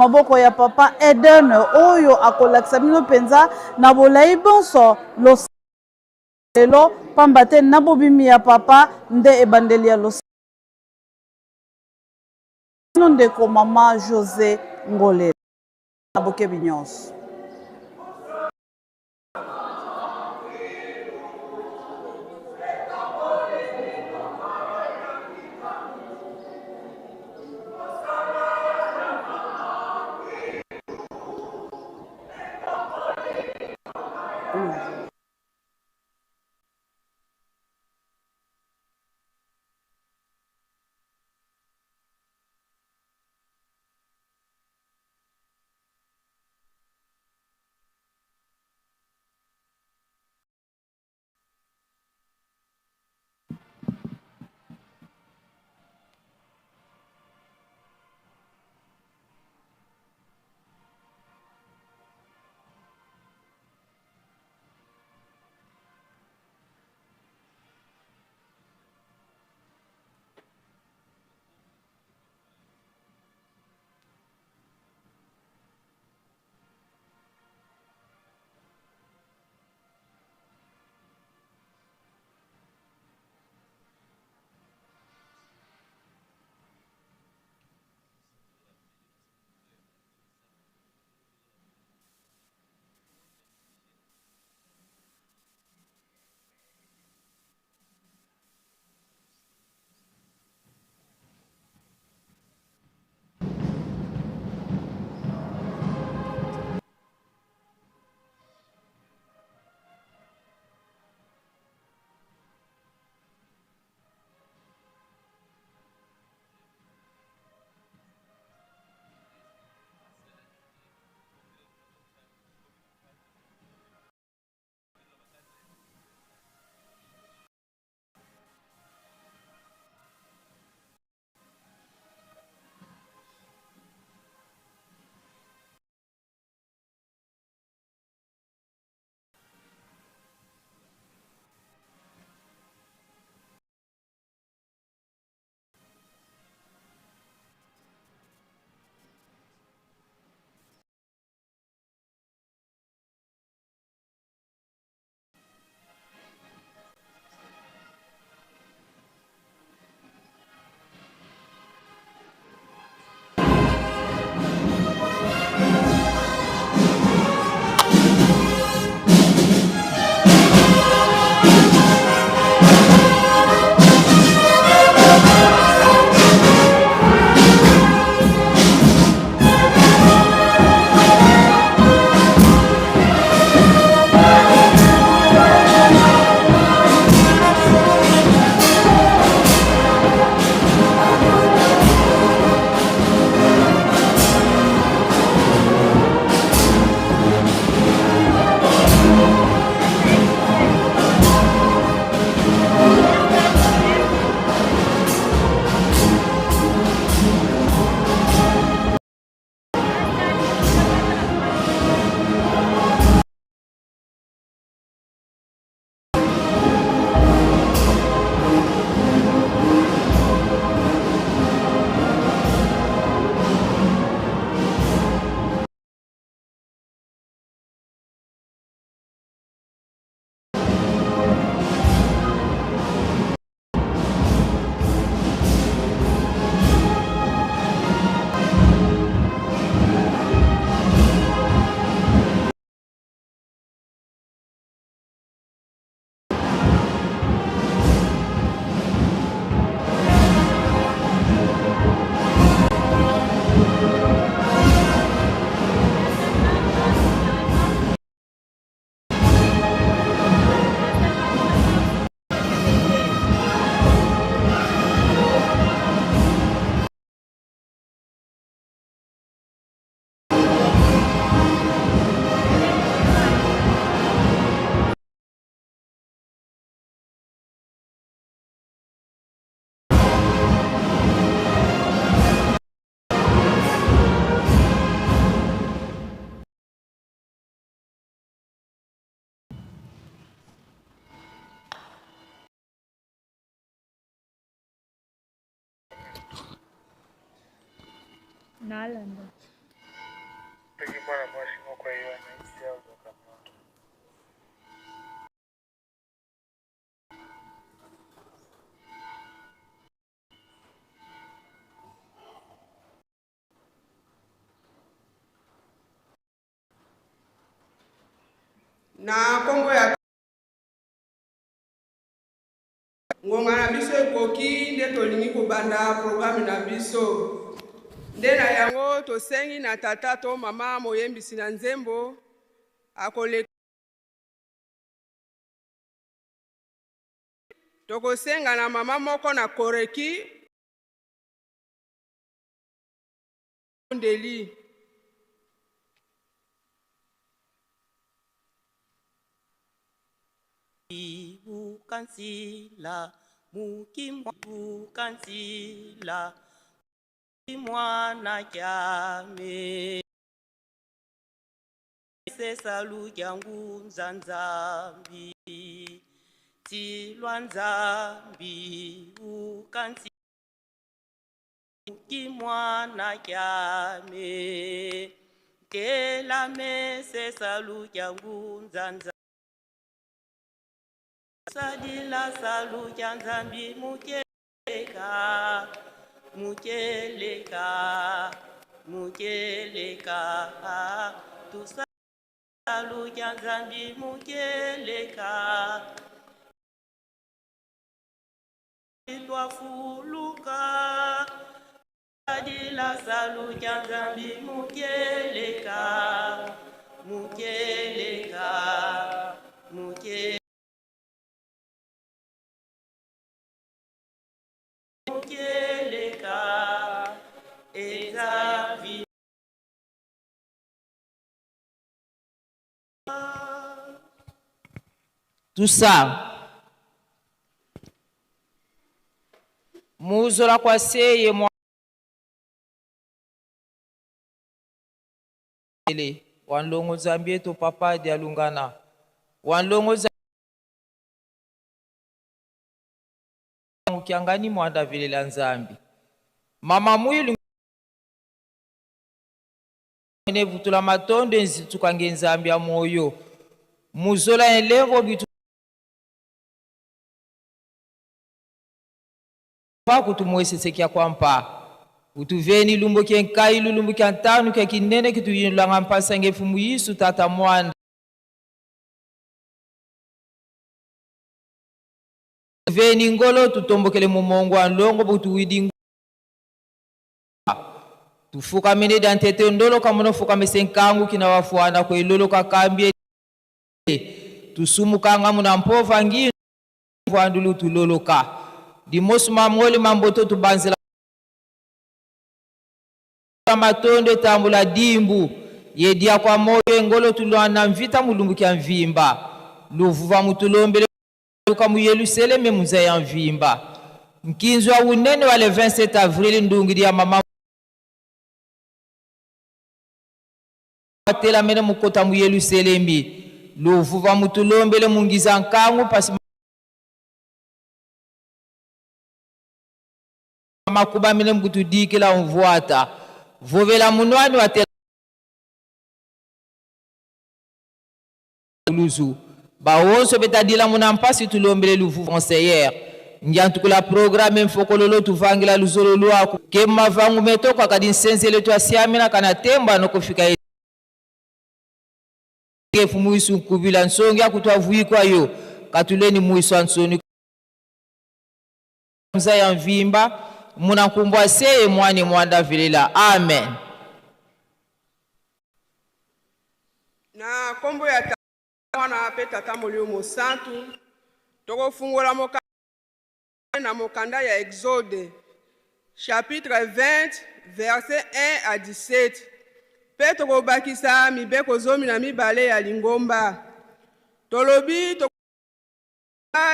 maboko ya papa Eden oyo akolakisa bino mpenza na bolai bonso losambo lelo, pamba te na bobimi ya papa nde ebandeli ya losambo. Bino ndeko mama Jose Ngolela na bokebi nyonso. Nalanda. Na nkombo ya ngonga na biso ekoki nde tolingi kobanda programme na biso. Nde na yango tosengi na tata to mama moyembisi na nzembo akoleka. Tokosenga na mama moko na koreki ndeli. Ukansila mukimwa ukansila mwana kyame sesalu kyangu nzambi tilwa nzambi ukansi kimwana kyame kelame sesalu kyangu nzanza sadila salu kya nzambi mukeleka mukeleka mukeleka tusalu kya nzambi mukeleka twafuluka sadila salu kya nzambi mukeleka mukeleka muke mukeleka ezavi Tout ça. Muzola kwa seye mwa ele wanlongo Zambie to papa dialungana wanlongo kiangani mwanda velela Nzambi mama mwilu ne vutula matondo nzitukange Nzambi ya moyo muzola elengo bitu pa kutumwesesekia kwampa utuveni lumbo kye nkai lulumbu kya ntanu kya kinene kituyinulanga mpasa ngefumu Yisu tata mwanda veni ngolo tutombokele mumongo wa ndongo butuwidi tufukamene dya ntete ndolo kamono fukamese nkangu kina wafuana kwelolo kakambie tusumukanga muna mpova ngi vandulu tuloloka dimosu mamoli mamboto tubanzela matondo etambula dimbu yedia kwa moyo engolo tulwana mvita mulumbu kya mvimba luvuva mutulombele luka mu Yerusaleme muza ya mvimba nkinzwa unene wa le 27 avril ndungi ya mama atela mene mukota mu Yerusalemi luvuva mutulombele mungiza nkangu pasi makuba mene mukutudikila mvuata vovela munwani watela luzu baonso betadila muna mpasi tulombele luvu conseillère njantukula programme mfokololo tuvangila luzolo lwako ke mavangu metoko akadi nsenzele twasiamina kana temba nokufika efu mwisu nkubila nsongi akutwavuikwa yo katuleni mwisu ansoni mza ya mvimba munakumbwa seye mwane mwanda velela amen. Na nkombo ya Tata, Mwana mpe Tata Molimo Mosantu, tokofungola mokanda na mokanda ya Exode chapitre 20 verset 1 à 17 mpe tokobakisa mibeko 12 ya lingomba. Tolobi to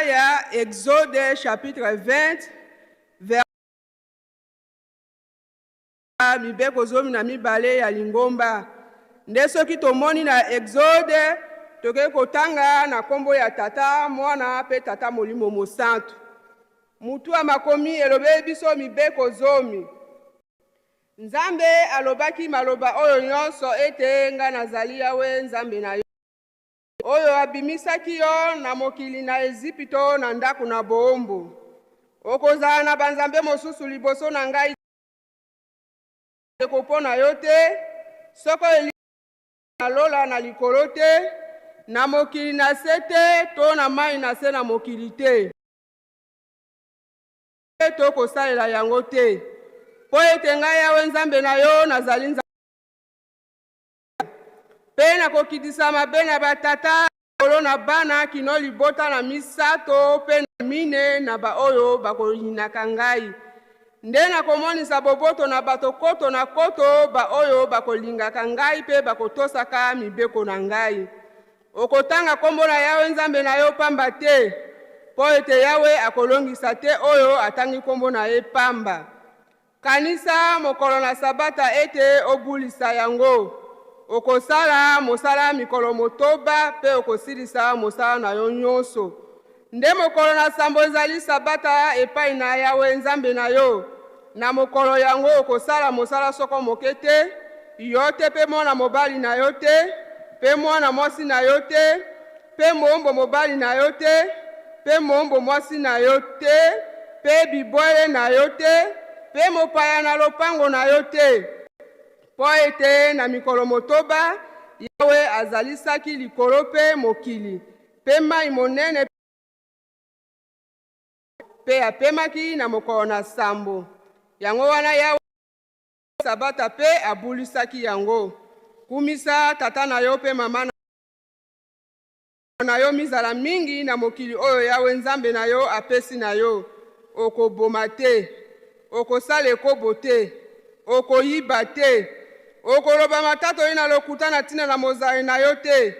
ya Exode chapitre 20 verset mibeko 12 ya lingomba. Nde soki tomoni na Exode tokoki kotanga na nkombo ya Tata, Mwana mpe Tata Molimo Mosantu. Mutu ya makomi elobeli biso mibeko 10. Nzambe alobaki maloba oyo nyonso ete nga nazali Yawe Nzambe na yo, oyo abimisaki yo na mokili na Ezipito na ndako na boombo. Okozala na banzambe mosusu liboso na ngai ekopona yo te, soko eli na lola na likolo te, Na mokili na se te to na mai na se na mokili te, to kosalela yango te, mpo ete ngai Yawe Nzambe na yo nazali Nzambe, mpe nakokitisa mabe na batata likolo na bana kino libota na misato mpe na mine na baoyo bakoyinaka ngai. Nde nakomonisa boboto na bato koto na koto baoyo bakolingaka ngai mpe bakotosaka mibeko na ngai. Okotanga kombo na Yawe Nzambe na yo pamba te, mpo ete Yawe akolongisa te oyo atangi kombo na ye pamba. Kanisa mokolo na Sabata ete obulisa yango. Okosala mosala mikolo motoba mpe okosilisa mosala na yo nyonso. Nde mokolo na sambo ezali Sabata epai na Yawe Nzambe na yo. Na mokolo yango okosala mosala soko moke te, yo te mpe mwana mobali na yo te, mpe mwana mwasi na yo te, mpe moombo mobali na yo te, mpe moombo mwasi na yo te, mpe bibwele na yo te, mpe mopaya na lopango na yo te. Mpo ete na mikolo motoba Yawe azalisaki likolo mpe mokili, mpe mai monene, mpe apemaki na mokolo na sambo. Yango wana Yawe Sabata mpe abulisaki yango. Kumisa tata na yo mpe mama na yo mizala mingi na mokili oyo Yawe Nzambe na yo apesi na yo. Okoboma te, okosala ekobo te, okoyiba te, okoloba matatoli na lokuta na ntina na mozalani na yo te,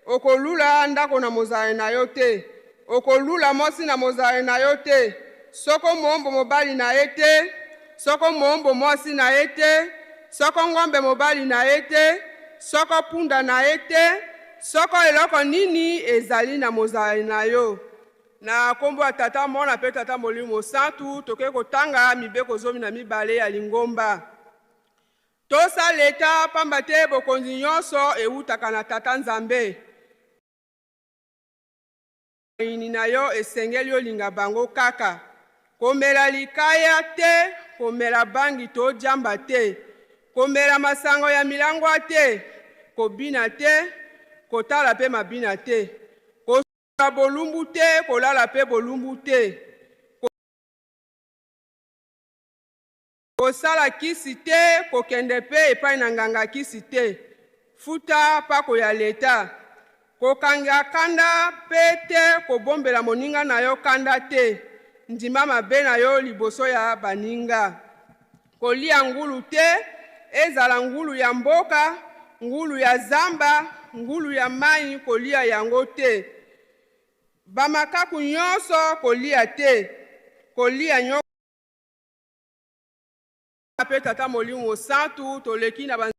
okolula ndako na mozalani na yo te, okolula mwasi na mozalani na yo te, soko moombo mobali na ye te, soko moombo mwasi na ye te, soko ngombe mobali na ye te, soko punda na ye te, soko eloko nini ezali na mozalani na yo. Na nkombo ya Tata, Mwana mpe Tata Molimo Mosantu, tokoki kotanga mibeko 12 ya lingomba. Tosa leta, pamba te bokonzi nyonso ewutaka na Tata Nzambe. Bayini na yo esengeli olinga bango kaka. Komela likaya te, komela bangi to diamba te, komela masango ya milangwa te, kobina te, kotala pe mabina te, kosola bolumbu te, kolala pe bolumbu te, kosala kisi te, kokende pe epai na nganga kisi te, futa pako ya leta, kokanga kanda pe te, kobombela moninga na yo kanda te, ndima mabe na yo liboso ya baninga, kolia ngulu te, ezala ngulu ya mboka, ngulu ya zamba, ngulu ya mai, kolia yango te, bamakaku nyonso kolia te, kolia nyoka mpe Tata Molimo Mosantu. Toleki na ba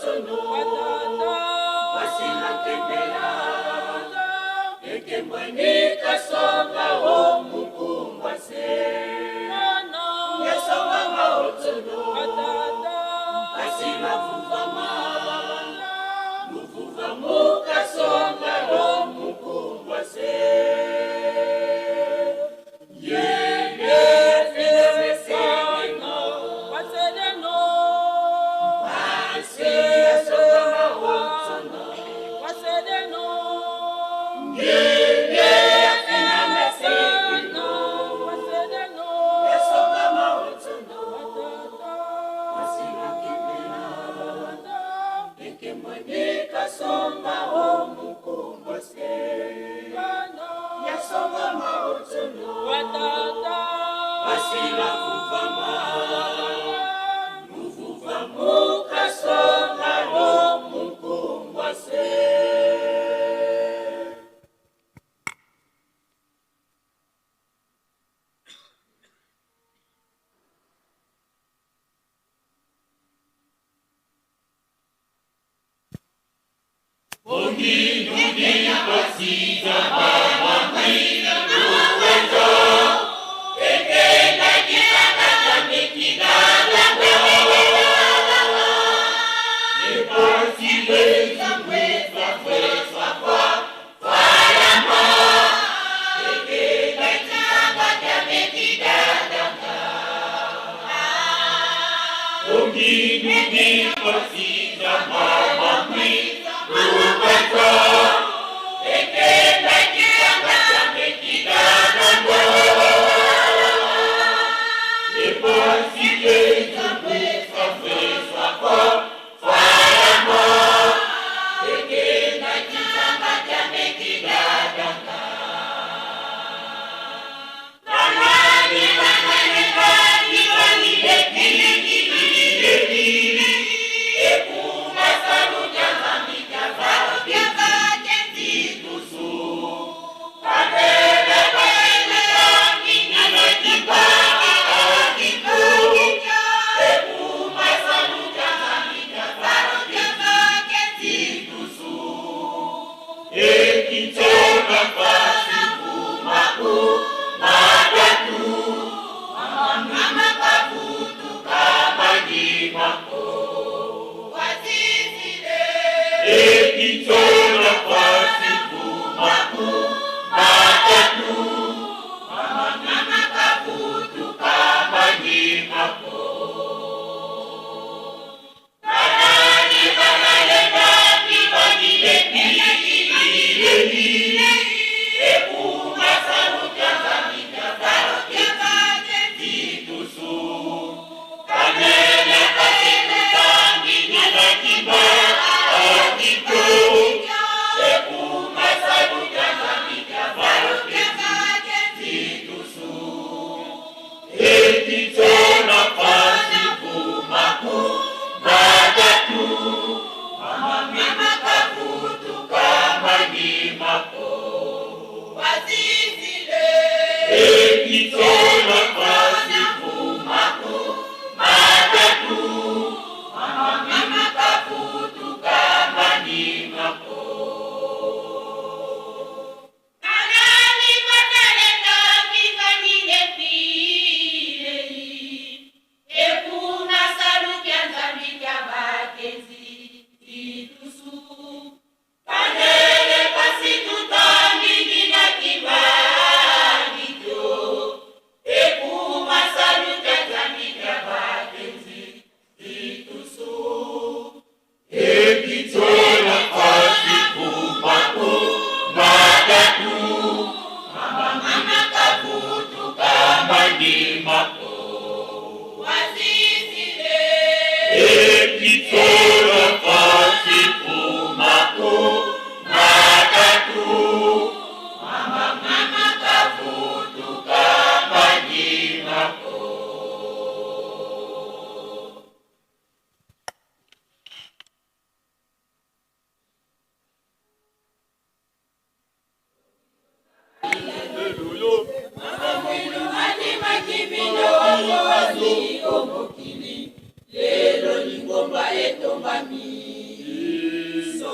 Yeah.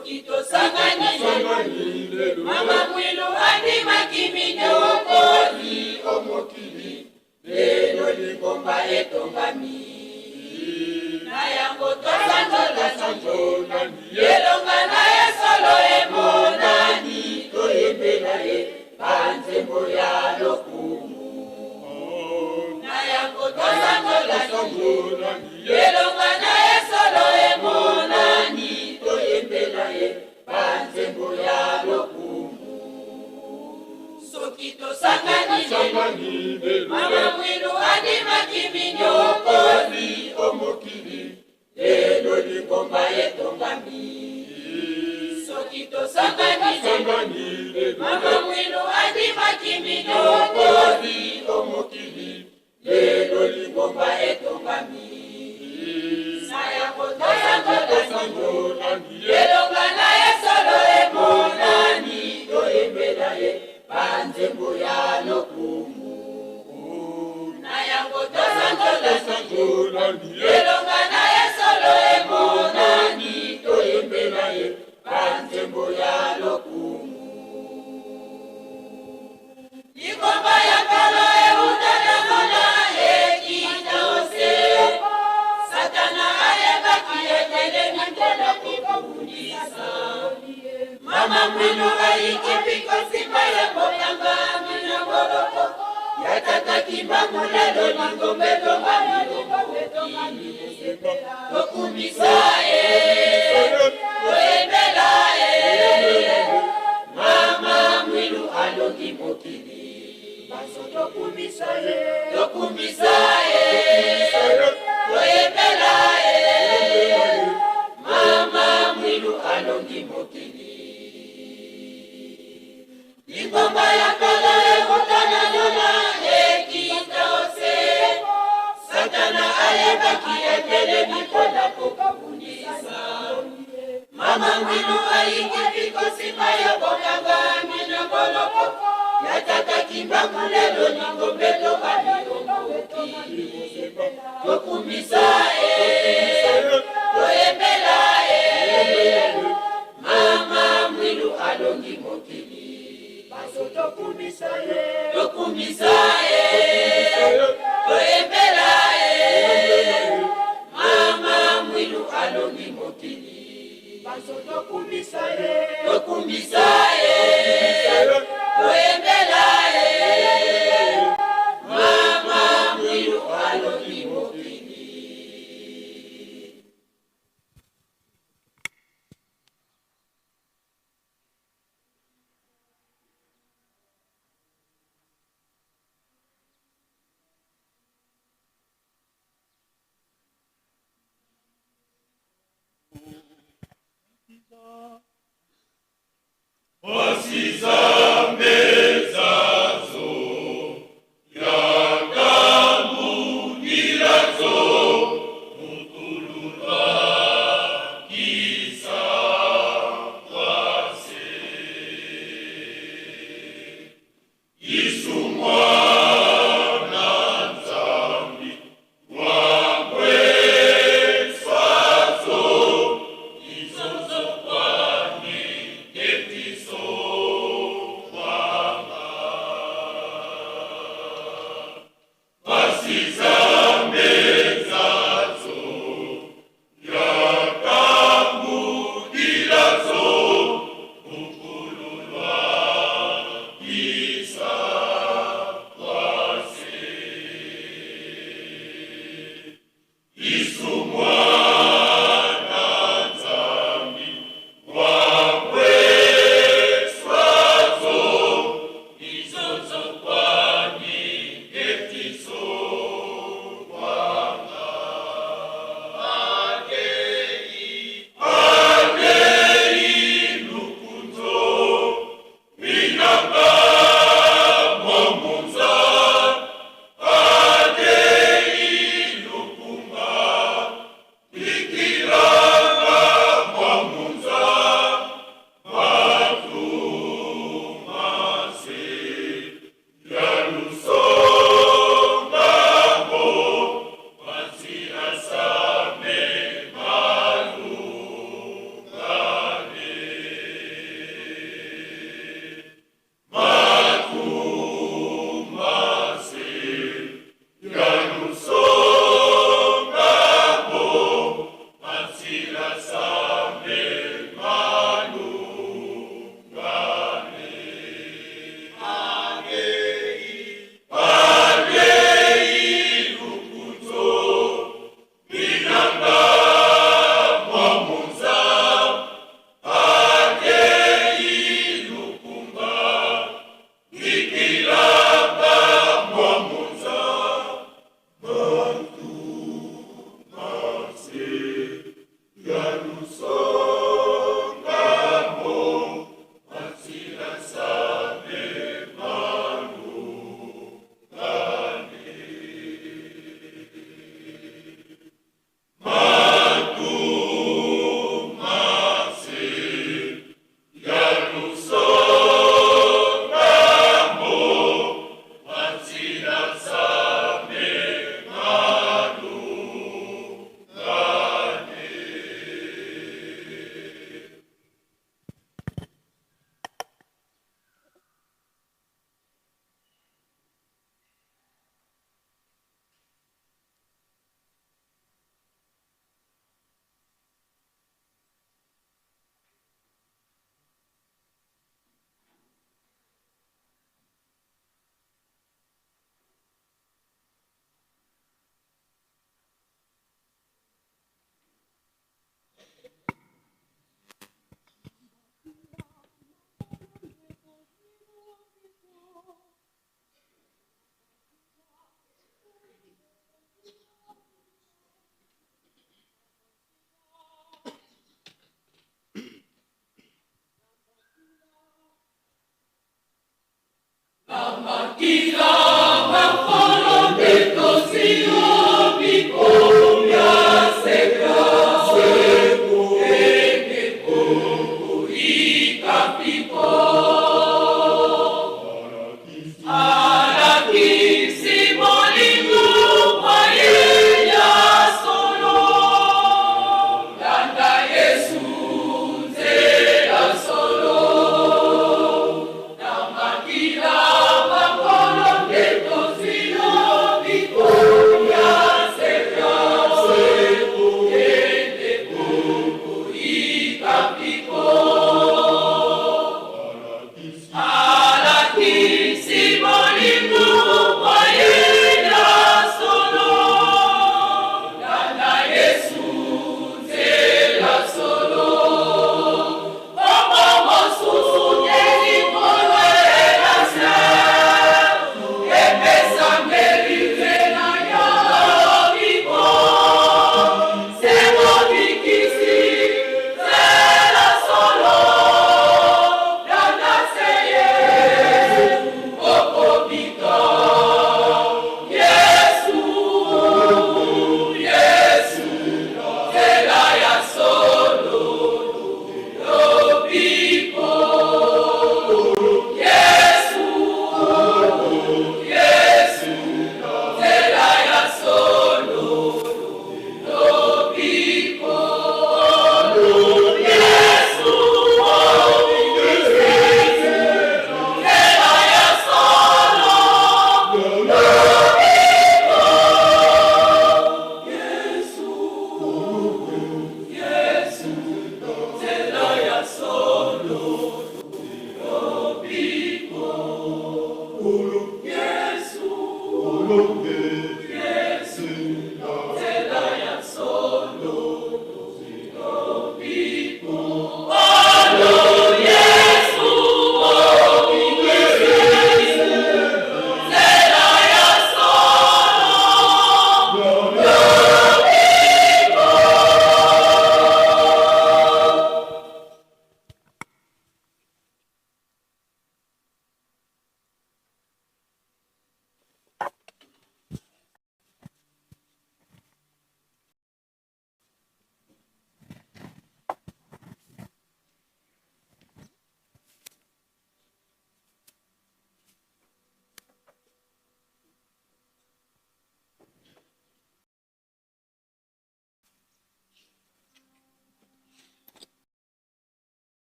Soki tosangani lelo, Mama Mwilu andimaki minyokoli o mokili, lelo lingomba etongami. Na yango tosanzolani, elonga na ye solo emonani, toyembela ye banzembo ya lokumu. Na yango tosanzolani, elonga na ye solo emonani, toyembela ye banzembo ya lokumu. Soki tosangani lelo, Mama Mwilu andimaki minyokoli o mokili, lelo lingomba etongami. Soki tosangani lelo, Mama Mwilu andimaki minyokoli o mokili, lelo lingomba etongami. Na yango tosanzolani, elonga na ye solo emonani, toyembela ye banzembo ya lokumu. Na yango tosanzolani, elonga na ye solo emonani, toyembela ye banzembo ya lokumu. Lingomba ya Nkolo euta na lola ekita ose. Satana ayebaki etelemi mpona kobundisa. Mama Mwilu ayiki mpiko nsima ya bokangami na boloko ya tata Kimbangu, lelo lingomba etongami. Tokumisa ye, toyembela ye, Mama Mwilu alongi mokili. Baso tokumisa ye, tokumisa ye, toyembela ye, Mama Mwilu alongi mokili. Lingomba ya Nkolo euta na lola ekita ose. Satana ayebaki etelemi mpona kokobundisa. Mama Mwilu ayiki mpiko nsima ya bokangami na boloko ya tata Kimbangu, lelo lingomba etongami mokili. Tokumisa ye, toyembela ye, Mama Mwilu alongi mokili. Baso tokumisa ye, tokumisa ye, toyembela ye, Mama Mwilu alongi mokili. Baso tokumisa ye, tokumisa ye, toyembela ye, Mama Mwilu alongi mokili.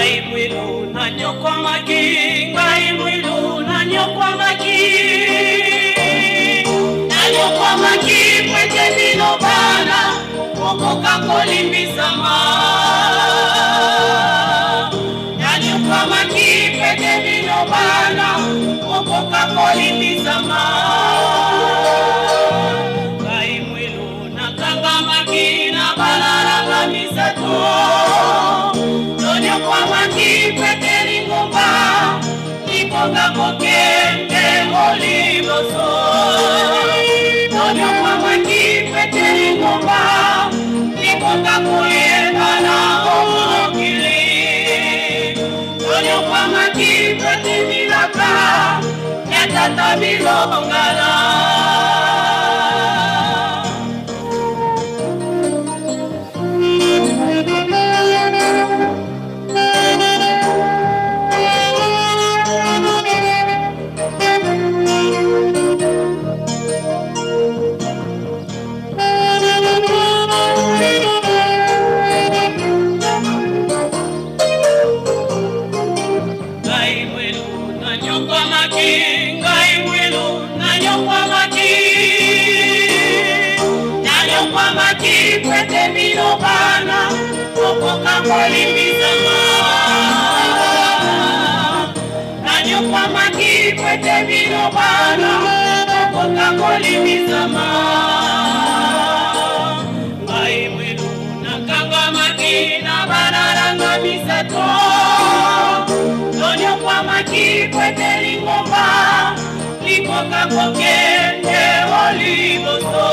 Ngai mwilu nanyokwamaki, ngai mwilu nanyokwamaki, nanyokwamaki po ete bino bana bokoka kolimbisama. Nanyokwamaki po ete bino bana bokoka kolimbisama. Ngai mwilu nakangamaki na balalanga misato, tonyokwamaki po ete lingomba likoka kokende o liboso. Tonyokwamaki po ete lingomba likoka koyebana o mokili. Tonyokwamaki po ete bilaka ya Tata bilongala. Ngai mwilu nanyokwamaki, ngai mwilu nanyokwamaki, nanyokwamaki po ete bino bana bokoka kolimbisama. Nanyokwamaki po ete bino bana bokoka kolimbisama. Ngai mwilu nakangamaki na balalanga misato, tonyokwamaki po ete lingomba likoka kokende o liboso.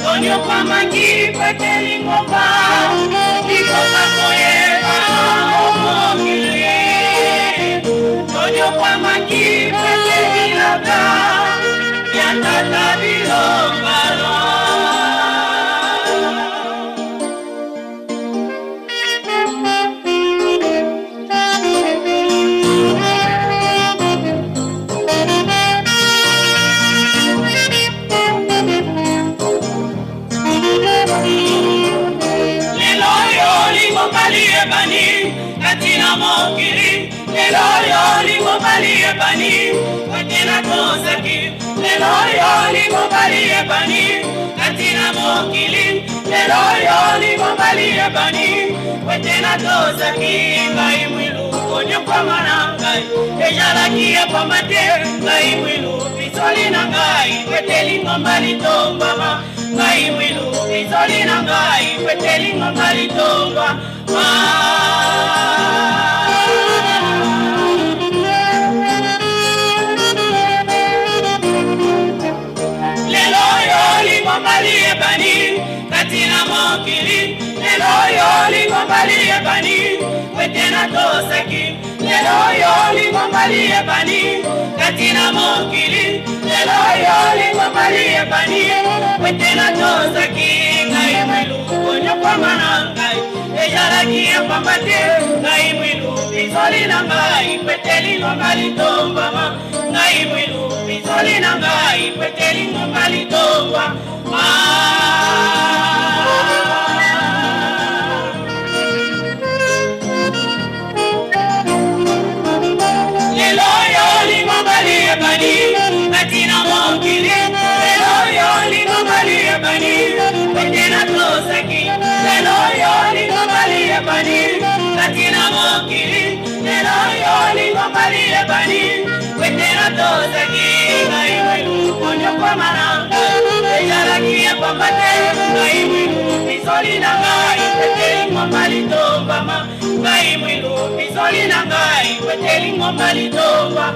Tonyokwamaki po ete lingomba likoka koyebana o mokili. Tonyokwamaki po ete bilaka ya Tata bilongala. Lelo oyo lingomba liyebani kati na mokili, lelo oyo lingomba liyebani po ete natosaki. Lelo oyo lingomba liyebani kati na mokili, lelo oyo lingomba liyebani po ete natosaki. Ngai mwilu konyokwama na ngai ezalaki ya pamba te, ngai mwilu pisoli na ngai po ete lingomba litombama. Ngai mwilu pisoli na ngai po ete lingomba litombama. Lelo oyo lingomba liyebani kati na mokili, lelo oyo lingomba liyebani po ete natosaki. Lelo oyo lingomba liyebani kati na mokili, lelo oyo lingomba liyebani po ete natosaki. Ngai mwilu konyokwama na ngai ezalaki ya pamba te, ngai mwilu pisoli na ngai po ete lingomba litombama. Ngai mwilu pisoli na ngai po ete lingomba litombama. Lelo oyo lingomba liyebani kati na mokili, lelo oyo lingomba liyebani po ete natosaki. Lelo oyo lingomba liyebani kati na mokili, lelo oyo lingomba liyebani po ete natosaki. Ngai mwilu konyokwama na ngai ezalaki ya pamba te, ngai mwilu pisoli na ngai po ete lingomba litombama. Ngai mwilu pisoli na ngai po ete lingomba litombama.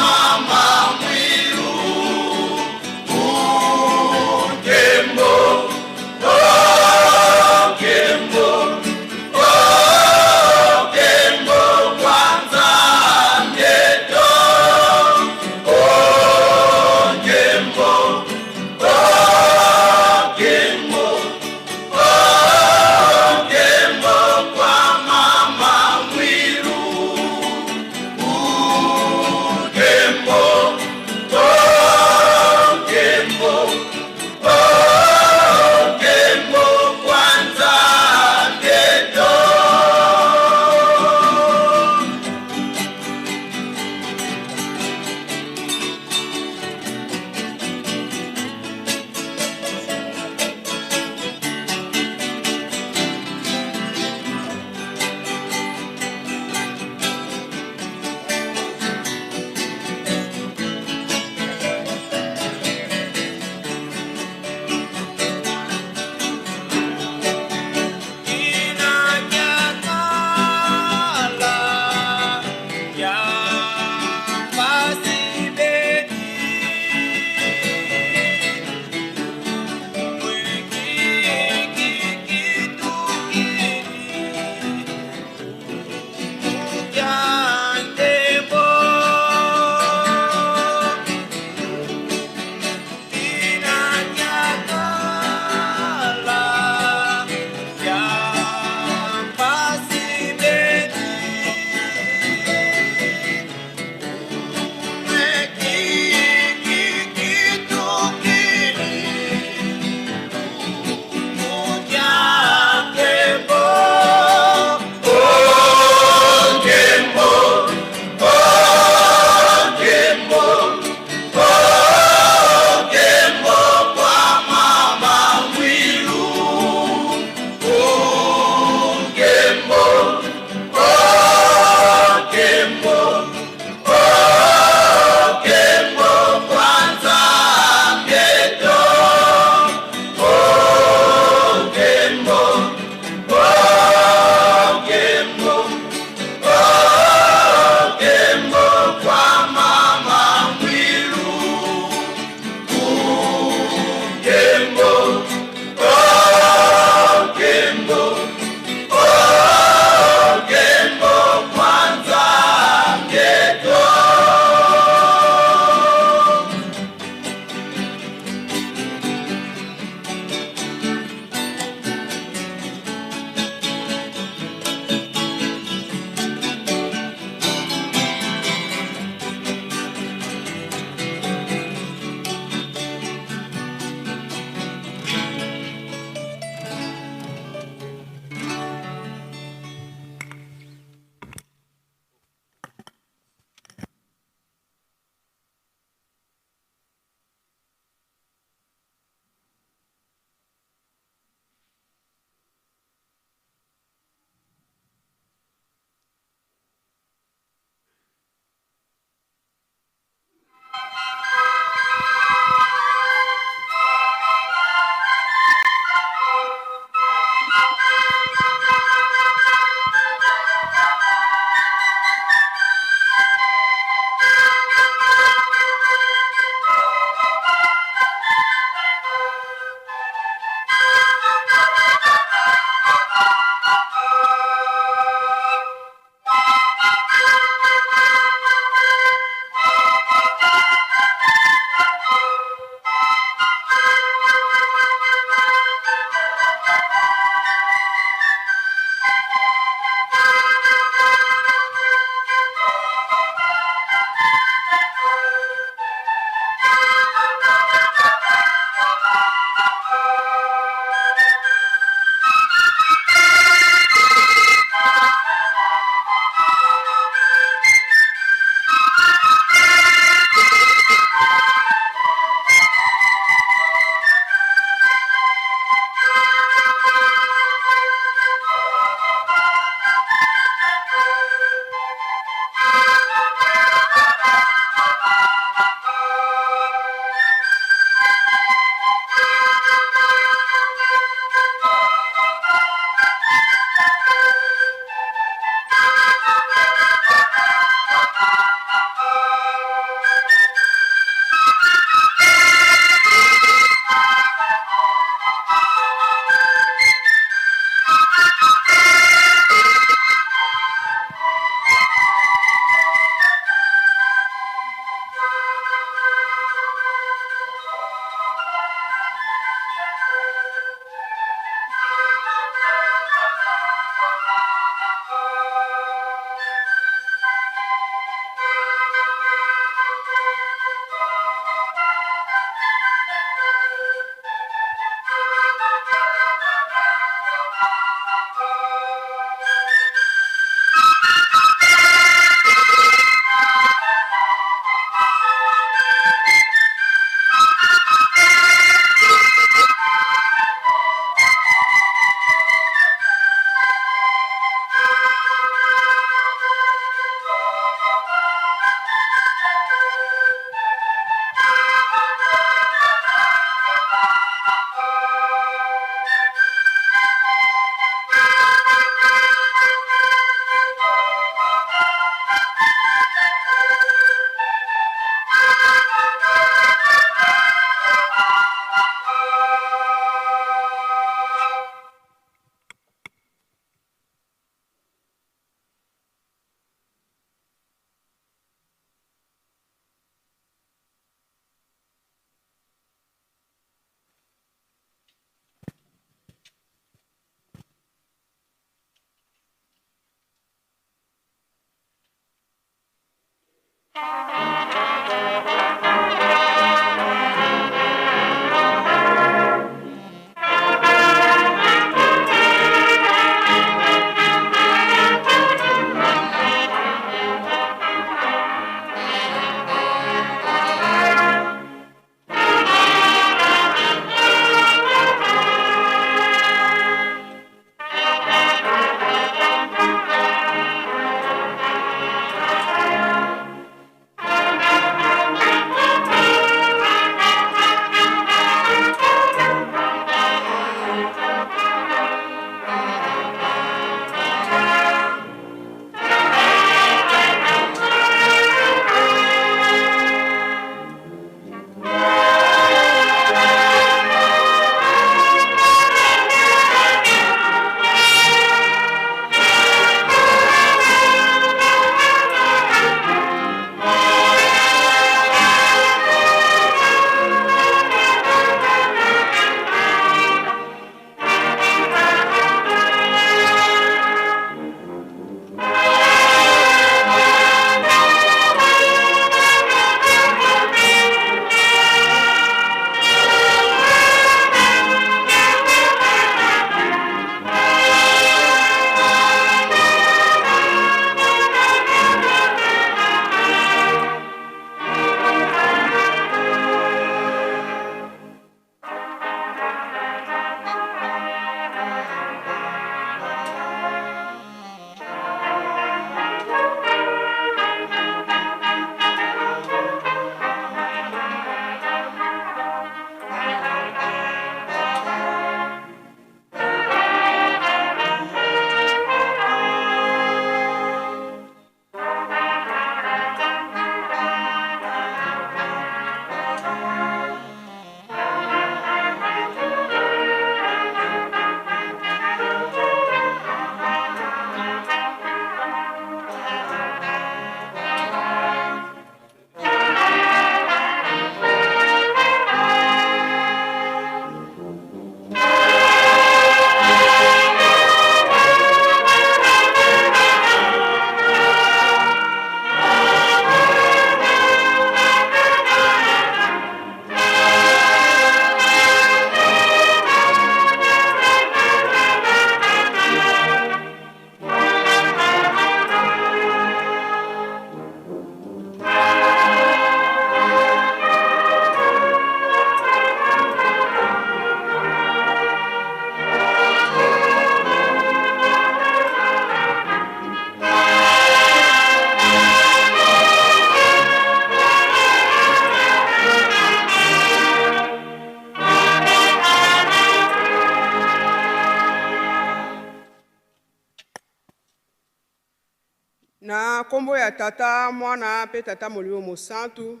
Na nkombo ya Tata, Mwana mpe Tata Molimo Mosantu,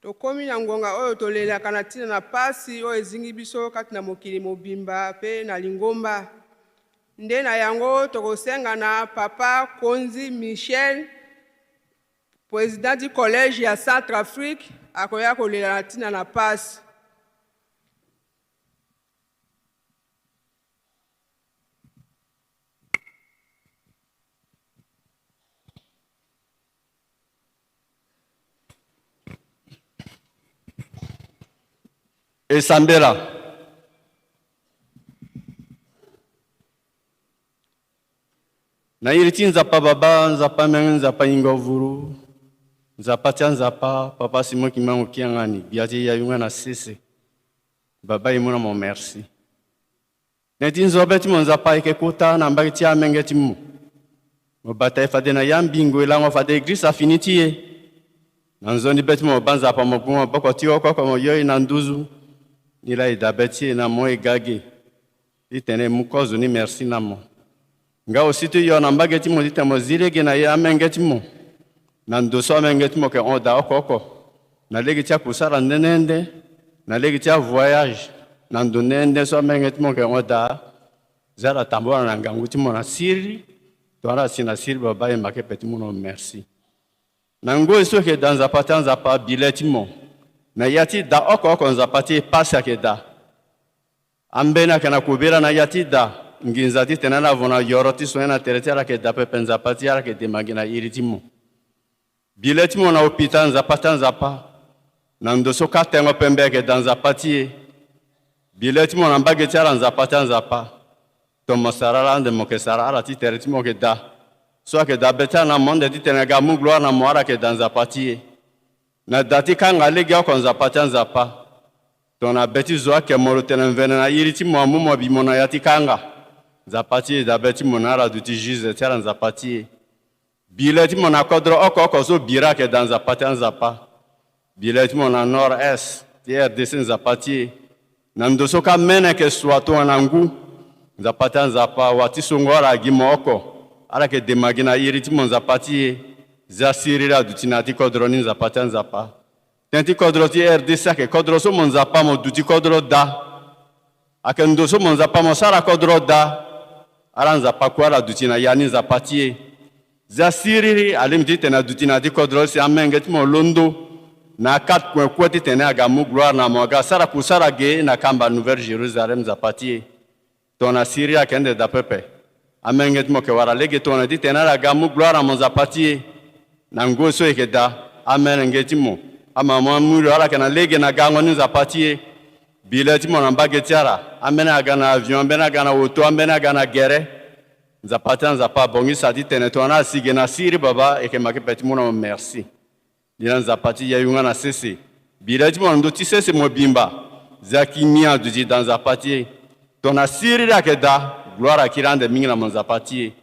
tokomi na ngonga oyo tolelaka na ntina na pasi oyo ezingi biso kati na mokili mobimba mpe na lingomba. Nde na yango tokosenga na Papa Konzi Michel, president du collège ya Centrafrique, akoya kolela na ntina na pasi. Esambela. Na yiri ti nzapa baba, nzapa menge, nzapa ingovuru, nzapa tia nzapa, papa Simon Kimbangu Kiangani, biati ya yunga na sese. Baba imuna mo merci. Neti nzobe ti mo nzapa eke kota na mbaki tia menge ti mo. Mo bataille fade na yambingo elango fade église afiniti ye. Na nzoni beti mo banza pa mo bunga boko ti oko ko mo yoyi na nduzu. Nila idabeti na mo egage. Itene mukozo ni merci na mo. Nga aussi tu yo na mbage ti mo ti mo zilege na ye amenge ti mo. Na ndoso amenge ti mo ke onda oko oko. Na legi tia kusala nenende. Na legi tia voyage. Na ndonende so amenge ti mo ke onda. Zara tambora na ngangu ti mo na siri. Toara sina siri baba ye make peti mo no merci. Na ngo so ke da nzapa ta nzapa bileti mo. Na yati da oko oko nzapa ti pasi ke da. Ambena kana kubira na yati da. Nginza ti tena na vona yoro ti soena tereti ala ke da pepe nzapa ti ala ke demagi na iri ti mo. Bileti mo na hôpital nzapa ta nzapa. Na ndoso ka tengo pembe ke da nzapa ti ye. Bileti mo na mbage ti ala nzapa ta nzapa. Tomo sarala ande mo ke sara ala ti tereti mo ke da. So ke da beta na monde ti tena ga mu gloire na mo ala ke da nzapa ti ye. Na dati ka nga legi oko nzapa ta nzapa. Tona beti zoa ke moro tena mvene na iri ti mo amu mo bi mo na yati kanga. Nzapa ti ye da beti mo na ala du ti Jesus ti ala nzapa ti ye. Bile ti mo na kodro oko oko so bira ke da nzapa ta nzapa. Bile ti mo na nord est ti RDC nzapa ti ye. Na ndoso ka mene ke swato na ngu. Nzapa ta nzapa wati songo ala gi mo oko. Ala ke demagi na iri ti mo nzapa ti ye. Za sirira du ti na ti kodro ni nzapa ta nzapa. Tenti kodro ti RDC ake kodro so mo nzapa mo du ti kodro da. Ake ndoso mo nzapa mo sara kodro da. Ala nzapa ku ala du ti na ya ni nzapa ti ye. Za siriri ale mi ti tena du ti na ti kodro si amenge ti mo londo. Na quatre coins kwa ti tena aga mu gloire na mo aga sara ku sara ge na kamba Nouvelle Jérusalem nzapa ti ye. Tona siri akende da pepe. Amenge ti mo ke wara lege tona ti tena aga mu gloire na mo nzapa ti ye. Na ngoso eke da. Amen nge ti mo. Ama mo mulu ala kana lege na gango ni nzapa ti ye. Bile ti mo na mbage tiara. Amene aga na avion, amene aga na auto, amene aga na guerre. Nzapa ti nzapa bongi sa ti tene tona sige na siri baba eke make peti mo na merci. Dina nzapa ti ya yunga na sese. Bile ti mo ndo ti sese mo bimba. Zaki mia duji dans nzapa ti ye. Tona siri la ke da. Gloire à Kirande mingi na mo nzapa ti ye.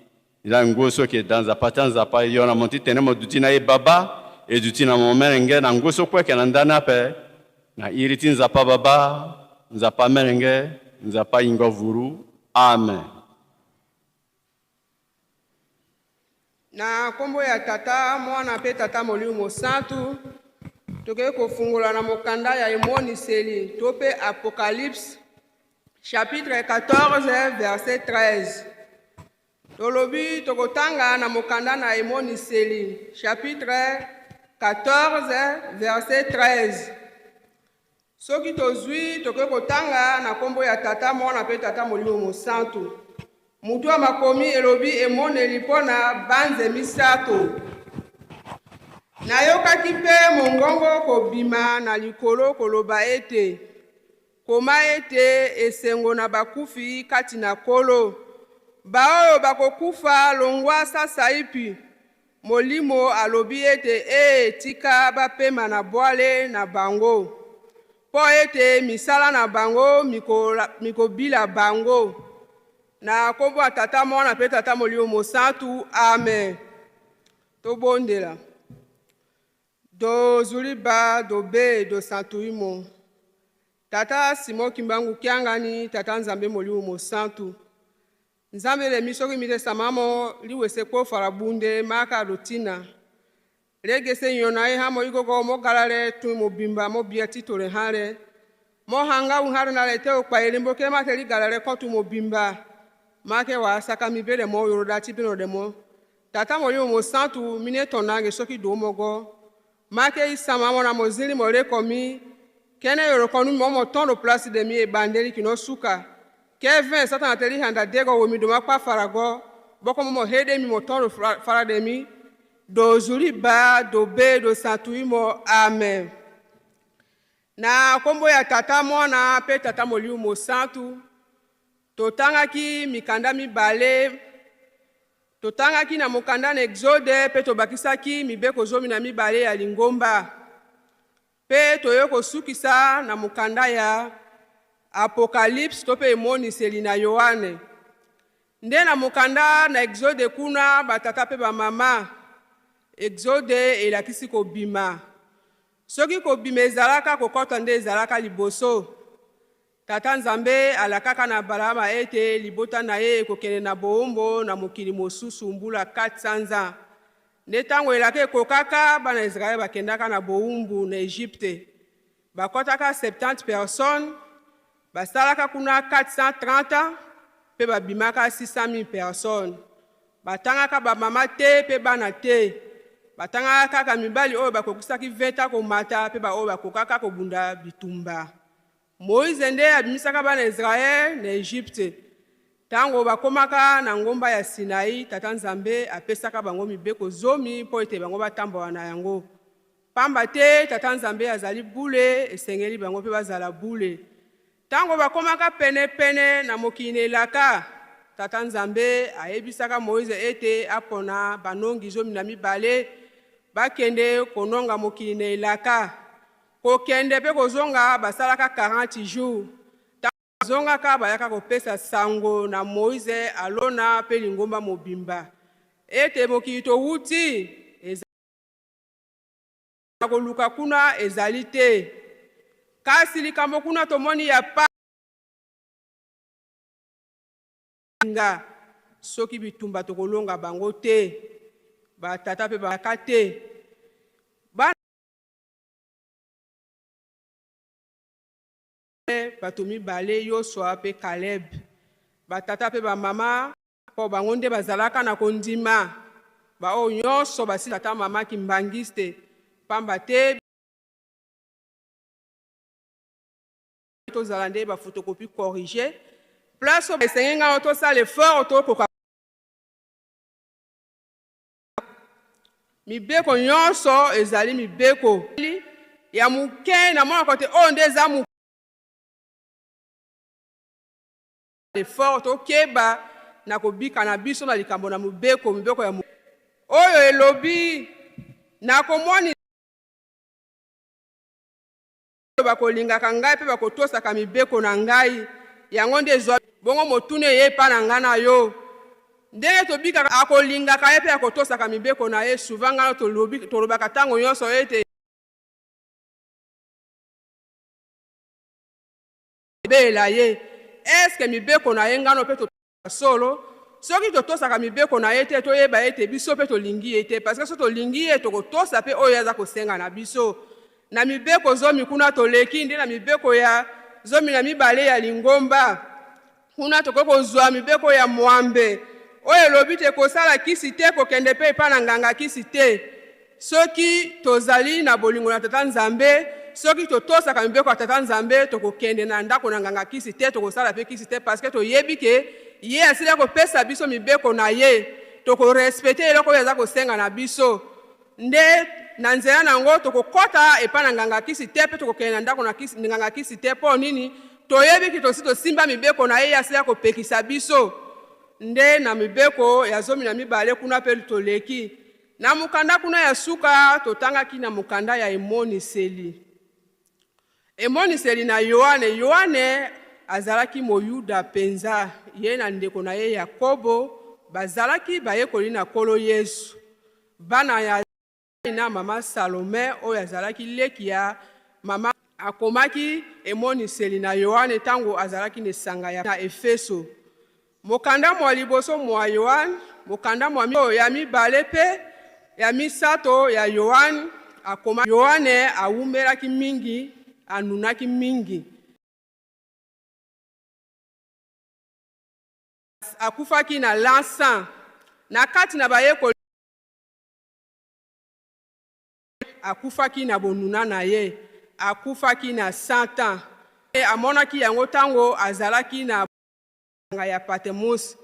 Dina ngoso ke da nzapa ti nzapa yo na mo ti tene mo duti na ye baba. E duti na mo merenge na ngoso kweke na ndana pe. Na iri ti nzapa baba, nzapa merenge, nzapa ingovuru. Amen. Na kombo ya tata mwana mpe tata molimo mosantu, tokoki kofungola na mokanda ya emoniseli to mpe Apocalypse chapitre 14 verset 13. Tolobi tokotanga na mokanda na emoniseli chapitre 14 verset 13. Soki tozwi tokoki kotanga na kombo ya tata mwana mpe tata molimo mosantu. Mutu ya makomi elobi emoneli mpo na banze misato. Nayokaki mpe mongongo kobima na likolo koloba ete koma ete esengo na bakufi kati na Nkolo. Baoyo bakokufa longwa sasaipi. Molimo alobi ete e tika bapema na bwale na bango. Mpo ete misala na bango mikobila bango. Na kombo ya tata mwana mpe tata molimo mosantu, amen. Tobondela. Dozuli ba dobe do santuimo. Tata Simon Kimbangu Kiangani, tata Nzambe molimo mosantu. Nzambe le misoki mite samamo liwese ko farabunde maka lotina. Lege se yona e hamo ikoko mo galale tu mo bimba mo bia titore hare. Mo hanga un hare na le te o pa elimbo ke ma teli galale ko tu mo bimba. Make wa saka mi bele mo yoroda ti bino de mo. Tata mo yo mo santu mine tonange soki do mo go. Make isama mo na mo zili mo le komi. Kene yoro konu mo mo ton lo place de mi e bandeli kino suka. Kevin satan teli handa dego wo mi do ma pa farago. Boko mo mo hede mi mo ton lo fara de mi. Do zuri ba do be do santu mo amen. Na nkombo ya Tata, Mwana mpe Tata Molimo Mosantu, totangaki mikanda mibale. Totangaki na mokanda na Exode mpe tobakisaki mibeko 12 ya lingomba. Mpe toye kosukisa na mokanda ya Apocalypse to mpe emoniseli na Yoane. Nde na mokanda na Exode kuna, batata mpe bamama, Exode elakisi kobima. Soki kobima ezalaka, kokɔta nde ezalaka liboso. Tata Nzambe alakaka na Abalama ete libota na ye ekokende na bowumbu na mokili mosusu mbula 400 ans. Nde ntango elaka ekokaka, bana Israele bakendaka na bowumbu na Egypte. Bakɔtaka 70 personnes, basalaka kuna 430 ans mpe babimaka 600 000 personnes. Batangaka bamama te mpe bana te. Batangaka kaka mibali oyo bakokisaki 20 ans komata mpe baoyo bakokaka kobunda bitumba. Moïse nde abimisaka bana Israele na Egypte. Ntango bakomaka na ngomba ya Sinai, Tata Nzambe apesaka bango mibeko 10 mpo ete bango batambola na yango. Pamba te Tata Nzambe azali bule, esengeli bango mpe bazala bule. Ntango bakomaka penepene na mokili na elaka, Tata Nzambe ayebisaka Moïse ete apona banongi 12 bakende kononga mokili na elaka. Kokende mpe kozonga basalaka 40 jours. Ntango bazongaka, bayaka kopesa sango na Moïse, Alona mpe lingomba mobimba ete mokili towuti eza koluka kuna ezali te. Kasi likambo kuna tomoni ya pa nga soki bitumba tokolonga bango te, batata mpe bayaka te. Bana bato mibale, Yosua mpe Caleb, batata mpe bamama, mpo bango nde bazalaka na kondima. Baoyo nyonso basi tata mama kimbangiste, pamba te tozala nde baphotocopie corrigé. Place oyo esenge ngai tosala effort, tokoka mibeko nyonso ezali mibeko ya moke. Namonaka te oyo nde eza effort, tokeba na kobika na biso na likambo na mibeko. Mibeko ya oyo elobi nakomoni bakolingaka ngai mpe bakotosaka mibeko na ngai, yango nde ezwa bongo. Motuna eye epa na ngai na yo: ndenge tobikaka, akolingaka ye mpe akotosaka mibeko na ye? Souvent ngai tolobaka ntango nyonso ete beela ye, eske mibeko na ye ngano mpe solo? Soki totosaka mibeko na ye te, toyeba ete biso mpe tolingi ye te, parce que soki tolingi ye, tokotosa mpe oyo aza kosenga na biso na mibeko 10. Kuna toleki nde na mibeko ya 12 ya lingomba. Kuna tokoki kozwa mibeko ya 8 oyo elobi te kosala kisi te, kokende mpe epai na nganga kisi te. Soki tozali na bolingo na Tata Nzambe, soki totosaka mibeko ya Tata Nzambe, tokokende na ndako na nganga kisi te, tokosala mpe kisi te, parce que toyebi ke ye asili kopesa biso mibeko na ye. Tokorespecter eloko oyo aza kosenga na biso. Nde na nzela na yango tokokɔta epai na nganga kisi te mpe tokokende na ndako na nganga kisi te. Mpo nini? Toyebi ki tosi tosimba mibeko na ye, ye asili kopekisa biso. Nde na mibeko ya 12 kuna mpe toleki na mokanda kuna ya suka. Totangaki na mokanda ya Emoniseli, Emoniseli na Yohane. Yohane azalaki Moyuda mpenza. Ye na ndeko na ye Yakobo bazalaki bayekoli na Nkolo Yesu, bana ya na mama Salome oyo azalaki leki ya mama. Akomaki Emoniseli na Yohane ntango azalaki na esanga ya Efeso. Mokanda mwa liboso mwa Yohane, mokanda mwa ya mibale mpe ya misato ya Yohane akoma. Yohane awumelaki mingi, anunaki mingi, akufaki na l'an 100 na kati na bayekoli. Akufaki na bonuna na ye, akufaki na 100 ans. Amonaki yango ntango azalaki na ya Patmos.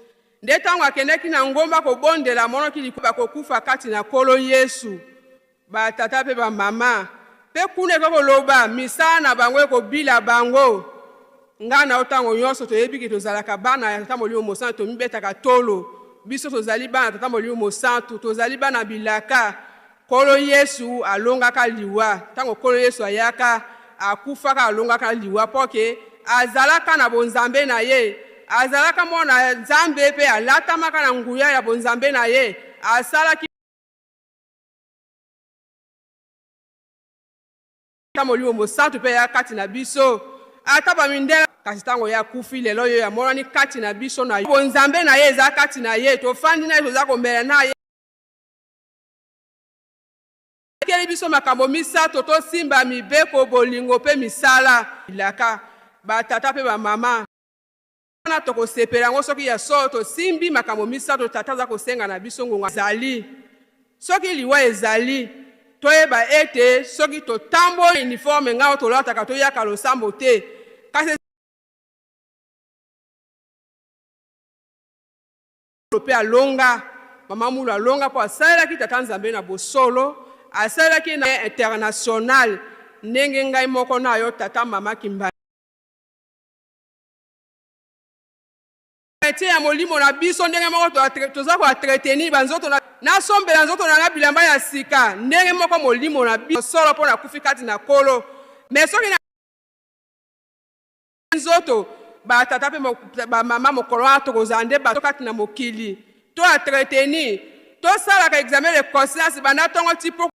Nde ntango akendaki na ngomba kobondela, amonaki bakokufa kati na Nkolo Yesu. Batata mpe bamama. Mpe kuna ekoki koloba misala na bango ekobila bango. Ngai na yo ntango nyonso toyebi ke tozalaka bana ya Tata Molimo Mosantu, tomibetaka tolo. Biso tozali bana ya Tata Molimo Mosantu, tozali bana bilaka. Nkolo Yesu alongaka liwa. Ntango Nkolo Yesu ayaka, akufaka, alongaka liwa mpo ke azalaka na bonzambe na ye. Azalaka mwana ya Nzambe mpe alatamaka na nguya ya bonzambe na ye. Asalaki Ata Molimo Mosantu mpe aya kati na biso, ata bamindele. Kasi ntango ye akufi, lelo oyo amonani kati na biso na bonzambe na ye eza kati na ye, tofandi na ye, toza komela na ye. Atikeli biso makambo misato, tosimba mibeko, bolingo mpe misala. Bilaka, batata mpe bamama. Wana tokosepela yango soki ya solo tosimbi makambo misato Tata aza kosenga na biso ngonga ezali. Soki liwa ezali, toyeba ete soki totamboli uniforme ngai oyo tolataka toyaka losambo te, kasi mpe alonga. Mama Mulu alonga mpo asalelaki Tata Nzambe na bosolo, asalelaki na international ndenge ngai moko na yo tata mama Kimbangu. Maintien ya molimo na biso ndenge moko toza ko entretenir ba nzoto na nasombela nzoto na nga bilamba ya sika ndenge moko molimo na biso solo mpo nakufi kati na Nkolo. Mais soki na nzoto ba tata mpe ba mama mokolo wana tokozala nde bato kati na mokili to entretenir tosalaka examen de conscience banda ntongo ti pokwa.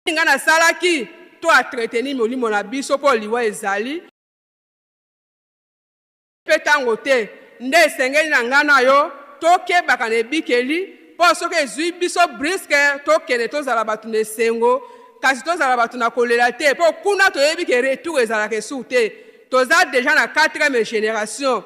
Nini ngai nasalaki? To entretenir molimo na biso mpo liwa ezali mpe ntango te. Nde esengeli na ngai na yo tokebaka na ebikeli, mpo soki ezwi biso brusque tokende tozala bato na esengo, kasi tozala bato na kolela te, mpo kuna toyebi ke retour ezalaka esusu te. Toza dejà na quatrième generation.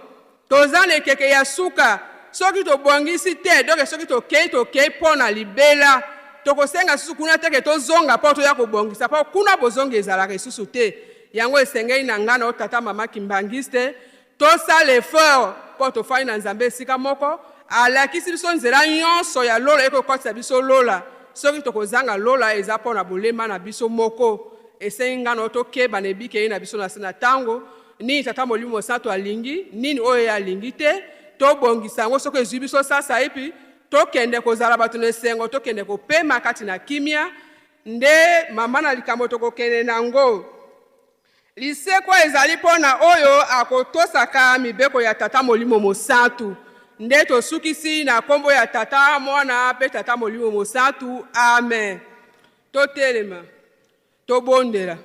Toza na ekeke ya suka. Soki tobongisi te, donc soki tokei, tokei mpo na libela. Tokosenga lisusu kuna te ke tozonga mpo toya kobongisa, mpo kuna bozongi ezalaka lisusu te. Yango esengeli na ngai na yo tata mama kimbanguiste tosala effort mpo tofandi na Nzambe esika moko. Alakisi biso nzela nyonso ya lola ekokotisa biso lola. Soki tokozanga lola eza mpo na bolema na biso moko. Esengi ngai na yo tokeba na ebikeli na biso na se na ntango. Nini Tata Molimo Mosantu alingi, nini oyo ye alingi te, tobongisa yango soki ezwi biso sasaipi, tokende kozala bato na esengo, tokende kopema kati na kimia. Nde mama na likambo tokokende na yango. Lisekwa ezali mpo na oyo akotosaka mibeko ya Tata Molimo Mosantu. Nde tosukisi na nkombo ya Tata, Mwana mpe Tata Molimo Mosantu. Amen. Totelema. Tobondela.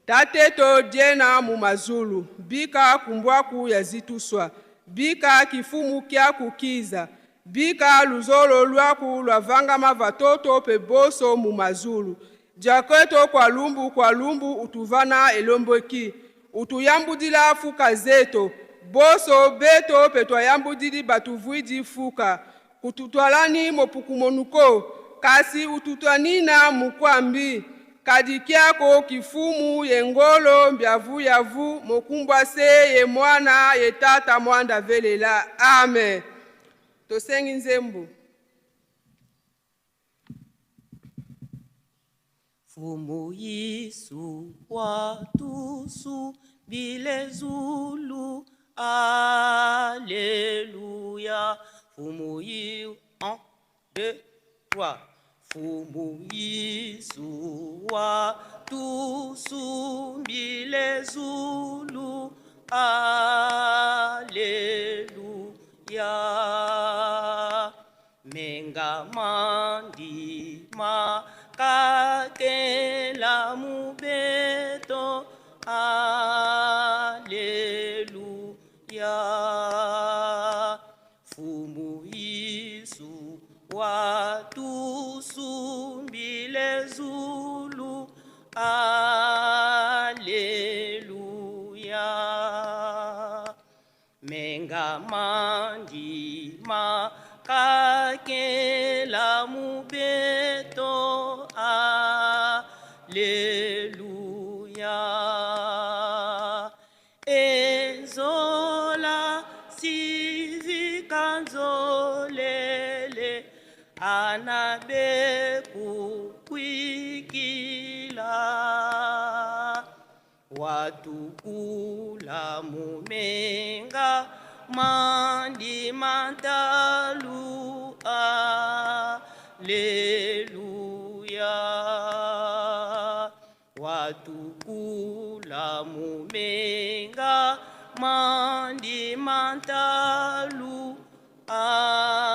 Tateto diena mu mazulu, bika kumbwaku ya zituswa, bika kifumu kyaku kiza, bika luzolo lwaku lwavangama vatoto pe boso mu mazulu. Diaketo kwa lumbu kwa lumbu utuvana elombweki, utuyambudila fuka zeto, boso beto pe twayambudili batuvuidi fuka. Kututwalani mopukumonuko, kasi ututwanina mukwambi, kadi kyako kifumu ye ngolo mbyavuyavu mokumbwa se ye mwana ye tata mwanda velela. Amen. Tosengi nzembo. Mfumu Yesu watusu bile zulu Alleluia Mfumu Yesu 1 2 3 Mfumu Yesu watusu bile zulu Alleluia Menga mandima kakela mubeto Alleluia Fumu Yesu watusumbile zulu Alleluia Menga mandima kakela mubeto Alleluia Enzola sivikanzolele. Anabe kukwikila Watukula mumenga mandi mantalu Alleluia Watukula mumenga mandi mantalu Alleluia.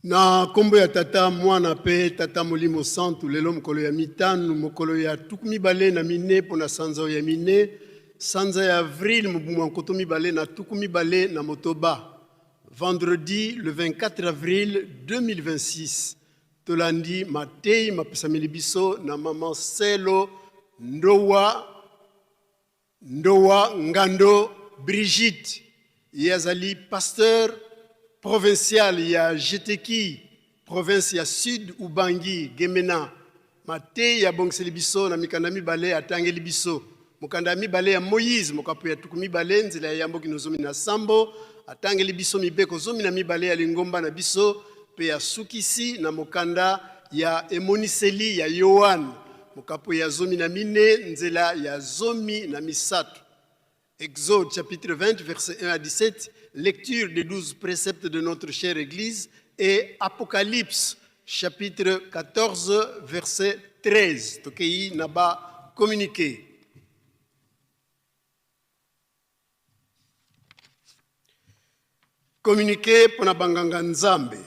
Na nkombo ya Tata, Mwana mpe Tata Molimo Santu, lelo mokolo ya mitano, mokolo ya 24 mpo na sanza ya mine, sanza ya avril mobu mwa 2026, vendredi le 24 avril 2026, tolandi matei mapesameli biso na mama Selo Ndowa Ndowa Ngando Brigitte. Ye azali pasteur provincial ya Geteki, province ya Sud Ubangi, Gemena. Matei abongiseli biso na mikanda mibale atangeli biso. Mokanda ya mibale ya Moïse, mokapo ya 20, nzela ya yambo kino 17, atangeli biso mibeko 12 ya lingomba na biso, mpe asukisi na mokanda ya emoniseli ya Yoane, mokapo ya 14, nzela ya 13. Exode chapitre 20, verset 1 à 17, lecture des 12 préceptes de notre chère Église, et Apocalypse chapitre 14, verset 13. Tokei naba communiqué. Communiqué pona banganga Nzambe.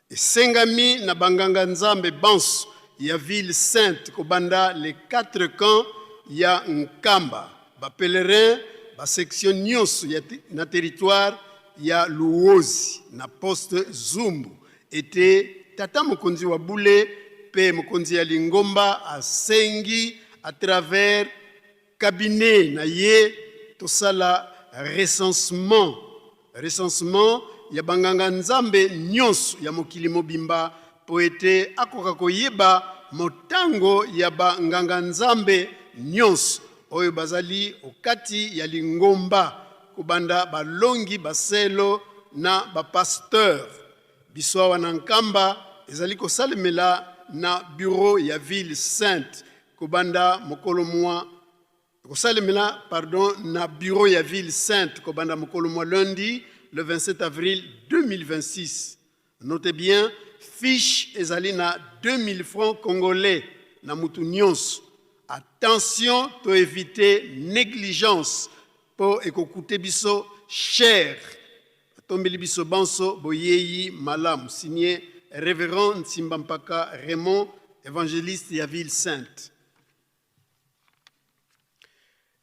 Esengami na banganga Nzambe banso ya ville sainte kobanda les 4 camps ya Nkamba, ba pèlerins ba section nionso ya na territoire ya Luozi na poste Zumbu ete tata mokonzi wa bule pe mokonzi ya lingomba asengi à travers cabinet na ye tosala recensement recensement ya banganga Nzambe nionso ya mokili mobimba po ete akoka koyeba motango ya ba nganga Nzambe nionso oyo bazali okati ya lingomba kobanda balongi baselo na ba pasteurs. Biso awa na Nkamba ezali kosalemela na bureau ya ville sainte kobanda mokolo mwa Ekosalemela pardon na bureau ya ville sainte kobanda mokolo mwa lundi le 27 avril 2026. Notez bien, fiche ezali na 2000 francs congolais na mutu nionso. Attention to eviter negligence po ekokute biso cher. Atombeli biso banso boyeyi malamu. Signé Reverend Nsimba Mpaka Raymond, evangeliste ya ville sainte.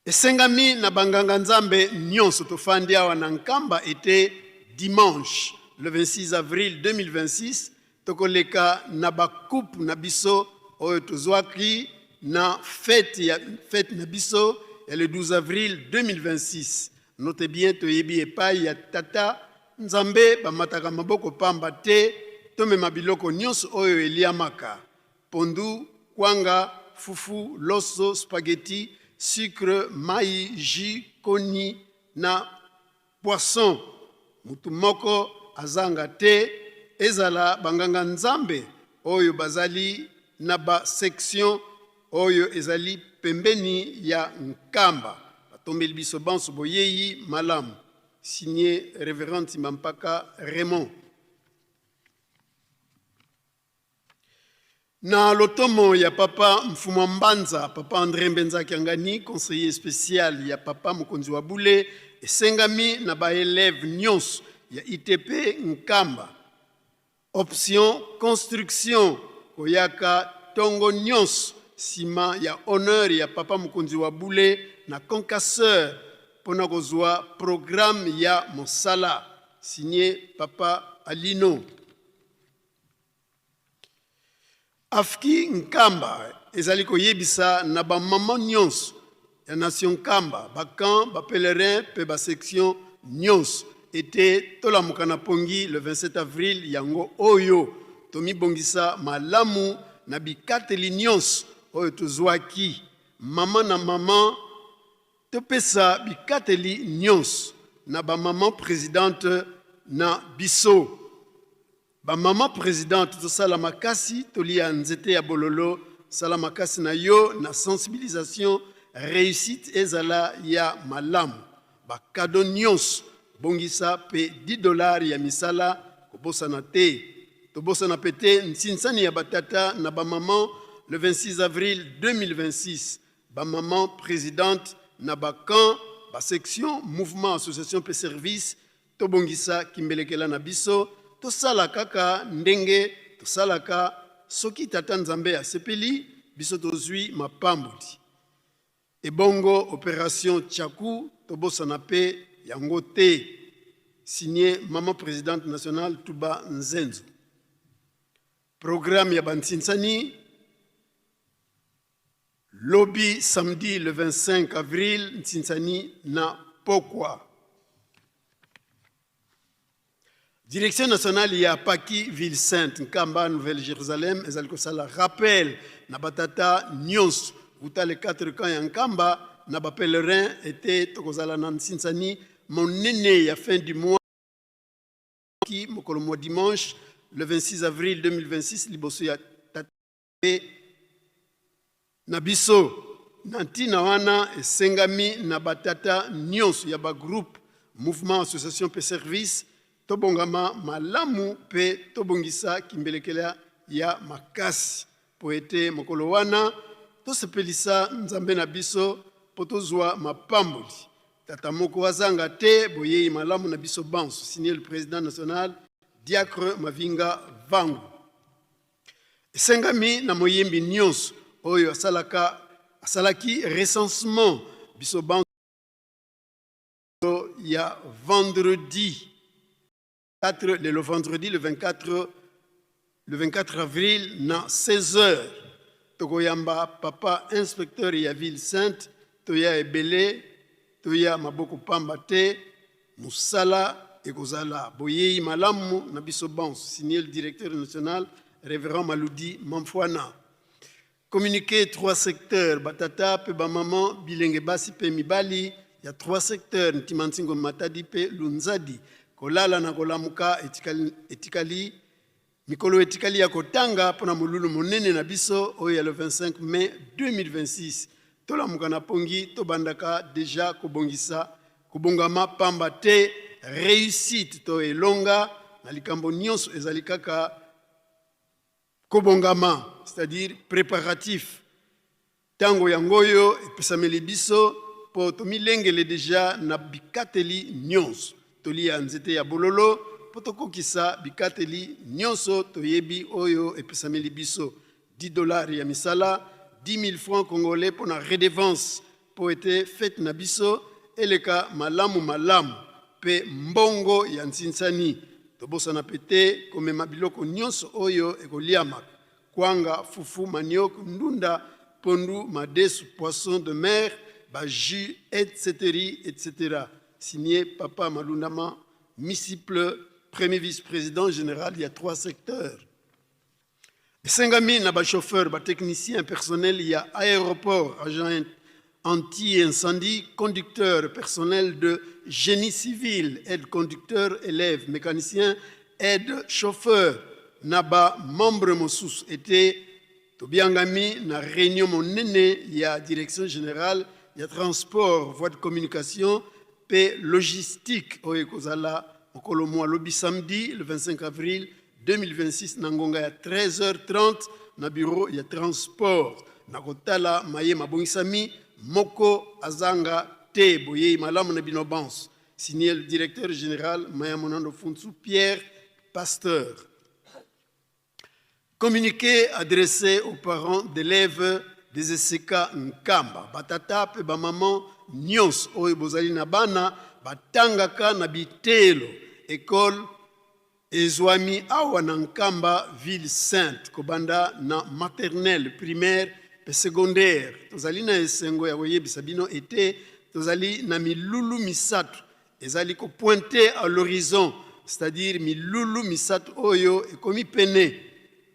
Esengami na banganga Nzambe nionso tofandi awa na Nkamba ete dimanche le 26 avril 2026 tokoleka na ba coupe na biso oyo tozwaki na fete ya fete na biso ya le 12 avril 2026. Note bien, toyebi epai ya Tata Nzambe bamataka maboko pamba te, tomema biloko nionso oyo eliamaka Pondu, kwanga, fufu, loso, spaghetti, sucre, mayi, jus, koni na poisson. Mutu moko azanga te, ezala ba nganga Nzambe oyo bazali na ba sections oyo ezali pembeni ya Nkamba. Batombeli biso banso boyeyi malamu. Signé Reverend Nsimba Raymond. Na lotomo ya Papa Mfumua Mbanza, Papa Andre Mbenza Kiangani, conseiller special ya Papa Mokonzi wa Bule, esengami na ba elèves nionso ya ITP Nkamba, option construction, koyaka tongo nionso sima ya honneur ya Papa Mokonzi wa Bule na concasseur pona kozua programme ya mosala. Signé Papa Alino. Afki Nkamba ezali koyebisa na ba maman nionso ya nation Nkamba, ba camps, ba pèlerins mpe ba sections nionso ete tolamuka na pongi le 27 avril yango oyo, tomibongisa malamu na bikateli nionso oyo tozuaki maman na maman. Topesa bikateli nionso na ba maman presidente na biso. Ba maman presidente tosala makasi tolia nzete ya bololo sala makasi na yo na sensibilisation reussite ezala ya malamu ba cadeau nionso bongisa pe 10 dollars ya misala kobosana te tobosana pe te nsinsani ya ba tata na ba maman le 26 avril 2026 Ba mamans presidentes na ba camps, ba sections, mouvements, associations mpe services, tobongisa kimbelekela na biso, tosala kaka ndenge tosalaka, soki Tata Nzambe asepeli, biso tozui mapamboli. Ebongo operation Tshaku, tobosana mpe yango te. Signé Maman Presidente Nationale Tuba Nzenzo. Programme ya ba nsinsani. Lobi samedi le 25 avril nsinsani na pokwa. Direction nationale ya Paki ville sainte Nkamba Nouvelle Jérusalem ezali kosala rappel na batata nyonso wuta les quatre camps ya Nkamba na ba pèlerins ete tokozala na nsinsani monene ya fin du mois mokolo mwa dimanche le 26 avril 2026 liboso ya tata Mpe na biso. Na ntina wana, esengami na batata nionso ya ba groupes, mouvements, associations mpe services tobongama malamu mpe tobongisa kimbelekela ya makasi mpo ete mokolo wana tosepelisa Nzambe na biso mpo tozua mapamboli. Tata moko azanga te boyei malamu na biso banso. Signé le President national, Diacre Mavinga Vangu. Esengami na moyembi nionso oyo asalaka asalaki recensement biso banso ya vendredi 4 lelo vendredi le 24 le 24 avril na 16 heures tokoyamba papa inspecteur ya ville sainte toya ebele toya maboko pamba te Mosala ekozala boyeyi malamu na biso banso, signe le directeur national Reverend Maludi Mamfuana. Communiqué trois secteurs, ba tata pe ba maman, bilenge basi pe mibali ya trois secteurs, Ntimansingo, Matadi pe Lunzadi, kolala na kolamuka etikali, etikali Mikolo etikali ya kotanga mpo na molulu monene na biso oyo ya le 25 mai 2026. Tolamuka na pongi, tobandaka deja kobongisa, kobongama pamba te reussite to elonga na likambo nionso ezali kaka kobongama, c'est-à-dire preparatif. Tango yango oyo epesameli biso mpo tomilengele deja na bikateli nionso. Toliya nzete ya bololo mpo tokokisa bikateli nionso toyebi oyo epesameli biso. 10 dollars ya misala, 10.000 francs congolais mpo na redevance mpo ete fete na biso eleka malamu malamu mpe mbongo ya nsinsani. Tobosana mpe te komema biloko nionso oyo ekoliamaka. Kwanga, fufu, manioc, ndunda, pondu, madesu, poisson de mer, ba jus, etc. Etc. Signé Papa Malundama Misiple, premier vice-president general ya trois secteurs. Esengami na ba chauffeurs, ba techniciens, personnel ya aeroport, agent anti-incendie, conducteur, personnel de génie civil, aide conducteur, élève, mécanicien, aide chauffeur na ba membre mosusu ete tobiangami na réunion monene ya direction générale ya transport, voie de communication pe logistique oyo ekozala mokolo mwa lobi samedi le 25 avril 2026 na ngonga ya 13h30. na bureau ya transport na kotala maye mabongisami moko azanga te. Boyei malamu na bino banso. Signé le directeur général Mayamonando Funsu Pierre Pasteur. Communiqué adressé aux parents d'élèves des ESK Nkamba. Batata pe ba maman nyonso oyo bozali na bana batangaka na biteyelo école ezwami awa na Nkamba ville sainte kobanda na maternelle, primaire pe secondaire. Tozali na esengo ya koyebisa bino ete tozali na milulu misato ezali ko pointer à l'horizon, c'est-à-dire milulu misato oyo ekomi pene.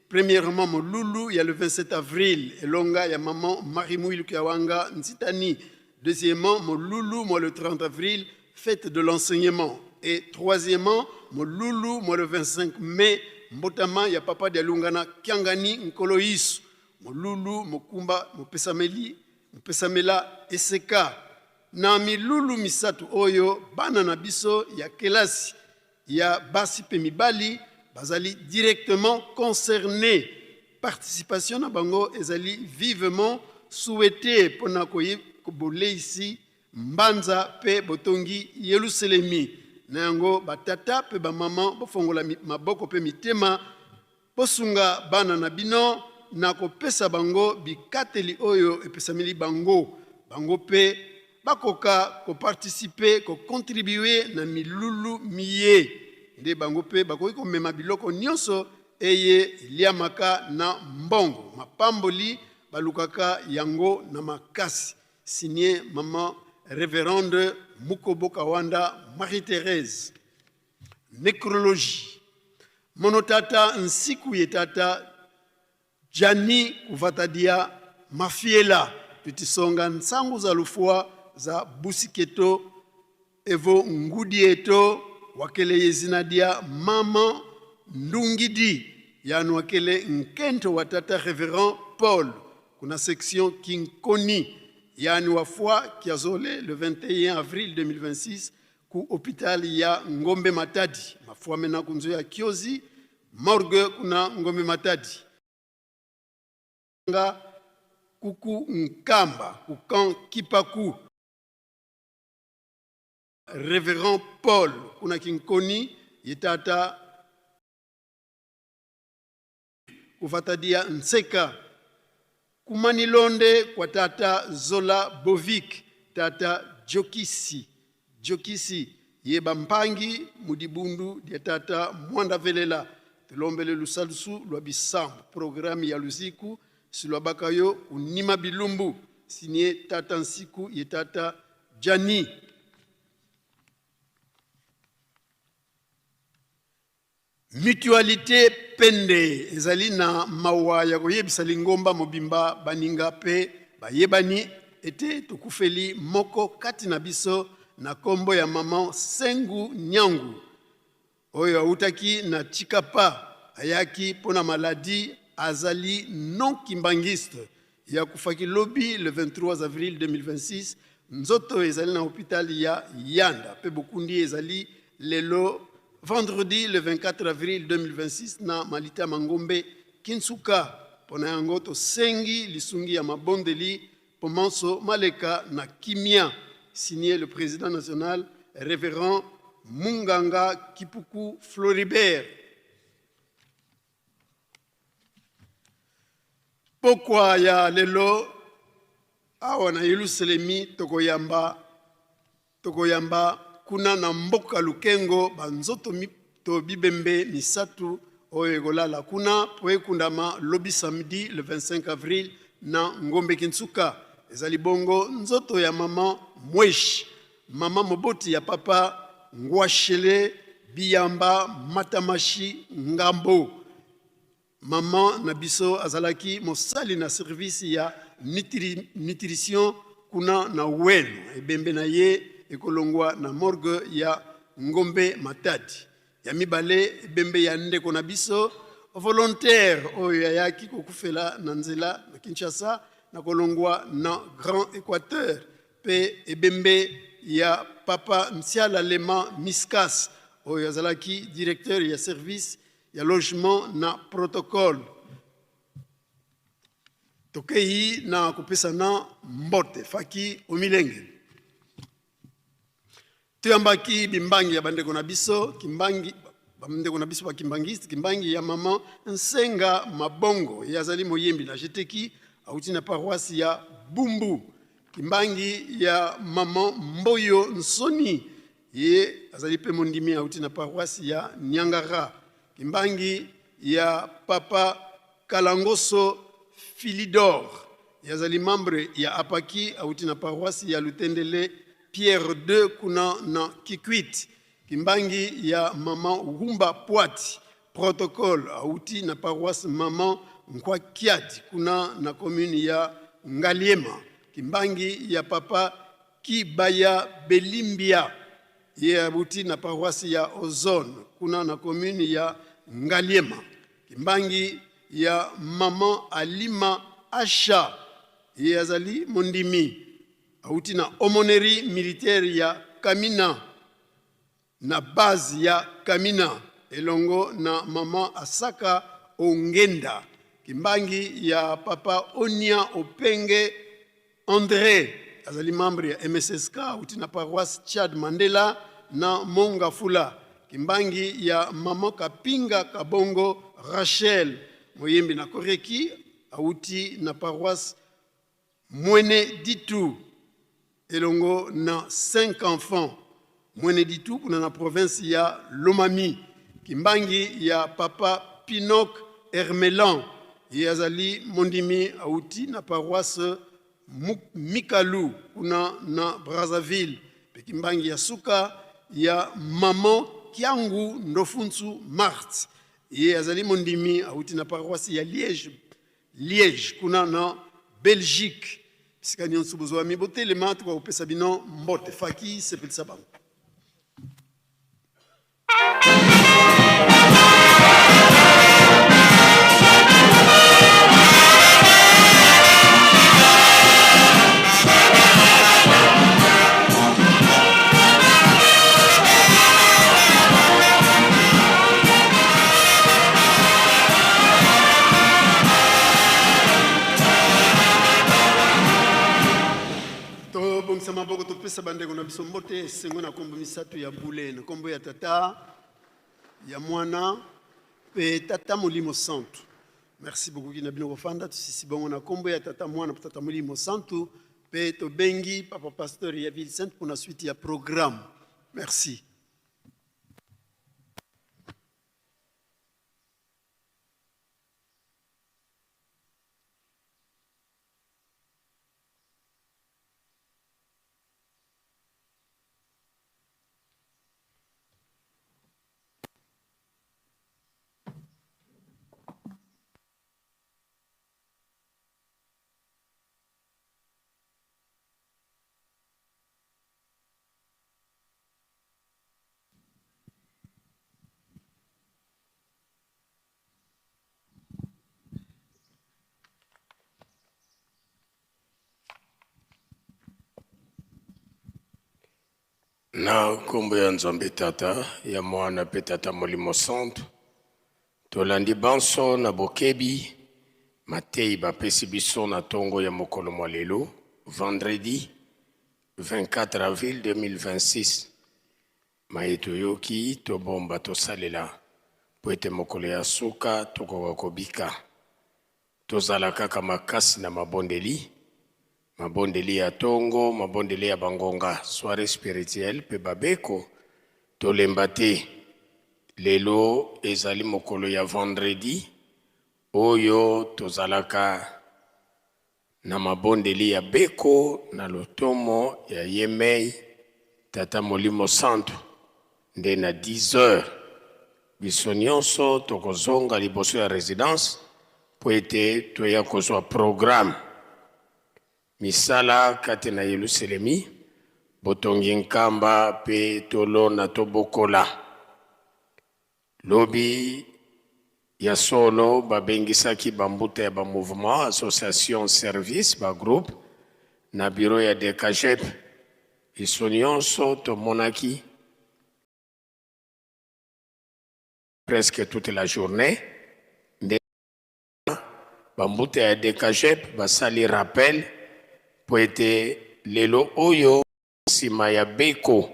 Premièrement, molulu ya le 27 avril, elonga ya maman Marie Mouilu Kiawanga Nzitani. Deuxièmement, molulu moi le 30 avril, fête de l'enseignement. Et troisièmement, molulu moi le 25 mai, mbotama ya papa Dialungana Kiangani Nkolo Yesu. Molulu mokumba mopesameli mopesamela eseka na milulu misato oyo bana na biso ya kelasi ya basi pe mibali bazali directement concernés. Participation na bango ezali vivement souhaitée pona koboleisi mbanza pe botongi Yelusalemi. Na yango batata pe ba mama bofongola maboko pe mitema, bosunga bana na bino na kopesa bango bikateli oyo epesameli bango, bango pe bakoka ko participer, ko contribuer na milulu miye. Nde bango pe bakoki komema biloko nionso eye eliamaka na mbongo. Mapamboli balukaka yango na makasi. Signé maman Reverende Mukobo Kawanda Marie-Thérèse. Necrologie. Mono tata nsiku ye tata Gianni kuvatadia mafiela tutisonga nsangu za lufua za busiketo evo ngudi eto wakele yezina dia mama ndungidi yanu wakele nkento wa tata Reverend Paul kuna section Kinkoni yani wafua kiazole le 21 avril 2026 ku hopital ya Ngombe Matadi mafua mena kunzo ya Kiozi morgue kuna Ngombe Matadi nga kuku Nkamba ku camp Kipaku Reverend Paul kuna Kinkoni ye tata kuvatadia Nseka kumanilonde kwa tata Zola Bovik tata Jokisi Jokisi ye bampangi mudibundu dia tata Mwanda Velela tulombele lusalusu lwa bisambu programme ya luziku silwabakayo kunima bilumbu signé tata Nsiku ye tata Gianni. Mutualite Pende ezali na mawa ya koyebisa lingomba mobimba, baninga pe bayebani ete tokufeli moko kati na biso na kombo ya maman Sengu Nyangu oyo awutaki na Tshikapa, ayaki mpo na maladie, azali non kimbanguiste ye akufaki lobi le 23 avril 2026. Nzoto ezali na hopital ya Yanda pe bokundi ezali lelo vendredi le 24 avril 2026 na malita Mangombe Kinsuka. Pona yango tosengi lisungi ya mabondeli po manso maleka na kimia. Signé le président national révérend Munganga Kipuku Floribert. Pokwa ya lelo awa na Yelusalemi tokoyamba tokoyamba kuna na mboka Lukengo banzoto to bibembe misatu oyo ekolala kuna po ekundama lobi samedi le 25 avril na Ngombe Kinsuka. Ezali bongo nzoto ya mama Mweshi, mama moboti ya papa Ngwashele Biyamba Matamashi Ngambo. Maman na biso azalaki mosali na service ya nutrition kuna na Weno. Ebembe na ye ekolongwa na morgue ya Ngombe Matadi. Ya mibale, ebembe ya ndeko na biso volontaire oyo ayaki kokufela na nzela na Kinshasa na kolongwa na Grand Equateur, pe ebembe ya papa Nsiala Lema Miskas oyo azalaki directeur ya service ya logement na protocole. Tokei na kopesana mbote faki omilengeli. Toyambaki bimbangi ya bandeko na biso kimbangi bandeko na biso bakimbangiste kimbangi ya mama Nsenga Mabongo ye azali moyembi na GTK auti na paroisse ya Bumbu kimbangi ya mama Mboyo Nsoni ye azali mpe mondimi auti na paroisse ya Niangara kimbangi ya papa Kalangoso Philidor ye azali membre ya Apaki auti na paroisse ya Lutendele Pierre 2 kuna na Kikwit kimbangi ya mama Wumba Poati protocole auti na paroisse mama Nkwakiadi kuna na commune ya Ngaliema kimbangi ya papa Kibaya Belimbia ye abuti na paroisse ya Ozone kuna na commune ya Ngaliema kimbangi ya maman Alima Asha ye azali mondimi auti na aumônerie militaire ya Kamina na base ya Kamina elongo na maman Asaka Ongenda kimbangi ya papa Onia Openge André azali membre ya MSSK auti na paroisse Tchad Mandela na Mongafula kimbangi ya maman Kapinga Kabongo Rachel moyembi na Koreki auti na paroisse Mwene Ditu elongo na 5 enfants Mwene Ditu kuna na province ya Lomami kimbangi ya papa Pinok Hermelan ye azali mondimi auti na paroisse Mikalu kuna na Brazzaville pe kimbangi ya suka ya maman Kiangu Ndofunsu Marthe ye azali mondimi auti na paroisse ya Liège Liège kuna na Belgique bisika nyonso bozwami botelema tokoka kopesa bino mbote faki sepelisa bango. Tobongisa maboko topesa bandeko na biso mbote esengo na nkombo misato ya bule na nkombo ya tata ya mwana mpe tata molimo santu merci beaucoup kina bino kofanda tosisi bongo na nkombo ya tata mwana mpe tata molimo santu mpe tobengi papa pasteur ya ville sainte mpo na suite ya programme merci Na nkombo ya Nzambe Tata, ya Mwana mpe Tata Molimo Santu, tolandi banso na bokebi mateyi bapesi biso na tongo ya mokolo mwa lelo, vendredi 24 avril 2026. Maye toyoki, tobomba, tosalela, mpo ete mokolo ya suka tokoka kobika. Tozala kaka makasi na mabondeli, mabondeli ya tongo, mabondeli ya bangonga, soiree spirituelle pe babeko, tolemba te. Lelo ezali mokolo ya vendredi oyo tozalaka na mabondeli ya beko na lotomo ya ye mei Tata Molimo Santu nde na 10 heures biso nionso tokozonga liboso ya residence mpo ete toya kozwa programme misala kati na Yeluselemi, botongi nkamba mpe tolona tobokola. Lobi ya solo babengisaki ba mbuta ya ba mouvements, associations, services, ba groupes na bureau ya DKGEP. Biso nionso tomonaki presque toute la journee nde. Bambuta ya Decagep basali rappel mpo ete lelo oyo nsima ya beko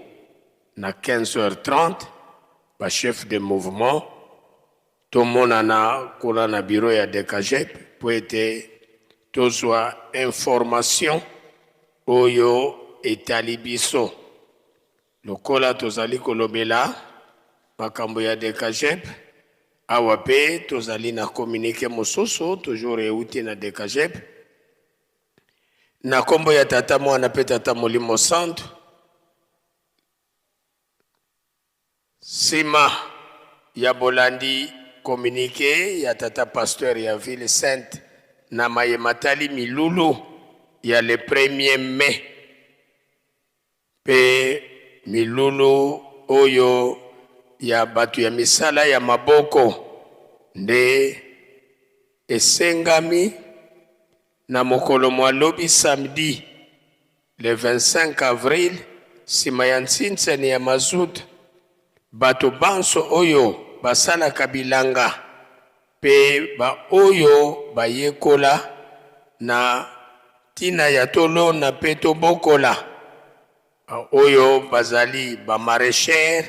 na 15h30, ba chef de mouvement tomonana kuna na bureau ya Decagep mpo ete tozwa information oyo etali biso. Lokola tozali kolobela makambo ya Decagep, awa mpe tozali na communiqué mosusu toujours euti na Decagep na kombo ya Tata, Mwana mpe Tata Molimo Santu. Nsima ya bolandi communiqué ya tata pasteur ya Ville Sainte na maye matali milulu ya le 1er mai mpe milulu oyo ya bato ya misala ya maboko nde esengami na mokolo mwa lobi samedi le 25 avril, nsima ya ntsinsani ya mazout, bato banso oyo basalaka bilanga mpe baoyo bayekola na ntina ya tolona mpe tobokola, oyo bazali ba maraîchers,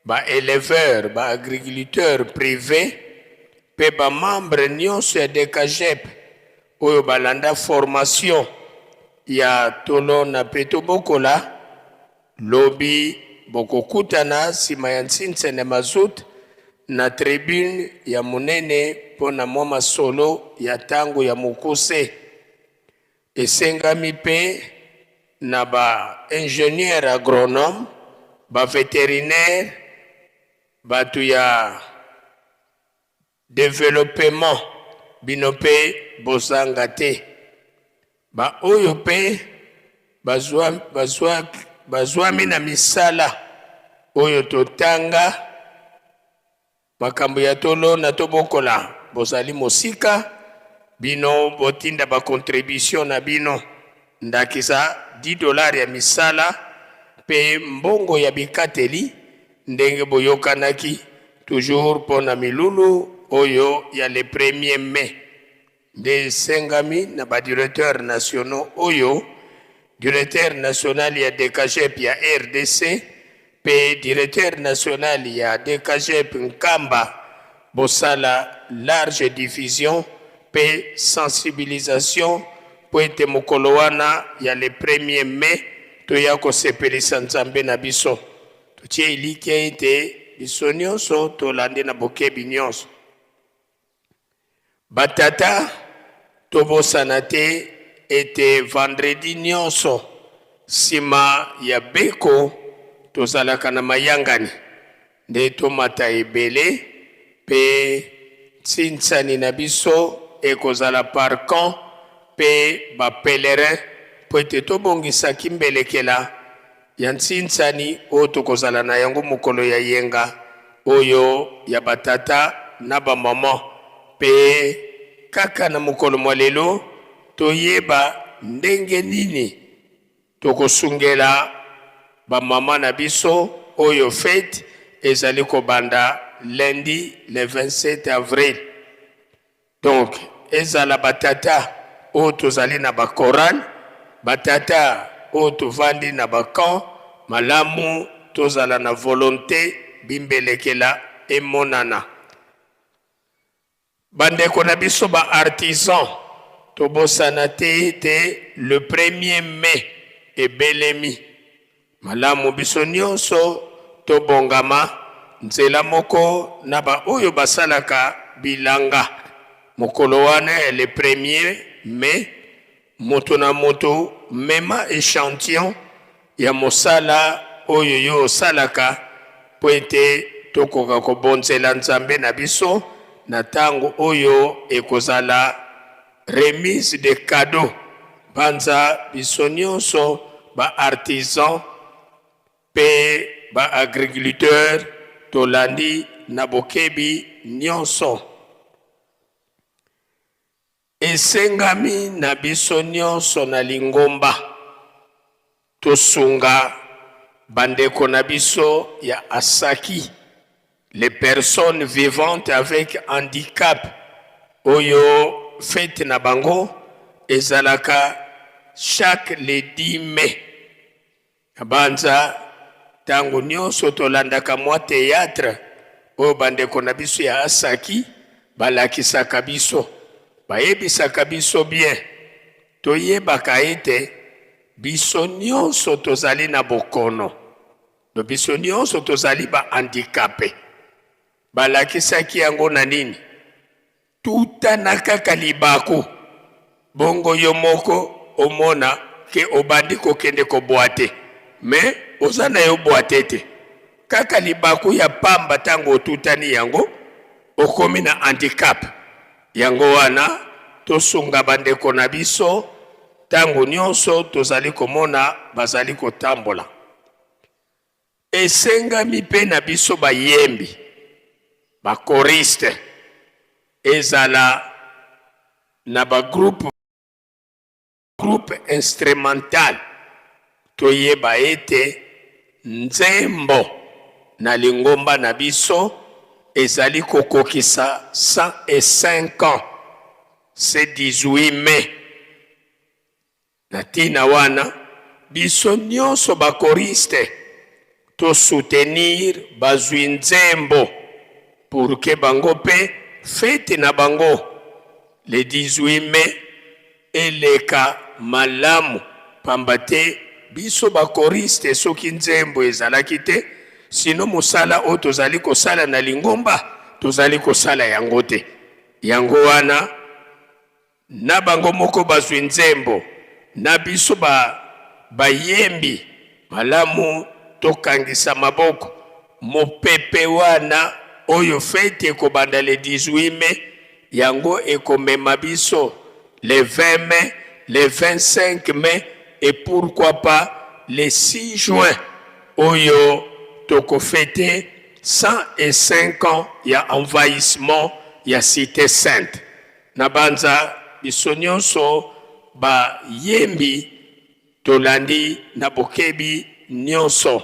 ba éleveurs, ba agriculteurs privés mpe ba membres nyonso ya Decagep oyo balanda formation ya tolona mpe tobokola, lobi bokokutana nsima ya ntsinsene mazout na tribune ya monene mpo na mwa masolo ya ntango ya mokuse. Esengami mpe na ba ingénieur agronome, ba vétérinaire, bato ya développement, bino mpe bozanga te. Baoyo mpe bazwami na misala oyo totanga makambo ya tolona tobokola, bozali mosika, bino botinda ba contribution na bino, ndakisa 10 $ ya misala mpe mbongo ya bikateli ndenge boyokanaki, toujours mpo na milulu oyo ya le 1er mai. Nde esengami na ba directeur nationaux oyo: directeur national ya Decagep ya RDC mpe directeur national ya Decagep Nkamba, bosala large diffusion mpe sensibilisation mpo ete mokolo wana ya le 1er mai toya kosepelisa Nzambe na biso. Totie elikya ete biso nyonso tolandi na bokebi nyonso. Batata, tobosana te ete vendredi nyonso nsima ya beko tozalaka na mayangani, nde tomata ebele mpe ntsinsani na biso ekozala par camp mpe ba pèlerin, mpo ete tobongisaki mbelekela ya ntsinsani oyo tokozala na yango mokolo ya yenga oyo ya batata na bamama. Mpe kaka na mokolo mwa lelo toyeba ndenge nini tokosungela bamama na biso oyo fête ezali kobanda lundi le 27 avril. Donc ezala batata oyo tozali na ba chorale, batata oyo tovandi na ba camp, malamu tozala na volonté bimbelekela emonana. Bandeko na biso ba artisan, tobosana te ete le 1er mai ebelemi. Malamu biso nyonso tobongama nzela moko na baoyo basalaka bilanga. Mokolo wana ya le 1er mai, moto na moto mema échantillon ya mosala oyo yo osalaka, mpo ete tokoka kobonzela Nzambe na biso na ntango oyo ekozala remise de cadeau. Banza biso nyonso ba artisan mpe ba agriculteur tolandi na bokebi nyonso. Esengami na biso nyonso na lingomba tosunga bandeko na biso ya asaki, les personnes vivantes avec handicap, oyo. fete na bango ezalaka chaque le 10 mai. Nabanza ntango nyonso tolandaka mwa théâtre oyo bandeko na biso ya Asaki balakisaka biso, bayebisaka biso bien, toyebaka ete biso nyonso tozali na bokono, do biso nyonso tozali ba handicapé. Balakisaki yango na nini? Tutana kaka libaku, bongo yo moko omona ke obandi kokende koboite, mais oza na yo boite te. Kaka libaku ya pamba ntango otutani yango okomi na handicap. Yango wana tosunga bandeko na biso ntango nyonso tozali komona bazali kotambola. Esengami mpe na biso bayembi, ba choristes, ezala na ba groupe groupe instrumental, toyeba ete nzembo na lingomba na biso ezali kokokisa 105 ans ce 18 mai. Na tina wana, biso nionso ba choristes to soutenir bazui nzembo pour que bango pe fete na bango le 18 mai eleka malamu pamba te biso ba choristes soki nzembo ezalaki te sinon mosala oyo tozali kosala na lingomba tozali kosala yango te. Yango wana Na bango moko bazwi nzembo na biso ba bayembi malamu tokangisa maboko mopepe wana oyo feti ekobanda le 18 mai yango ekomema biso le 20 mai le 25 mai et pourquoi pas le 6 juin oyo tokofete 105 ans ya envahissement ya cite sainte. Nabanza biso nionso ba yembi tolandi na bokebi nionso.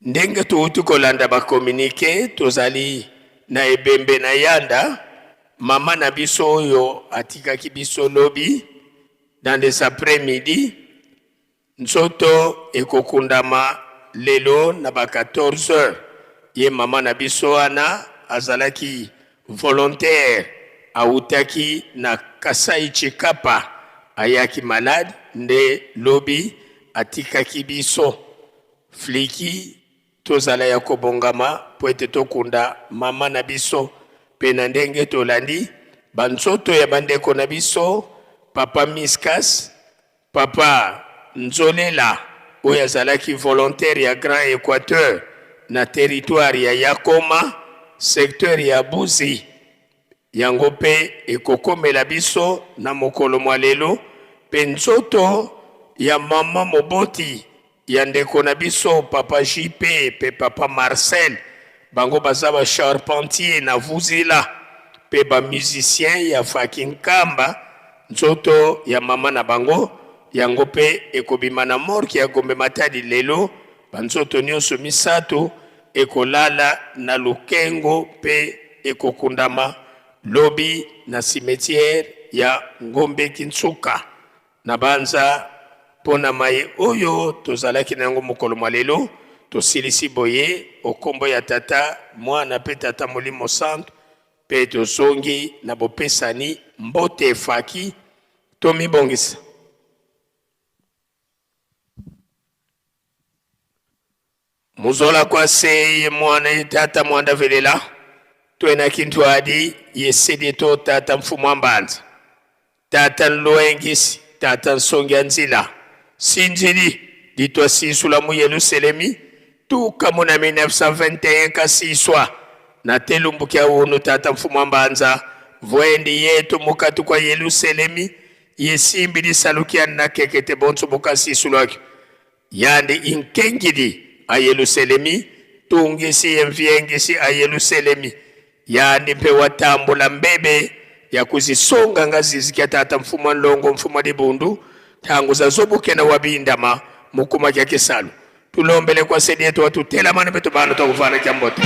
Ndenge towuti kolanda ba communique, tozali na ebembe na Yanda, mama na biso oyo atikaki biso lobi dans les après-midi. Nzoto ekokundama lelo na ba 14 heures. Ye mama na biso wana azalaki volontaire, awutaki na Kasai Tshikapa, ayaki malade nde lobi atikaki biso. Fliki Tozala ya kobongama mpo ete tokunda mama na biso, mpe na ndenge tolandi banzoto ya bandeko na biso, Papa Miskas, Papa Nzolela oyo azalaki volontaire ya Grand Equateur na territoire ya Yakoma, secteur ya Buzi. Yango mpe ekokomela biso na mokolo mwa lelo, mpe nzoto ya mama moboti ya ndeko na biso papa JP mpe papa Marcel, bango baza ba charpentier na Vuzila mpe ba musiciens ya Faki Nkamba, nzoto ya mama na bango yango mpe ekobima na morgue ya Gombe Matadi lelo, ba nzoto nionso misato Ekolala na Lukengo mpe ekokundama lobi na cimetière ya Ngombe Kinsuka. Nabanza mpo na maye oyo tozalaki na yango mokolo mwa lelo, tosilisi boye o kombo ya Tata, Mwana mpe Tata Molimo Santu, mpe tozongi na bopesani mbote efaki. Tomibongisa. Muzola kwa se ye mwana ye tata mwanda velela twena kintwadi ye sedi to tata mfumu wa mbanza tata nloengisi tata nsongi ya nzila sinzili litwa sisula mu Yeluselemi tuka mu na 1921 kasiswa na telumbu kya unu tata mfumu wa mbanza vwendi yetu mukatu kwa Yeluselemi ye simbi lisalu kya nakekete bonso bukasisulwakyo Yandi inkengidi a Yeluselemi, tungisi ye mviengisi a Yeluselemi. Yandi mpe watambula mbebe ya kuzisonga nga zizi kya tata mfumu wa nlongo mfumu wa dibundu tangu zazobukena wa bindama mukuma kya kisalu. Tulombele kwa sedi yetu watutelamana mpe tubana twakuvana kya mbote.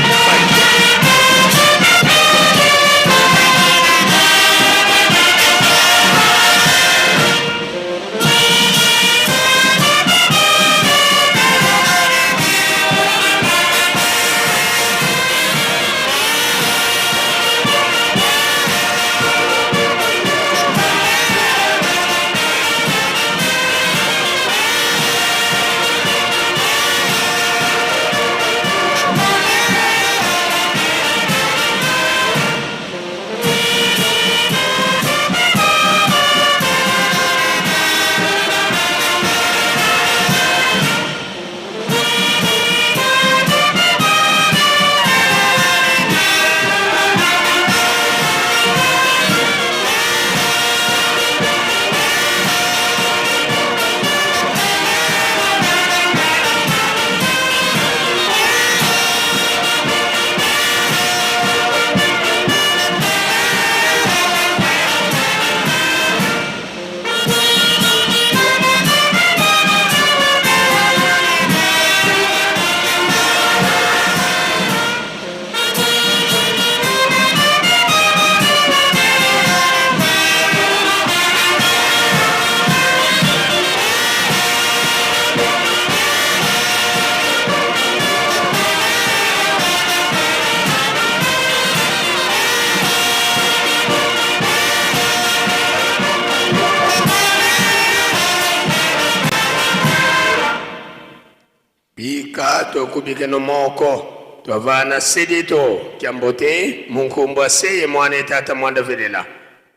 Sika tokubikeno moko twavana sedito kyambote munkumbwa se ye mwana etata mwanda velela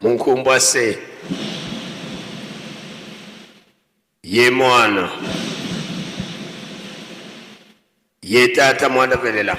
munkumbwa se ye mwana ye tata mwanda velela.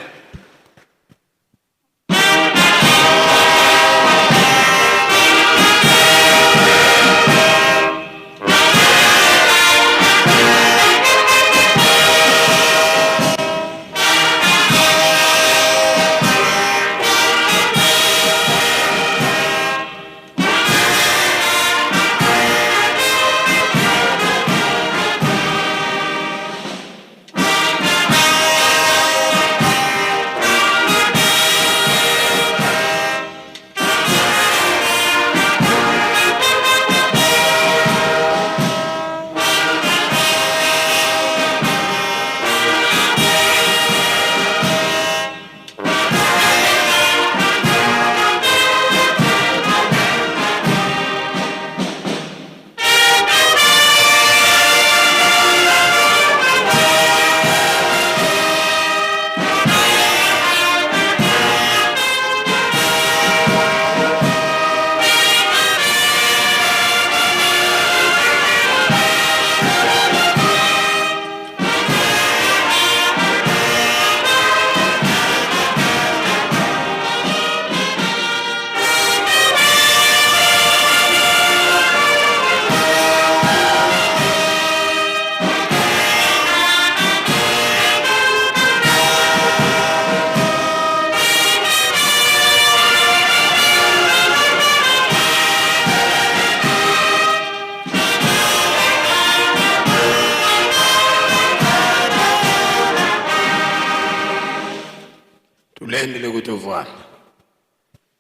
Tulendele kutovwana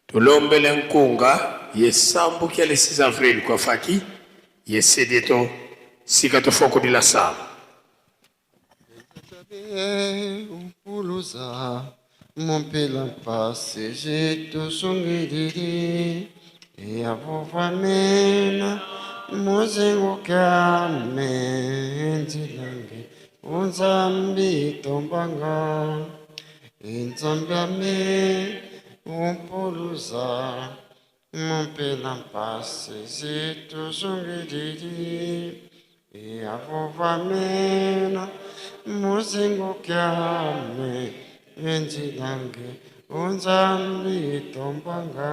tulombele nkunga yesambukia le 6 avril kwa faki yesedeto sika tofokudila sala. Upuluza mumpila mpasi jitusungilili yavuvamena muzingukame nzilange unzambi tombanga inzambiame umpuluza mumpila mpasi jitusungilili yavuvamena muzingukyame enzilange unzambi tombanga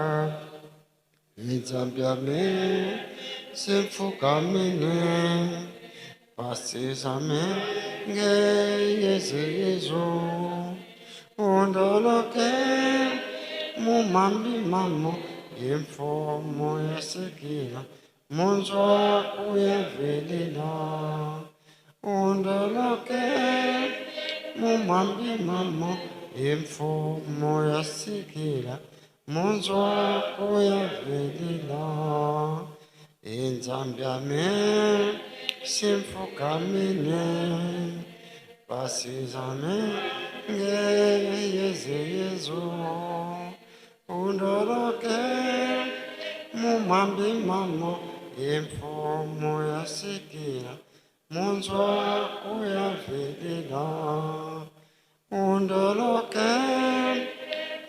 inzambiame simfukamene pasizame ngeyezeyezo undoloke mumambi mamo imfomo yasekila munzwa kuyavelela undoloke mumambi mamo imfomo yasikila munzwa kuyavelela inzambiame simfukamine pasizame ngeyezeyezo undoloke mumambi mamo imfomo yasikila munzwa kuyavelela undoloke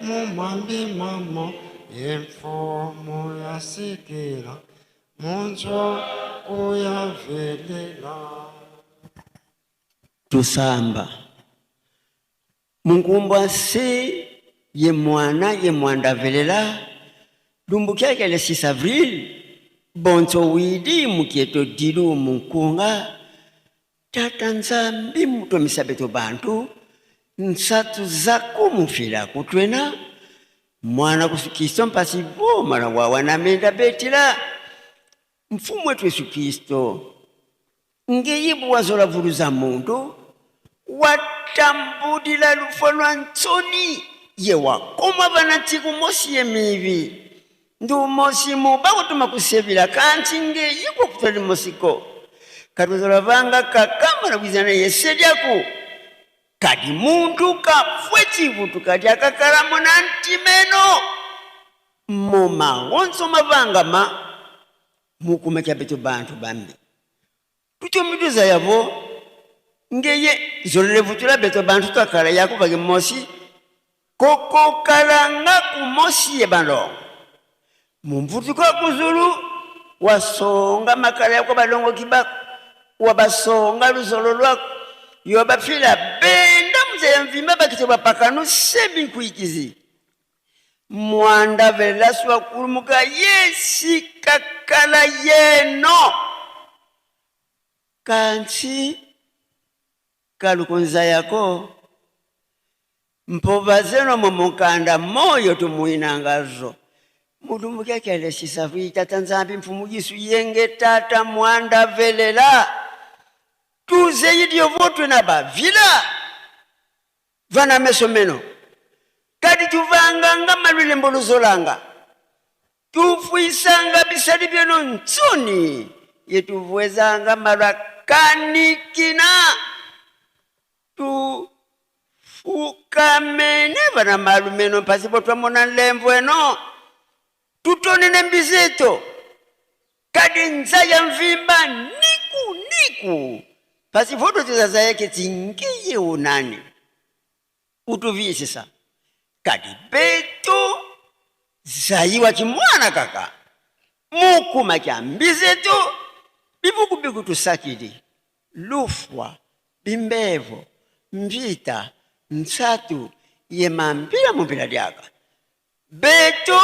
mumambi mamo imfomo yasikila munzwa kuyavelela. Tusamba mungumbwa se ye mwana ye mwandavelela lumbukyake le 6 avril bonso widi mukieto dilu munkunga tata nzambi mutomisa beto bantu nsatu zako mufila kutwena mwana kusu Kristo mpasi bo mwana wawa na menda betila mfumu wetu Yesu Kristo ngeyibu wazola vulu za muntu watambudila lufo lwa ntsoni ye wakoma bana tsiku mosi ye mibi ndu mosi muba kutuma kusebila kanti ngeyiko kutali mosiko katuzola vanga kakamba na kwizana yeselyaku kadi muntu kafwe chivutu kadi akakalamo na ntimeno mumawonso mavanga ma mukumekya betu bantu bambi tuchomituza yavo Ngeye zolele vutula beto bantu twakala yakubake mosi kokokalanga kumosi ye balongo mumvutuko kuzulu wasonga makala yako balongo kibako wabasonga luzolo lwako yobafila benda mzeya mvimba bakito bapakanu sebi nkuikizi mwanda velaswa kulumuka yesikakala yeno kansi kalukunza yako mpova zeno mumukanda moyo tumuinangazo mulumbukyakele sisafu tata nzambi mfumu jisu yenge tata mwanda velela tuze idyo votwe na bavila vana meso meno kadi tuvanganga malwile mboluzolanga tufwisanga bisali byeno ntsuni yetuvwezanga malwa kanikina tufukamene vana malumeno pasipo twamona nlemvu eno tutonene mbizito kadi nza ya mvimba niku niku pasipo tuzaza yake tsingiye unani utuvisisa kadi beto zayiwa chimwana kaka mukuma kya mbizeto bivuku bikutusakili lufwa bimbevo mvita ntsatu yemambila mumbila lyaka beto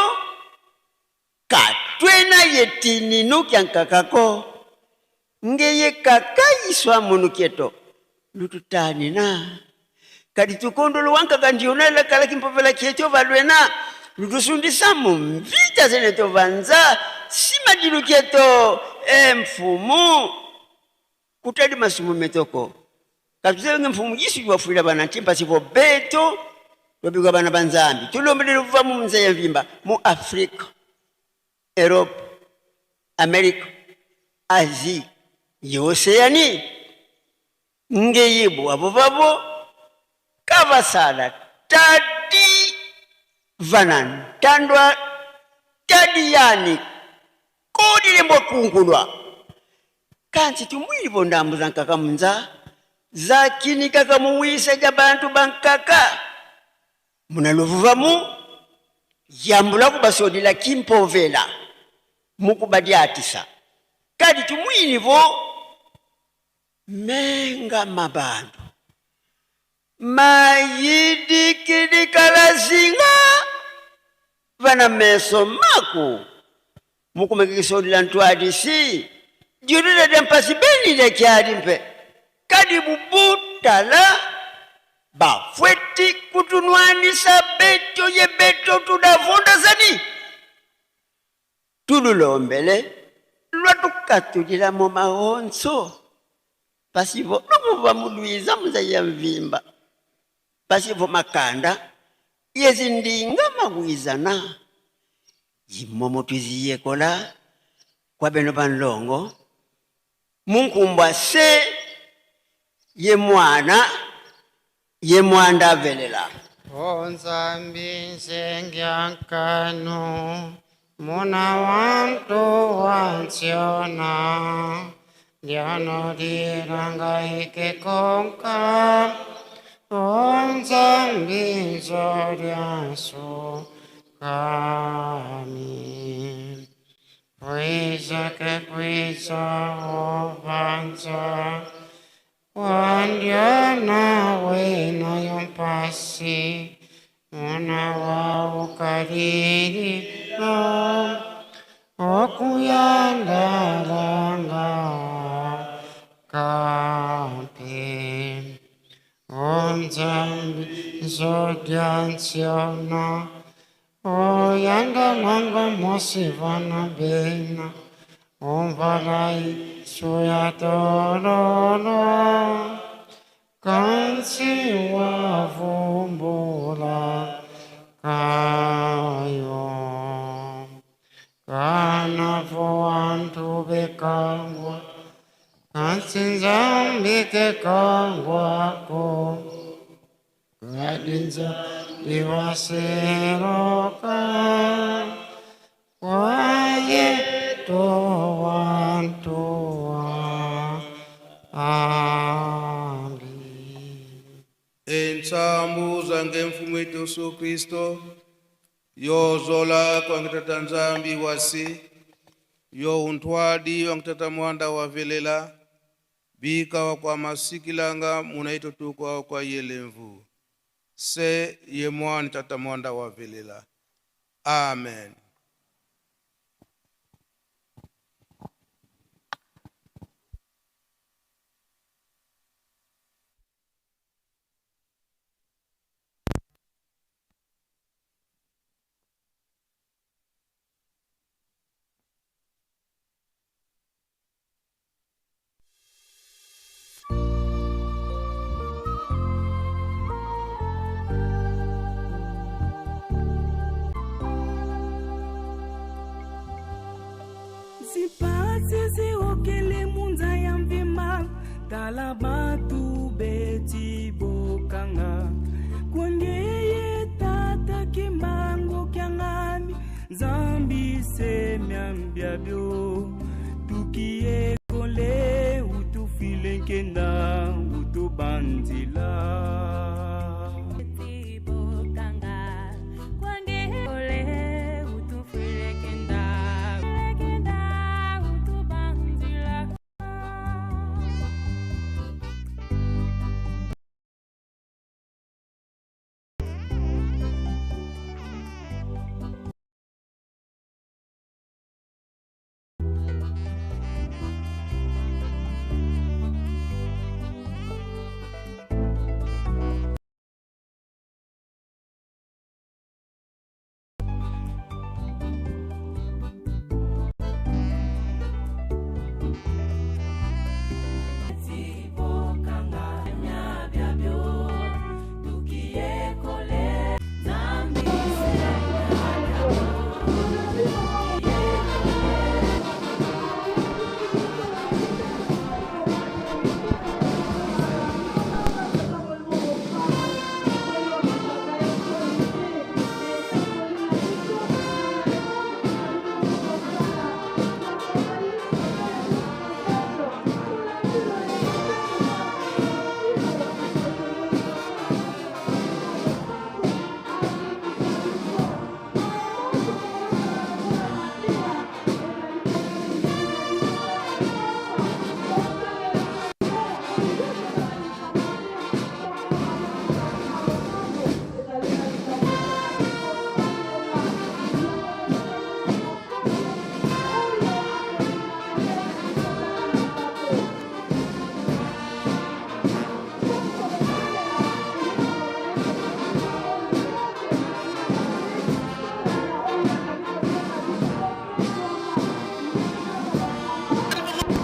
katwena yetininu kya nkakako ngeye kakayiswa munu kyeto lututanina kadi tukondolo wankaka ndionala kala kimpovela kyeto valwena lutusundisa mumvita zene tovanza simadilu kyeto e mfumu kutali masumu metoko katuzenge mfumu jisu juwafuila bana ntimpa sivo beto lwabikwa bana banzambi tulombelele kuva mu nze ya mvimba mu Afrika, Europe, Amerika, Asie, Oceanie ngeyibu abo babo kavasala tadi vanantandwa tadiyani kodile mbokungulwa kanti tumwilivo ndambu za nkaka munza zakini kaka muwisa ja bantu bankaka munaluvuvamu yambula kubasodila kimpovela mukubadiatisa kadi tumwilivo menga mabantu mayidikidikalazinga vana meso maku mukumekikisodila ntwadisi jurire mpasi benile kyali mpe kadi bubutala bafweti kutunwanisa beto ye beto tudavunda zani tululombele lwatukatulila mu mahonso pasivo lumuva mulwiza muzaya mvimba pasivo makanda yezindinga magwizana yimomo twiziyekola kwa beno banlongo munkumbwa se ye mwana ye mwanda avelela Onzambi nzengyankanu muna wantu wansiona lyano lirangaike konka onzambi nzolyansu kami Kwiza ke kwiza obanza wandyana wena yompasi muna waukalili no okuyandalanga kampi onzambi nzodyansiona oyandalanga mosivana bena omvalai suyatololo kansi wavumbula kayo kanavo wantu bekangwa kansi nzambi kekangwako kadinza liwaseroka wayeto wantu wa ambi. Nsambu zange mfumu wetu Yesu Kristo, yozola kwangitata Nzambi wasi, yo untwadi wangitata mwanda wa velela, bika wa kwa masikilanga munaito tukwa kwa yelemvu. Se ye mwani tata mwanda wa velela. Amen. Zipasi ziokele munza ya mvima tala batu beti bokanga kwangeye tata kimbangu kyangami nzambi semyambya byo tukiyekole utufile nkenda utubanzila.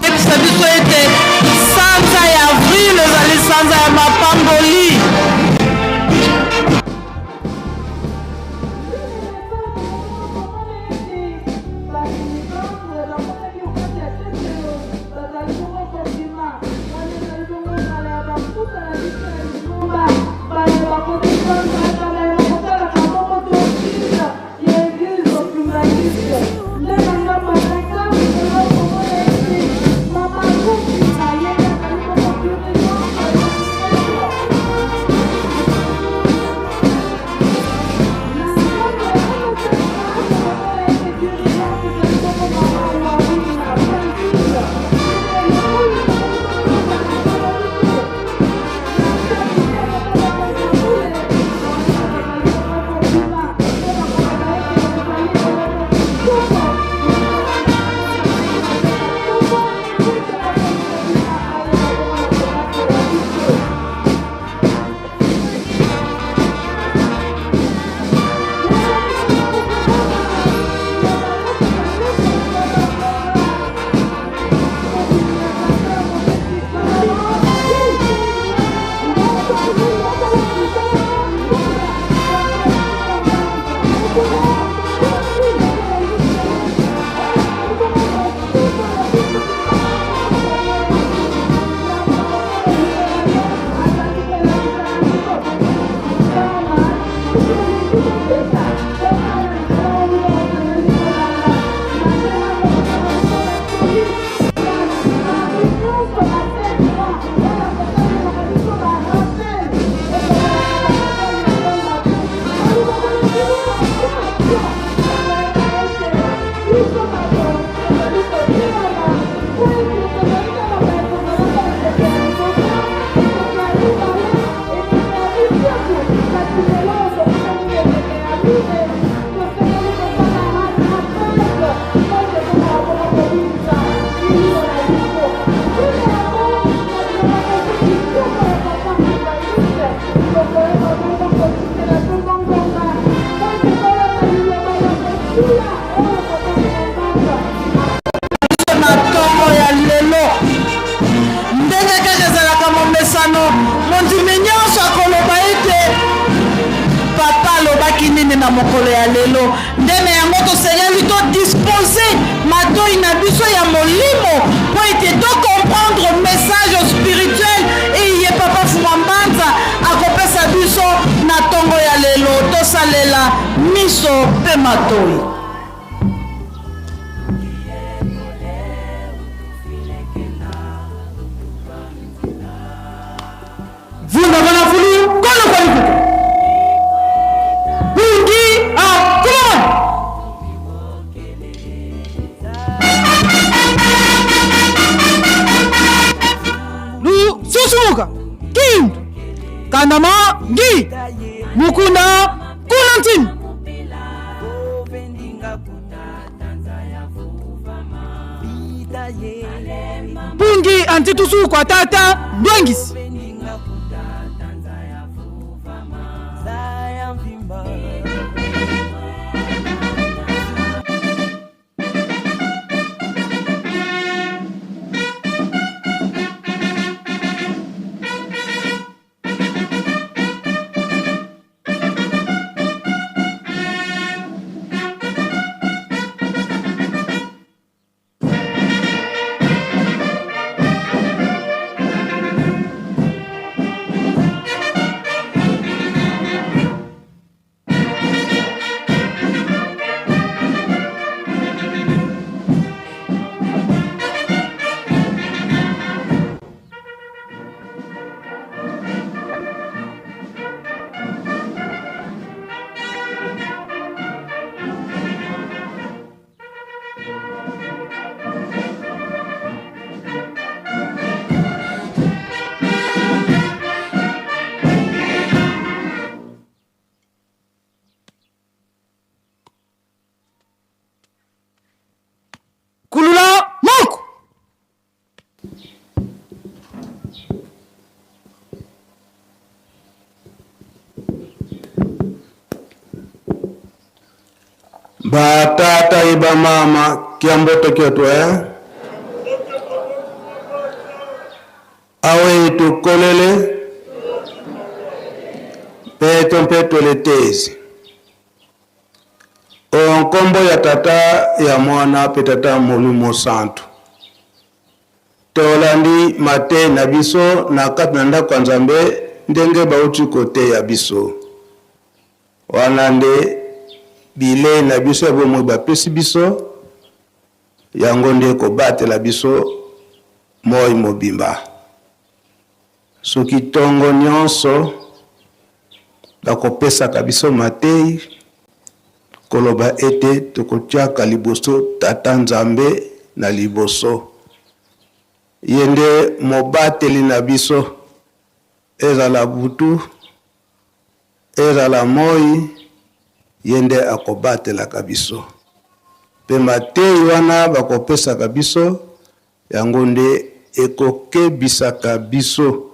Yebisa biso ete sanza ya avril ezali sanza ya mapamboli. mokolo ya lelo. Nde na yango tosengeli to disposer matoi na biso ya molimo mpo ete to comprendre message spirituel eye Papa Fuma Mbanza akopesa biso na tongo ya lelo. Tosalela miso mpe matoi. Vunda bana fulu kono kwa likuku. Bungi a kulon. Lu susumuka. Kindu. Kandama ngi. Mukunda kulantin. Bungi antitusu kwa tata ndwengisi. Kulula moko. Batata ye bamama kiamboto kioto eh? Awe tukolele peto mpe toletezi o nkombo ya Tata ya Mwana mpe Tata Molimo Santu. Tolandi mateyi na biso na kati na ndako ya Nzambe ndenge bauti koteya biso. Wana nde bilei na biso ya bomoi bapesi biso, yango nde ekobatela biso moi mobimba. Soki tongo nionso bakopesaka biso mateyi, koloba ete tokotiaka liboso Tata Nzambe na liboso. Ye nde mobateli na biso, ezala butu, ezala moi, ye nde akobatelaka biso. Pe mateyi wana bakopesaka biso, Yango nde ekokebisaka biso,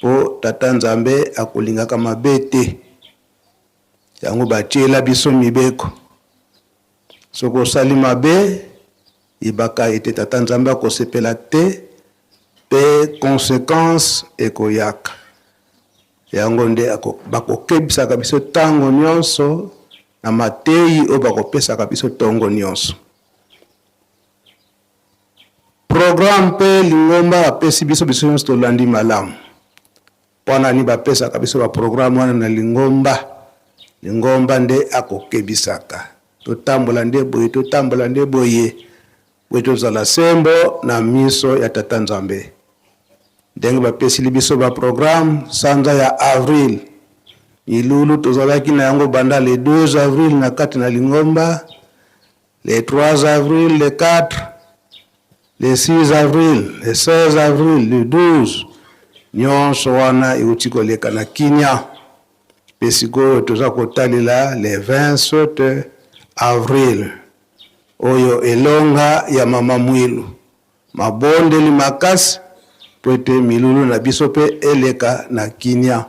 po Tata Nzambe akolingaka mabe te. Yango batiela biso mibeko. Soki osali mabe, yebaka ete Tata Nzambe akosepela te, pe consequence ekoyaka. Yango nde bakokebisaka biso tango nionso na mateyi oyo bakopesaka biso tongo nionso. Programme mpe lingomba bapesi biso, biso nyonso tolandi malamu. Mpo na nini bapesaka biso ba programme wana na lingomba? Lingomba nde akokebisaka totambola nde boye, totambola nde boye, boye tozala sembo na miso ya Tata Nzambe. Ndenge bapesili biso ba programme sanza ya avril, milulu tozalaki na yango banda le 2 avril na kati na lingomba Le 3 avril, le 4, le 6 avril, le 16 avril, le 12, nyonso wana euti koleka na kimia. Mpe sikoyo toza kotalela le 27 avril oyo elonga ya mama Mwilu. Mabondeli makasi mpo ete milulu na biso mpe eleka na kimia.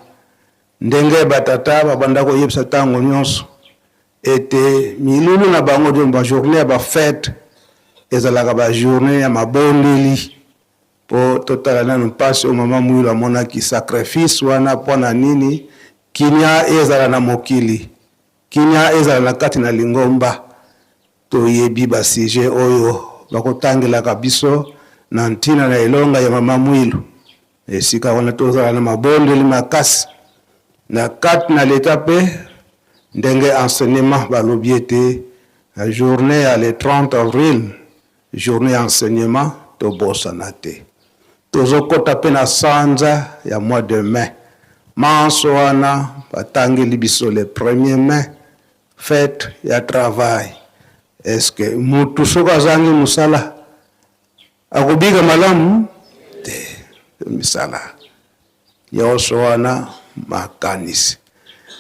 Ndenge batata babanda koyebisa ntango nyonso ete milulu na bango donc ba journee ya ba fete ezalaka ba journee ya mabondeli po totala nanu mpasi oyo mama Mwilu amonaki sacrifice wana mpo na nini kimia ezala na mokili. Kimia ezala na kati na lingomba. Toyebi ba sujets oyo bakotangelaka biso na ntina na elonga ya Mama Mwilu. Esika wana tozala na mabondeli makasi na kati na leta mpe ndenge enseignement balobi ete na journee ya le 30 avril, journee ya enseignement, tobosana te. Tozokota mpe na sanza ya mois de mai. Manso wana batangeli biso le premier mai, fete ya travail. Est-ce que mutu soki azangi mosala akobika malamu te? Misala nyonso wana makanisi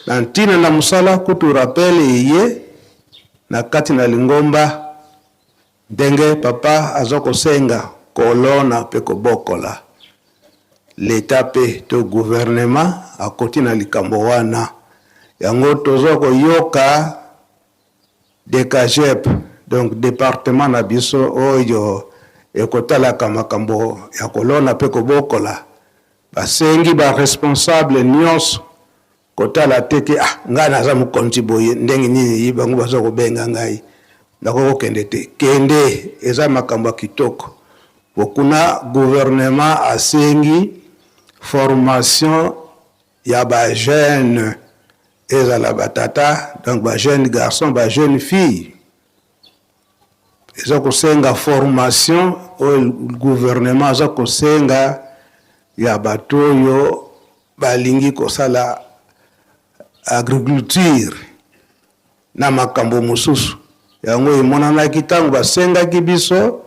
na ntina na mosala, kutu rappel eye na kati na lingomba ndenge papa aza kosenga kolona mpe kobokola. Leta mpe to gouvernement akoti na likambo wana, yango toza koyoka DCAGEP, donc departement na biso oyo ekotalaka makambo ya kolona mpe kobokola, basengi ba responsable nyonso kotala te ke ah, ngai naza mokonzi boye, ndenge nini bango baza kobenga ngai, nakoki kokende te. Kende, eza makambo ya kitoko. Po kuna gouvernement asengi formation ya ba jeunes, ezala ba tata, donc ba jeunes garçons, ba jeunes filles, eza kosenga formation oyo gouvernement aza kosenga ya bato oyo balingi kosala agriculture na makambo mosusu. Yango emonanaki ntango basengaki biso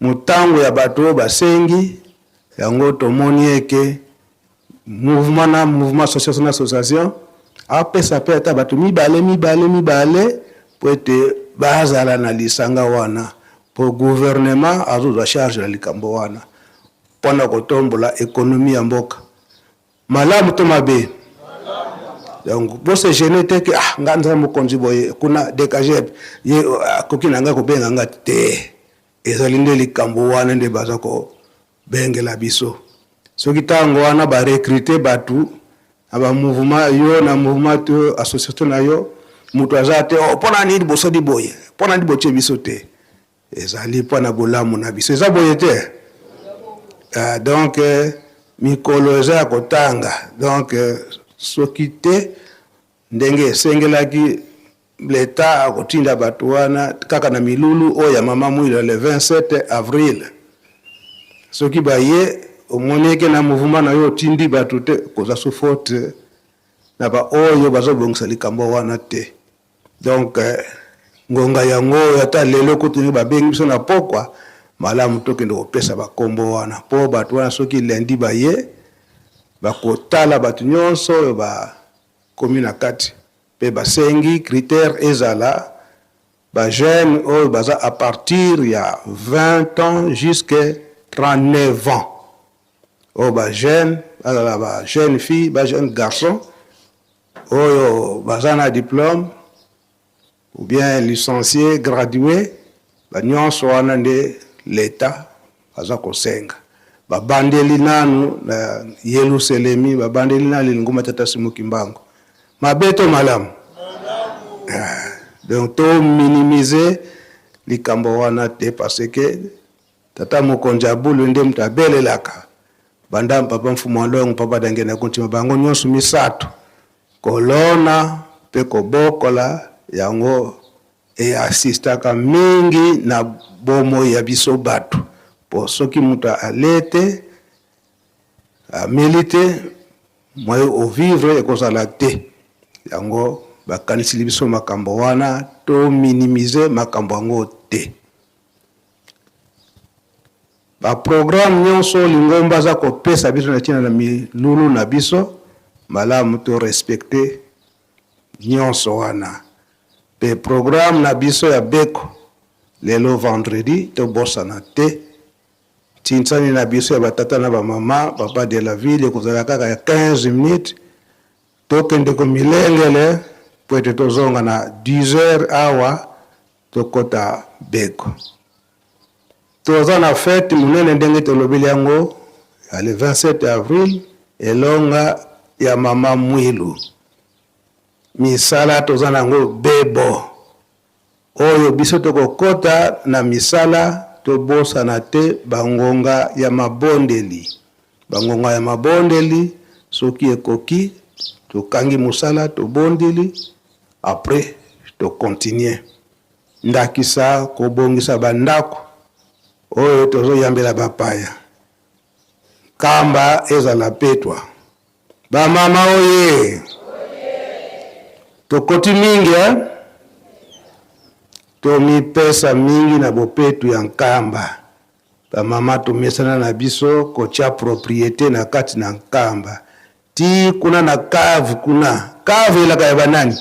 motango ya bato oyo basengi yango, tomoni eke mouvement na mouvement, association na association apesa mpe ata bato mibale mibale mibale po ete bazala na lisanga wana, po gouvernement azozwa charge na likambo wana mpona kotombola économie ya mboka. Malamu to mabe? Donc bose gêner te ke ah, nga nza mokonzi boye, kuna DKG ye akoki na ngai kobenga nga te. Ezali nde likambo wana nde baza kobengela biso. Soki ntango wana barecrute bato na bamouvement, yo na mouvement to association na yo moto aza te, oh, mpona nini bosali boye, mpona nini botie biso te? Ezali mpona bolamu na biso, eza boye te? Donc mikolo eza ya kotanga, donc soki te ndenge esengelaki, leta akotinda bato wana kaka na milulu oyo ya Mama Mwilo le 27 avril. Soki baye, omoni eke na mouvement na yo otindi bato te, koza su faute na baoyo bazobongisa likambo wana te. Donc ngonga yango oyo, ata lelo kutu ndenge babengi biso na pokwa, malamu tokende kopesa bakombo wana, mpo bato wana soki lundi baye, bakotala bato nyonso oyo bakomi na kati. Mpe basengi critère ezala bajeune oyo baza à partir ya 20 ans jusque 39 ans, oyo bajeune, bazala bajeune fille, bajeune garçon oyo baza na diplôme ou bien licencié, gradué, banyonso wana nde leta aza kosenga. Babandeli nanu na Yelusalemi, babandeli nanu lingomba Tata Simon Kimbangu. Mabe to malamu? Donc to minimiser likambo wana te, parce que tata mokonzi ya bulu nde moto abelelaka banda papa Mfumu Alongo, papa Dangenda Kuntima, bango nyonso misato, kolona mpe kobokola yango easistaka mingi na bomoi ya biso bato, po soki moto alie te, ameli te, moyen ovivre ekozala te. Yango bakanisili biso makambo wana, to minimiser makambo yango te. Baprogramme nyonso lingomba aza kopesa biso na ntina na milulu na biso, malamu to respecter nyonso wana. Mpe programme na biso ya beko lelo vendredi, tobosana te ntinsani na biso ya batata na bamama, papa de la ville, ekozala kaka ya 15 minutes. Tokende komilengele po ete tozonga na 10 heures awa, tokota beko. Toza na fete monene ndenge tolobeli yango ya le 27 avril, elonga ya Mama Mwilu. Misala toza na yango bebo. Oyo biso tokokota na misala, tobosana te bangonga ya mabondeli. Bangonga ya mabondeli soki ekoki, tokangi mosala, tobondeli, après to continuer. Ndakisa kobongisa ba ndako oyo tozoyambela bapaya. Nkamba ezala petwa. Ba mama oye! Tokoti mingi eh? Tomipesa mingi na bopetu ya Nkamba. Ba mama tomesana na biso kotia propriete na kati na Nkamba. Ti kuna na cave kuna. Cave elaka ya banani?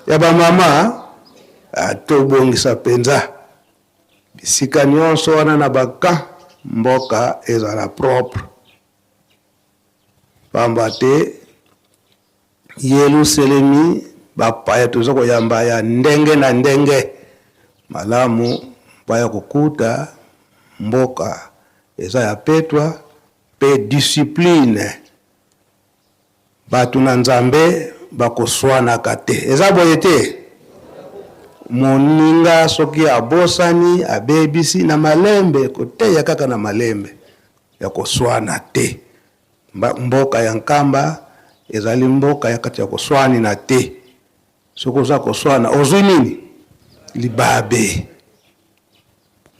Ya ba mama? Ah, tobongisa penza. Bisika nionso wana na ba camp, mboka ezala propre. Pamba te Yeluselemi bapaya toza koyamba ya ndenge na ndenge, malamu baya kokuta mboka eza ya petwa pe discipline. Bato na Nzambe bakoswanaka te. Eza boye te? Moninga soki abosani, abebisi, na malembe, koteya kaka na malembe, ya koswana te. Mboka ya Nkamba ezali mboka ya kati ya koswanina te. Soki oza koswana, ozwi nini? Libabe.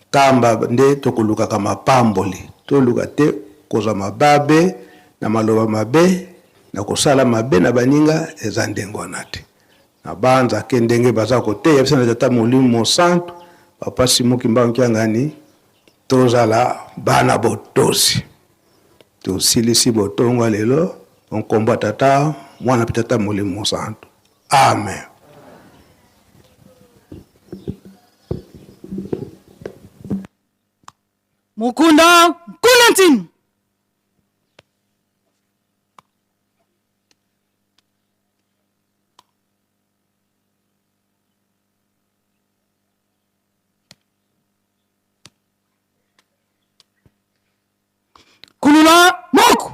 Nkamba nde tokolukaka mapamboli. Toluka te kozwa mababe na maloba mabe, na kosala mabe na baninga, eza ndenge wana te. Nabanza ke ndenge baza koteya biso na Tata Molimo Mosantu, Papa Simon Kimbangu Kiangani, tozala bana botosi. Tosilisi botongo lelo, nkombo ya Tata, Mwana mpe Tata Molimo Mosantu. Amen. Mukunda nkuna ntinu. Kulula moko.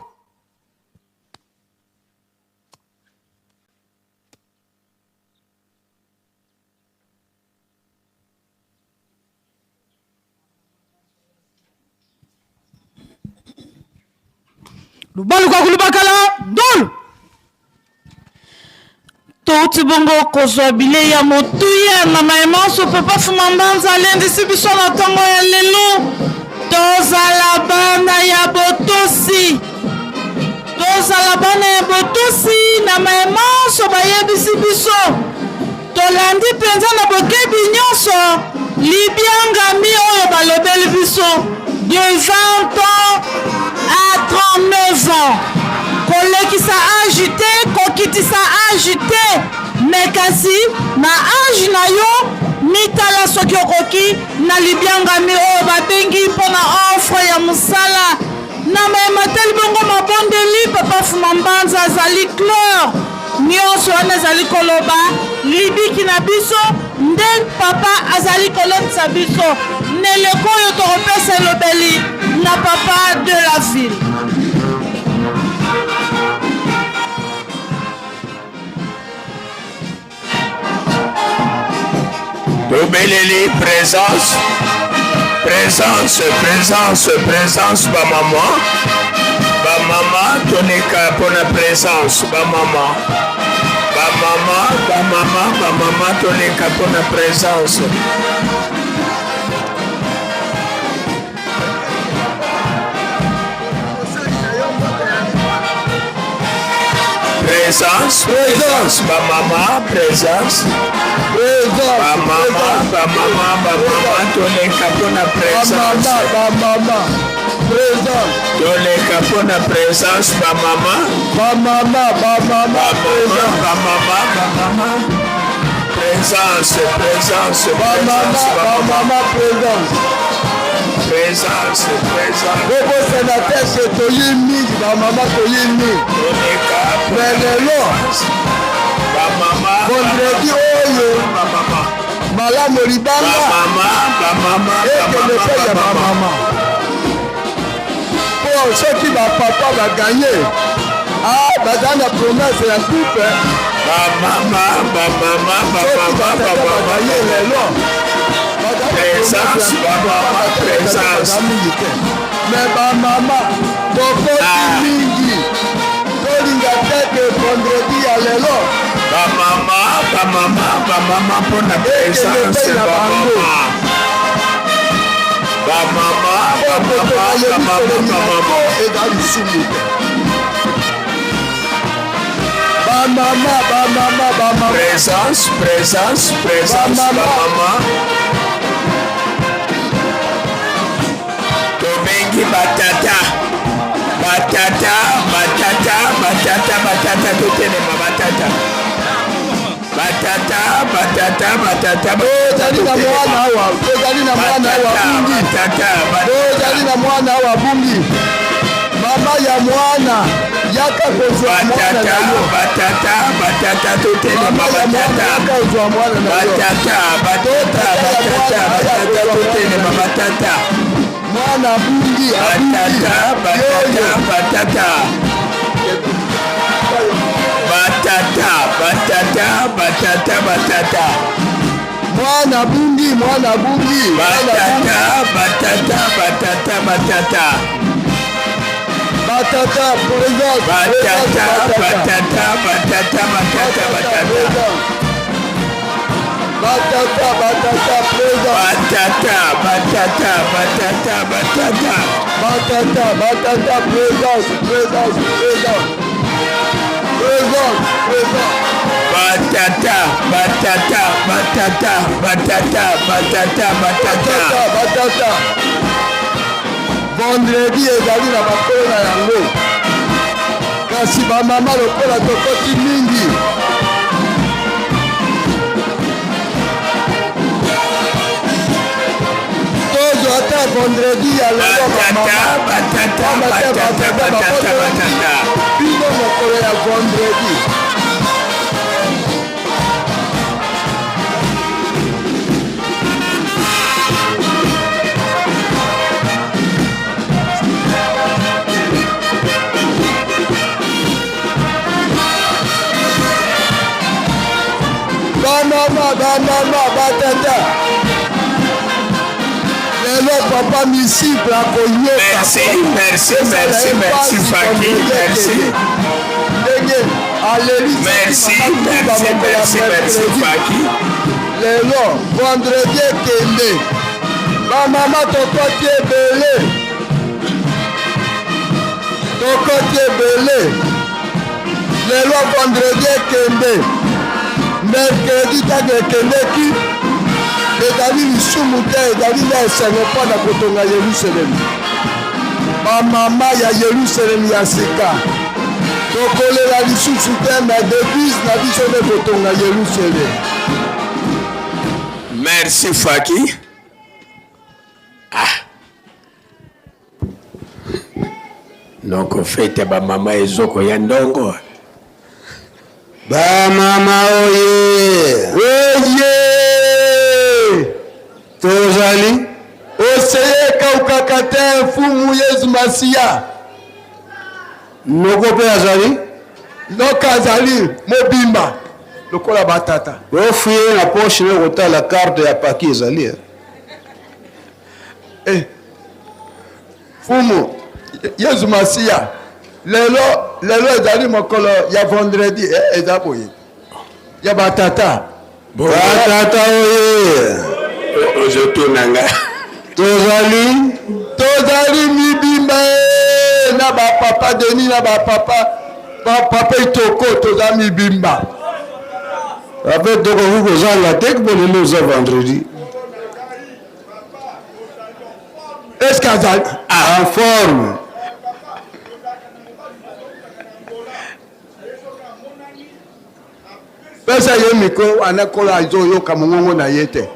Lubaluka kulubakala ndolo. Touti bongo kozwa bilei ya motuya na maye manso Papa Fuma Mbanza alendisi biso na ntongo ya lelo. Tozala bana ya botosi, tozala bana ya botosi na maye manso bayebisi biso. Tolandi mpenza na bokebi nyonso libyangami oyo balobeli biso de 20 ans à 39 ans. Kolekisa age te, kokitisa age te, me kasi na age na yo mitala soki okoki na libyangami oyo babengi mpo na offre ya mosala. Na maye matali bongo mabondeli, Papa Fuma Mbanza azali clair. Nyonso wana ezali koloba libiki na biso nde papa azali kolendisa biso na eleko oyo tokopesa elobeli na papa de la ville. Tobeleli présence, présence, présence, présence ba maman, ba mama toleka pona présence ba maman, ba mama, ba mama, ba mama toleka pona présence. Présence, présence, ba mama, présence. Ba mama, ba mama, ba mama, toleka pona présence. Ba mama, présence. Toleka pona présence, ba mama. Ba mama, ba mama, présence. Ba mama, ba mama. Présence, présence, ba mama, ba mama, présence. Présence, présence. Bobosana te ke toyi mingi, ba mama toyi mingi. Toleka. Mais lelo, ba mama, vendredi oyo, ba mama, malamu libanga, ba mama, ba mama, ekende mpe ya ba mama. Po soki ba papa ba gagner, Ah, baza na promesse ya coupe. Bamama, bamama, bamama, bamama. Ye lelo. Présence, bamama, présence. Mais bamama, tokoti mingi. Tolinga te ke vendredi ya lelo. Bamama, bamama, bamama mpona présence, bamama. Bamama, bamama, bamama, bamama. Eza lisumu te. Bamama, bamama, bamama. Présence, présence, présence, bamama. Tobengi batata, batata, batata, batata, batata, totelema batata. Batata, batata, batata, Tozali na mwana awa, tozali na mwana awa bungi. Tozali na mwana awa bungi. Mama ya mwana yaka kozwa mwana na yo. Batata, batata, totelema Mama ya mwana batata. yaka kozwa mwana na yo. Batata, batata, batata, batata, totelema batata. Mwana bungi, Batata, batata, batata. Batata, batata, batata, batata. Mwana bungi, mwana bungi. Batata, batata, batata, batata. Batata, présence. Batata, batata, batata, batata, batata. Batata, batata, présence. Batata, batata, batata, batata. Batata, batata, présence, présence, présence. Présence, présence. Batata, batata, batata, batata, batata, batata. Batata. Vendredi ezali na bakolo na yango. Kasi bamama lokola tokoti mingi. Tozwa ata vendredi ya lelo bamama. Batata, batata, batata, batata. Bino mokolo ya vendredi. Bamama, bamama, batata. Lelo papa misiple akoyoka. Merci, merci, merci, merci, Faki, merci. Ndenge aleli Merci, merci, merci, merci, Faki. Lelo vendredi ekende. Bamama tokoti ebele. Tokoti ebele. Lelo vendredi ekende. Mercredi ntango ekendeki ezali lisumu te, ezali na esengo mpo na kotonga Yerusalemi. Bamama ya Yerusalemi ya sika tokolela lisusu te, me devise na biso nde kotonga Yerusalemi. Merci, Faki. Ah. Noko fete bamama ezokoya ndongo. Bamama oye! Oye! Tozali oseye ekaukaka te, mfumu Yesu Masiya. Noko mpe azali. Noko azali mobimba lokola batata. Ofuye na poche na kotala carte ya paki ezali. Eh. Fumu Yesu Masiya, lelo lelo ezali mokolo ya vendredi, eh, eza boye ya batata. Batata oye! Ozotuna nga. Tozali tozali mibimba e, na bapapa Denis na bapapa bapapa Itoko, toza mibimba. Ape tokoki kozanga te mpo lelo oza vendredi. Est-ce azali en forme? Pesa ye micro wana, kola azoyoka mongongo na ye te.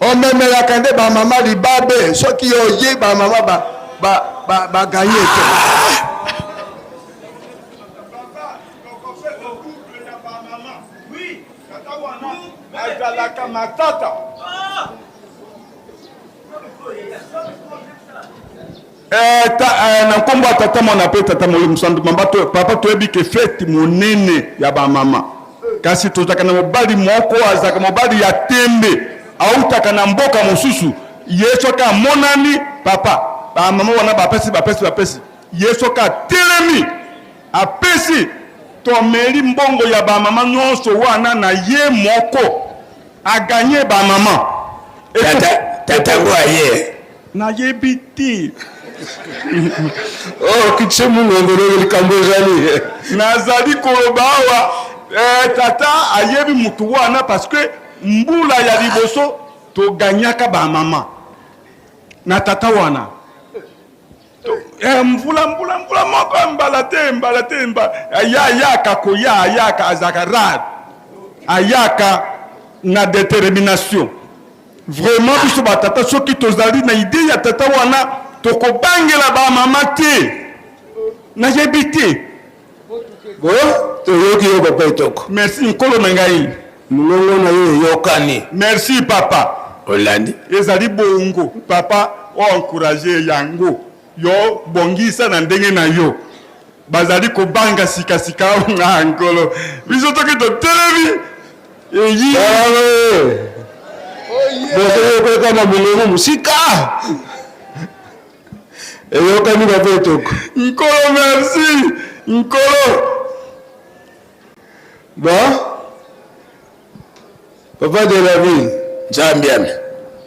Omemelaka nde bamama libabe soki oye bamama baganye te. Azalaka matata. Eh, ta, eh, na nkombo ya tata mwana mpe tata molimo santu mama to, papa toyebi ke feti monene ya bamama kasi tozalaka na mobali moko azalaka mobali ya tembe autaka na mboka mosusu ye soki amonani papa bamama wana bapesi bapesi bapesi ye soki atelemi apesi tomeli mbongo ya bamama nyonso wana na ye moko aganye bamama tata ngo aye nayebi te oh kitse mungongo ndenge likambo ezali nazali koloba awa eh, tata ayebi motu wana parce que mbula ya liboso toganyaka bamama na tata wana Eh, mvula mvula mvula moko mbala te mbala te mbala aya ayaka koya ayaka azalaka rare ayaka na determination vraiment biso batata soki tozali na idee ya tata wana tokobangela bamama te nayebi te toyoki yo papa etoko merci nkolo na ngai mongongo na yo eyokani merci papa olandi ezali bongo papa oencourage yango yo bongisa na ndenge na yo bazali kobanga sikasika nga nkolo biso toki totelemi eyi bokoyokoyoka na mongongo mosika eyokani papa etoko nkolo merci nkolo bon papa de la ville nzambi ami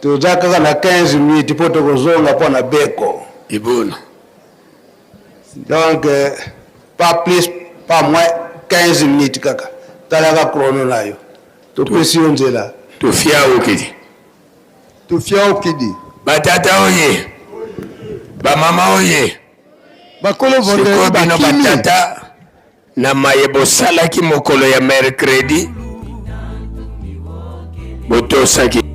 toza kaka na 15 minutes mpo tokozonga mpo na beko ibona donc euh, pas plus pas moins 15 minutes kaka talaka chrono na yo topesi yo nzela tofia okidi tofia okidi batata oye bamama oye bakolo sikoyo bino batata na maye bosalaki mokolo ya mercredi botosaki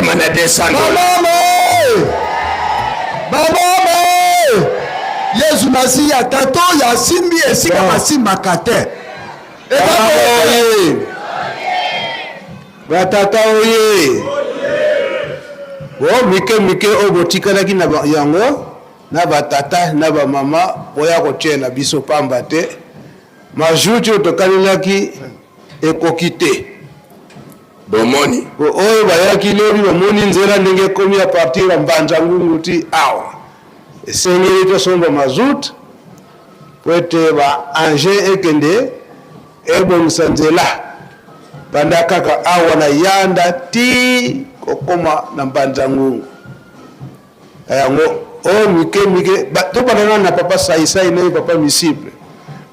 Telema na 200 dollars. Bamama bamama Yesu Masiya tata oyo asimbi esika basimbaka te. Oye batata oye bo mike mike oyo botikalaki na yango na batata na bamama boya kotiela biso pamba te majuti oyo tokanelaki ekoki te. Bomoni oyo bayaki lobi bamoni nzela ndenge ekomi ya partir ya Mbanza Ngungu ti awa, esengeli tosomba mazout po ete ba engin ekende ebongisa nzela banda kaka awa na Yanda ti kokoma na Mbanza Ngungu. Yango oyo mike mike tobanda nano na papa Saisai na ye papa Misible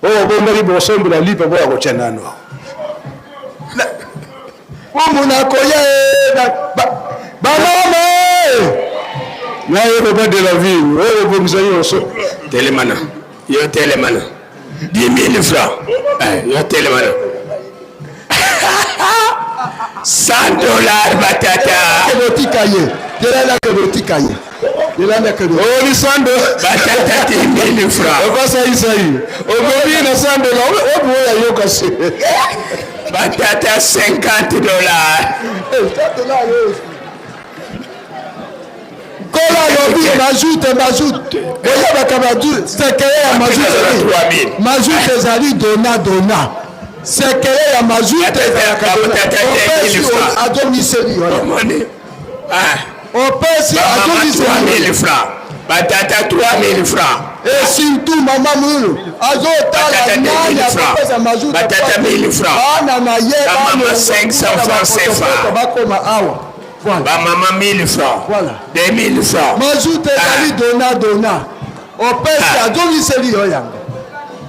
oyo obombaki bokosombela lipa boya kotya nano Fumu nakoya bamama na ye papa de la ville oyo obongisa nyonso. Telemana yo, telemana 10 000 francs. Eh, yo telemana $100 batata. Botika ye telelake, botika ye telelake. Oli sando batata 10 000 francs. Papa Saisai okomi na $100 opo oyo ayoka se. Batata $50. Nkolo alobi mazute mazute boyebaka mazute sekele ya mazute mazute ezali dona dona sekele ya mazute ezalaka opesi azomiseli yo opesi azomiseli 3000 francs batata, 3000 francs. Et surtout mama Mwilu azotala nani akopesa mazute. Batata 1000 francs. Bana na ye bamama 500 francs CFA. Bakoma awa. Bamama 1000 francs. Voilà. 2000 francs. Mazute ezali dona dona opesi azongiseli yo yango.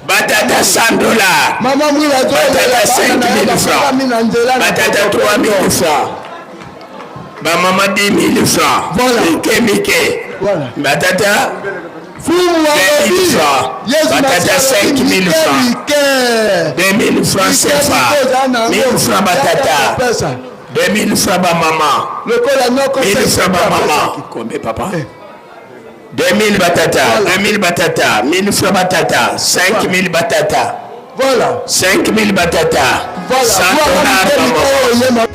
Batata $100. Mama Mwilu batata 5000 francs. Batata 3000 francs. Bamama 10 000 francs. Mike mike. Batata Fumu alobi 2000 francs. Batata 5000 francs. 2000 francs CFA. 1000 francs batata. 2000 francs bamama. Lokola noko 1000 francs bamama. Combien papa? 2000 batata, 2000 batata, 1000 francs batata, 5000 batata. Voilà. 5000 batata. Voilà. $100 bamama.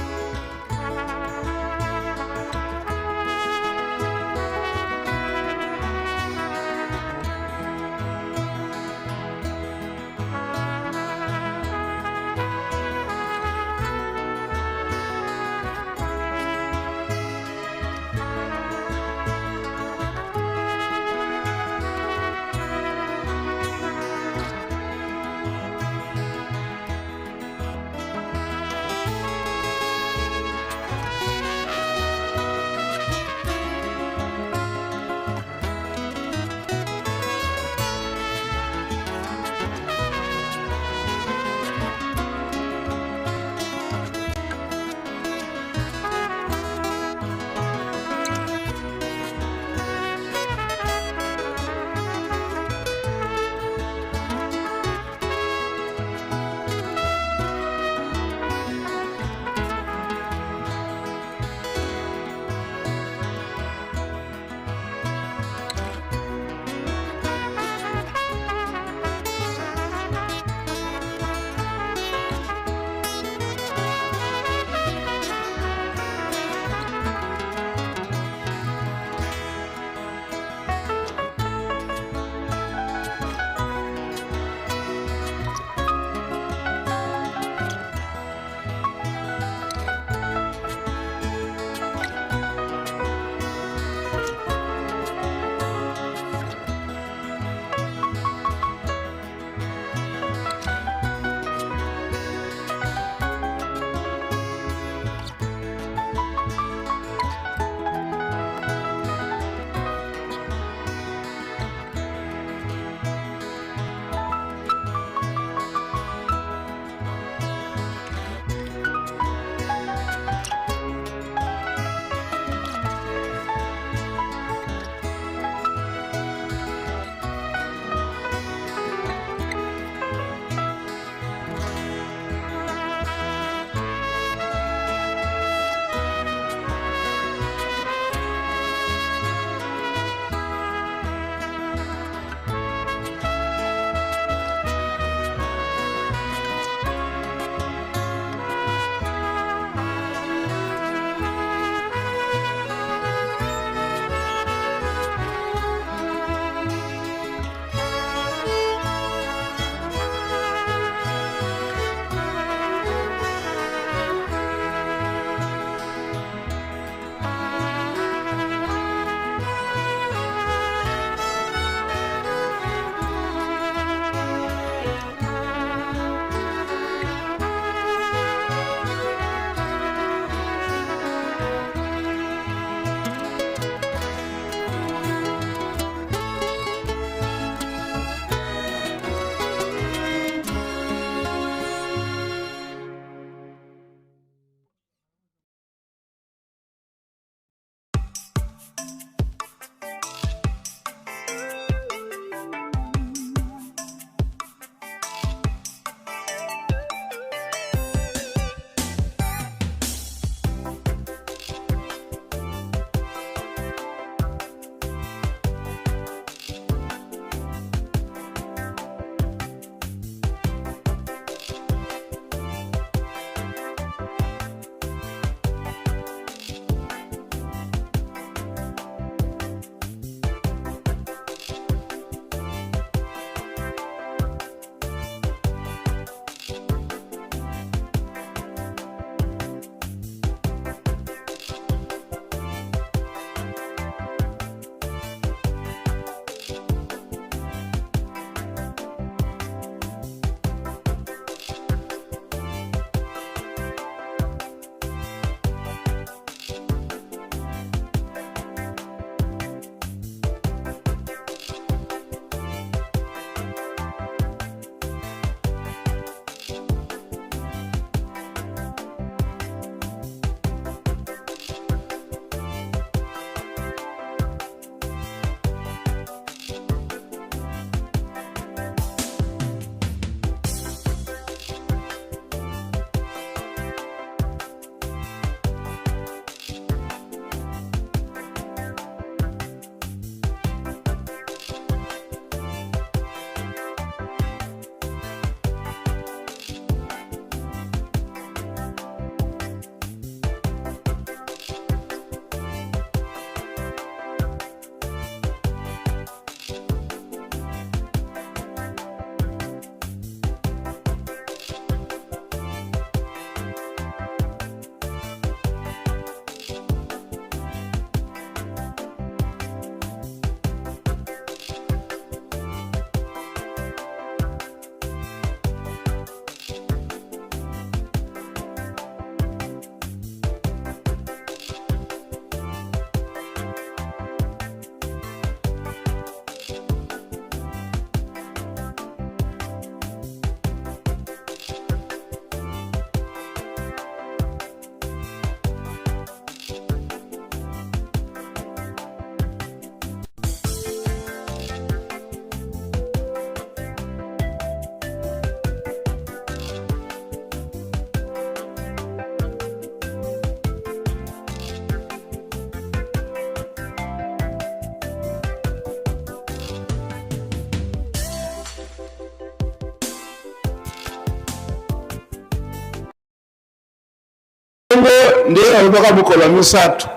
Bongo nde alobaka mokolo ya misato,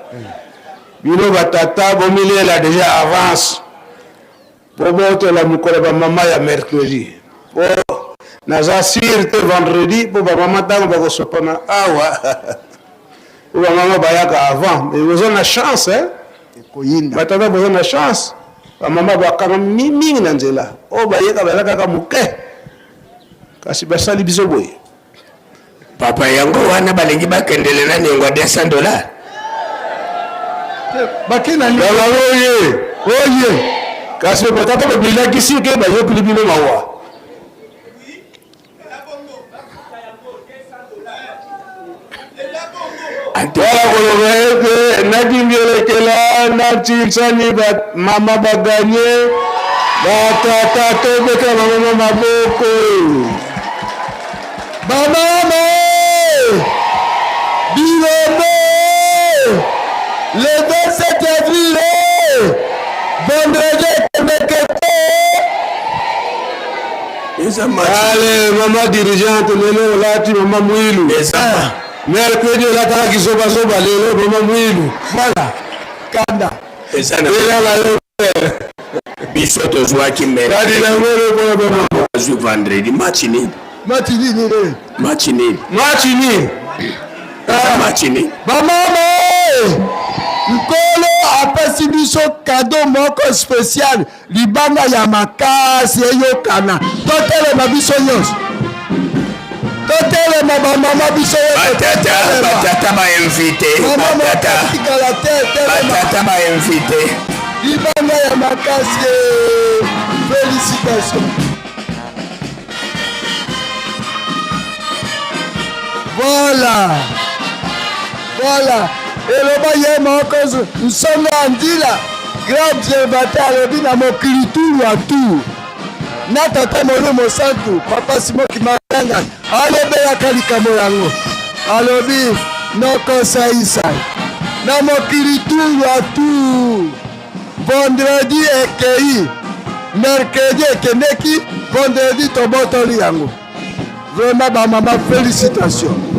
bino batata bomilela deja avance po botola mokolo ya bamama ya mercredi, po naza sur te vendredi po bamama ntango bakosopana awa po bamama bayaka avant. Mais boza na chance hein? Batata boza na chance, bamama bakanga mingi na nzela oyo bayeka baza kaka moke, kasi basali biso boye. Papa yango wana balingi bakendele na niongo ya 200 dollars. Bakenda oye oye, kasi batata babilakisi ke bayokili bino mawa. Wala koloba ete nakimbielekela natinsani mama baganye batata tobeta bamama maboko. Bamama bilombe le 27 avril vendredi ekendeke te. Ale mama dirigeante lelo olati mama mwilu. Mercredi olataka kizobazoba lelo mama mwilu. Voilà. Kanda. Eza na Ela na yo. Biso tozwaki Kadi na ngolo mpona bamama. Azwi vendredi match nini? Match nini? Match nini? Match nini? Eza match nini? Bamama Nkolo apesi biso kado moko spécial, libanga ya makasi eyokana. Totelema biso nyonso, totelema bamama biso Batata, batata ba invité, batata. Tikala te, telema. Batata ba invité. Libanga ya makasi, félicitation. Voilà, voilà. Eloba ye moko Nsongo ya Ndila, grand observateur, alobi na mokili tour ya tour na tata Molimo Mosantu, papa Simon Kimbangu alobelaka likambo yango, alobi noko saisai na mokili tour ya tour. Vendredi ekei, mercredi ekendeki, vendredi tobotoli yango. Vraiment ba mama félicitations.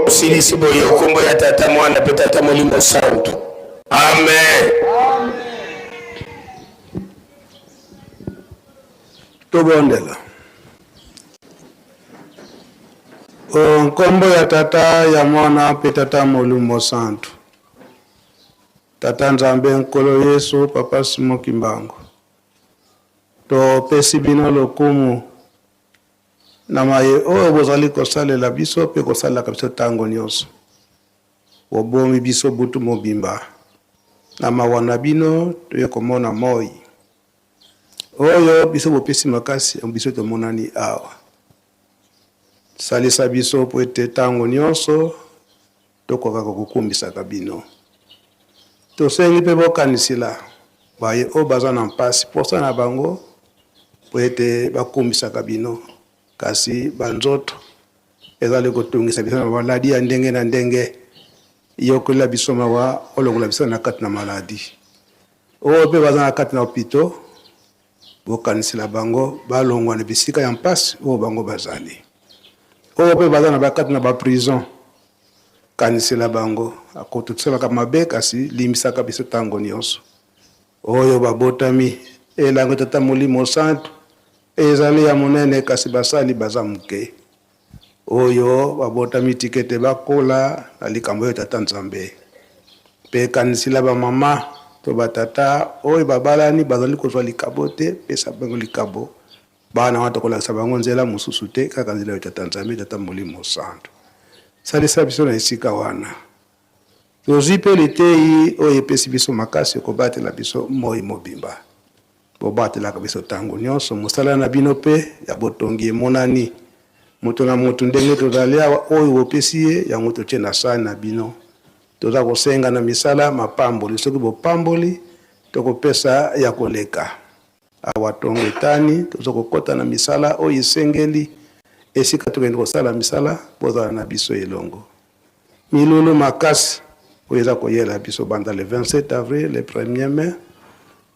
Osilisi boye nkombo ya Tata, Mwana mpe Tata Molimo Santu. Amen. Tobondela. O nkombo ya Tata, ya Mwana mpe Tata Molimo Santu. Tata Nzambe, Nkolo Yesu, Papa Simon Kimbangu, topesi bino lokumu na maye oyo bozali kosalela biso mpe kosalelaka biso ntango nyonso. Bobomi biso butu mobimba. Na mawa na bino toye komona moi oyo biso bopesi makasi, biso tomonani awa. Salisa biso mpo ete ntango nyonso tokokaka kokumisaka bino. Tosengi mpe bokanisila baye oyo baza na mpasi, mposa na bango mpo ete bakumisaka bino, kasi banzoto ezali kotungisa biso na maladi ya ndenge na ndenge. Yokolela biso mawa, olongola biso na kati na maladi oyo mpe baza na kati na hopito, bokanisela bango balongwa na bisika ya mpasi oyo bango bazali, oyo mpe baza na bakati na baprison, kanisela bango. Akototisalaka mabe, kasi limbisaka biso ntango nyonso. Oyo babotami elango Tata Molimo Santu ezali ya monene, kasi basali baza moke. Oyo babotami tika ete bakola na likambo oyo Tata Nzambe. Mpe kanisila bamama to batata oyo babalani bazali kozwa likabo te, pesa bango likabo. Bana wana tokolakisa bango nzela mosusu te, kaka nzela oyo Tata Nzambe, Tata Molimo Santu. Salisa biso na esika wana. Tozwi mpe liteyi oyo epesi biso makasi kobatela biso moi mobimba. Bobatelaka biso tango nyonso. Mosala na bino mpe ya botongi emonani. Moto na moto ndenge tozali awa, oyo bopesi ye, yango totie na sani na bino. Toza kosenga na misala mapamboli. Soki bopamboli, tokopesa ya koleka. Awa tongo etani, toza kokota na misala oyo esengeli. Esika tokende kosala misala, bozala na biso elongo. Milulu makasi oyo eza koyela biso banda le 27 avril, le 1er mai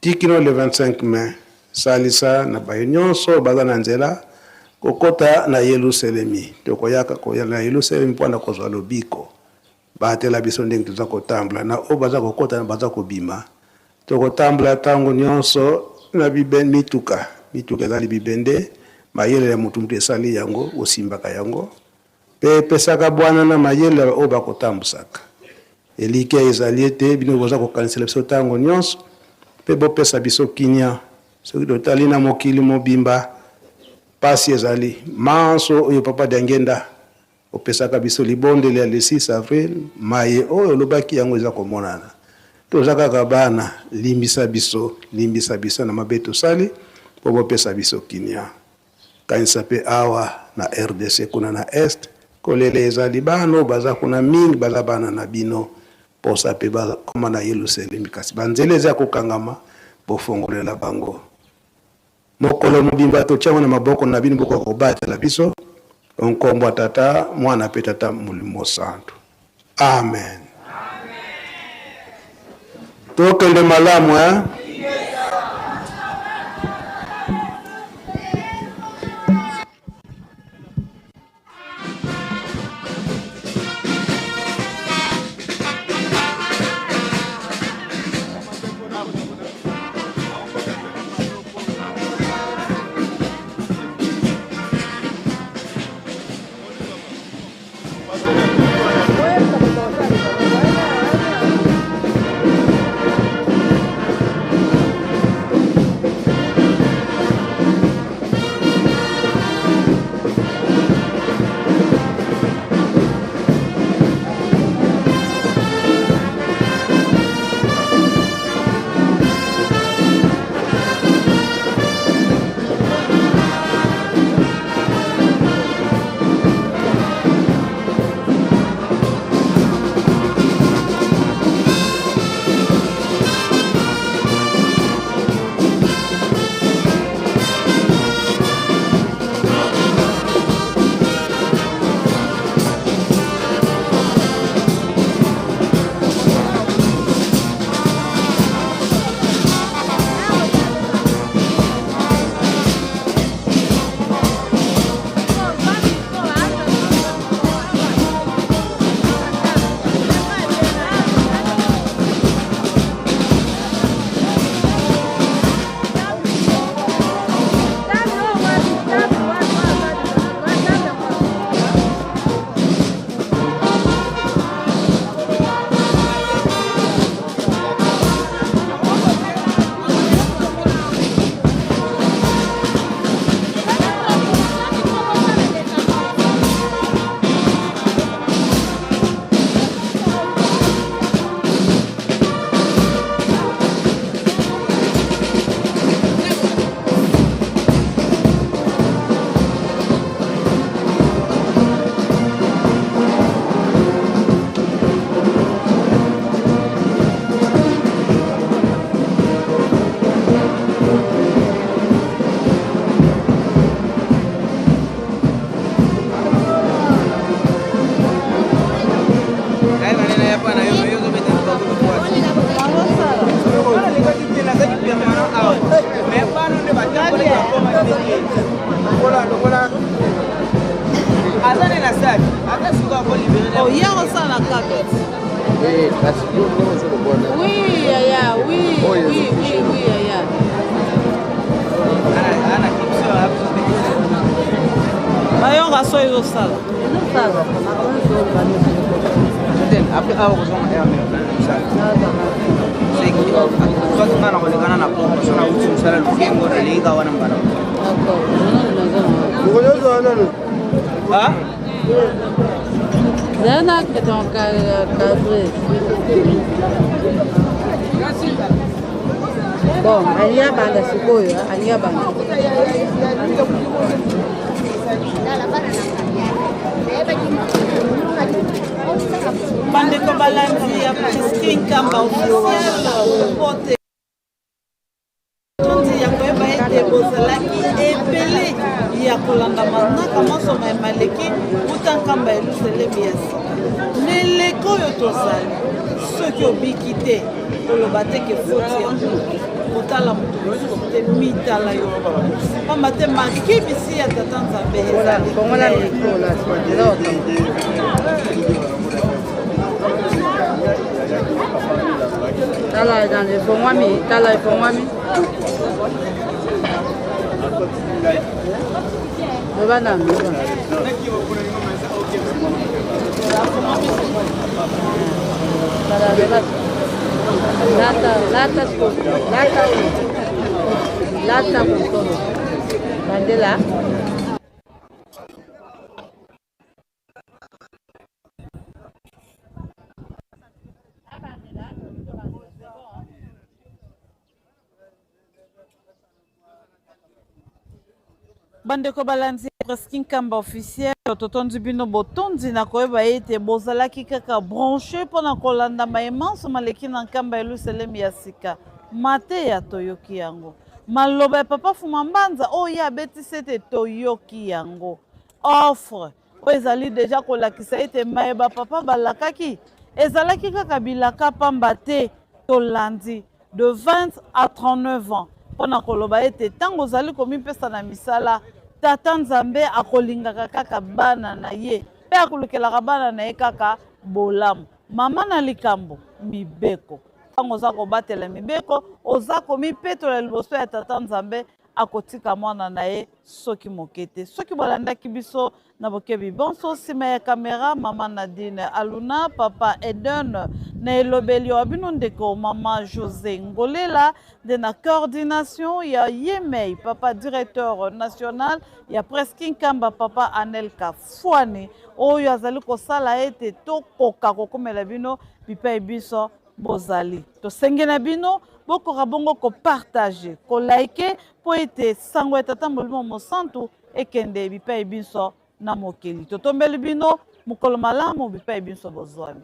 ti kino le 25 mai. Salisa na baye nyonso baza na nzela kokota na Yelusalemi. Tokoyaka koya na Yelusalemi mpo na kozwa lobiko. Batela biso ndenge toza kotambola na oyo baza kokota na baza kobima. Tokotambola ntango nyonso na bibe, mituka. Mituka ezali bibende, mayele ya moto moto esali yango, osimbaka yango. Mpe epesaka bwana na mayele na baoyo bakotambusaka. Elikya ezali ete bino boza kokanisela biso ntango nyonso mpe bopesa biso kimia. Soki totali na mokili mobimba, mpasi ezali manso oyo Papa Diangienda opesaka biso libondeli ya le 6 avril, maye oyo olobaki yango eza komonana. Toza kaka bana, limbisa biso, limbisa biso na mabe tosali mpo bopesa biso kimia. Kanisa pe awa na rdc kuna na est kolela ezali bana oyo baza kuna mingi baza bana na bino posa pe bakoma na yeluselemi kasi ba nzela eza ya kokangama bofongolela bango mokolo mobimba totia yango na maboko na bino bokoka kobatela biso nkombo ya tata mwana pe tata molimo santu amen tokende malamu eh? Aza nde na salle. Ata sikoyo ako libérer. Oh, ye akosala na kaka. Eh, kasi yo ndenge ozolobona. Oui, yaya, oui, oui, oui, oui, yaya. Bayoka so ezosala. Ezosala. Après awa kozonga air mosala. Soit nga na kolekana na poko so nauti mosala lukengo naleki ka wana mbala. Zana donc cadré. Bon, alingi abanda sikoyo, alingi abanda. Bandeko balandi ya Priscille Nkamba officiel pote tondi ya koyeba ete bozalaki ebele ya kolanda manaka manso maye maleki uta nkamba ya Yelusalemi ya sika. Na eleko oyo tozali, soki obiki te, koloba te ke foti ya moto, kotala moto mosusu te, mitala yo moko, pamba te makebisi ya Tata Nzambe ezali Tala dans efongwami, tala efongwami. Loba nanu, loba. Tala, loba. Lata, lata sikoyo, lata oyo. Lata mokolo. Bandela. Bandeko balandi ya Presky Nkamba officiel, totondi bino botondi na koyeba ete bozalaki kaka branche mpo na kolanda maye manso maleki na Nkamba Yelusalemi ya sika. Mateya toyoki yango. Maloba ya Papa Fuma Mbanza oyo ye abetisi ete toyoki yango. Offre oyo ezali deja kolakisa ete maye ba papa balakaki ezalaki kaka bilaka pamba te. Tolandi de 20 à 39 ans mpo na koloba ete ntango ozali komipesa na misala, Tata Nzambe akolingaka kaka bana na ye mpe akolukelaka bana na ye kaka bolamu. Mama na likambo, mibeko. Ntango oza kobatela mibeko, oza komipetola liboso ya Tata Nzambe, akotika mwana na ye soki moke te. Soki bolandaki biso na bokebi bonso, nsima ya kamera mama Nadine Aluna, papa Eden na elobeli wa bino ndeko mama Jose Ngolela, nde na coordination ya Yemei papa directeur national ya Presky Nkamba papa Anelka Fuani, oyo azali kosala ete tokoka kokomela bino bipai biso bozali. Tosengi na bino bokoka bongo ko partager, ko liker mpo ete sango ya Tata Molimo Mosantu ekende bipai binso na mokili. Totombeli bino mokolo malamu bipai binso bozwami.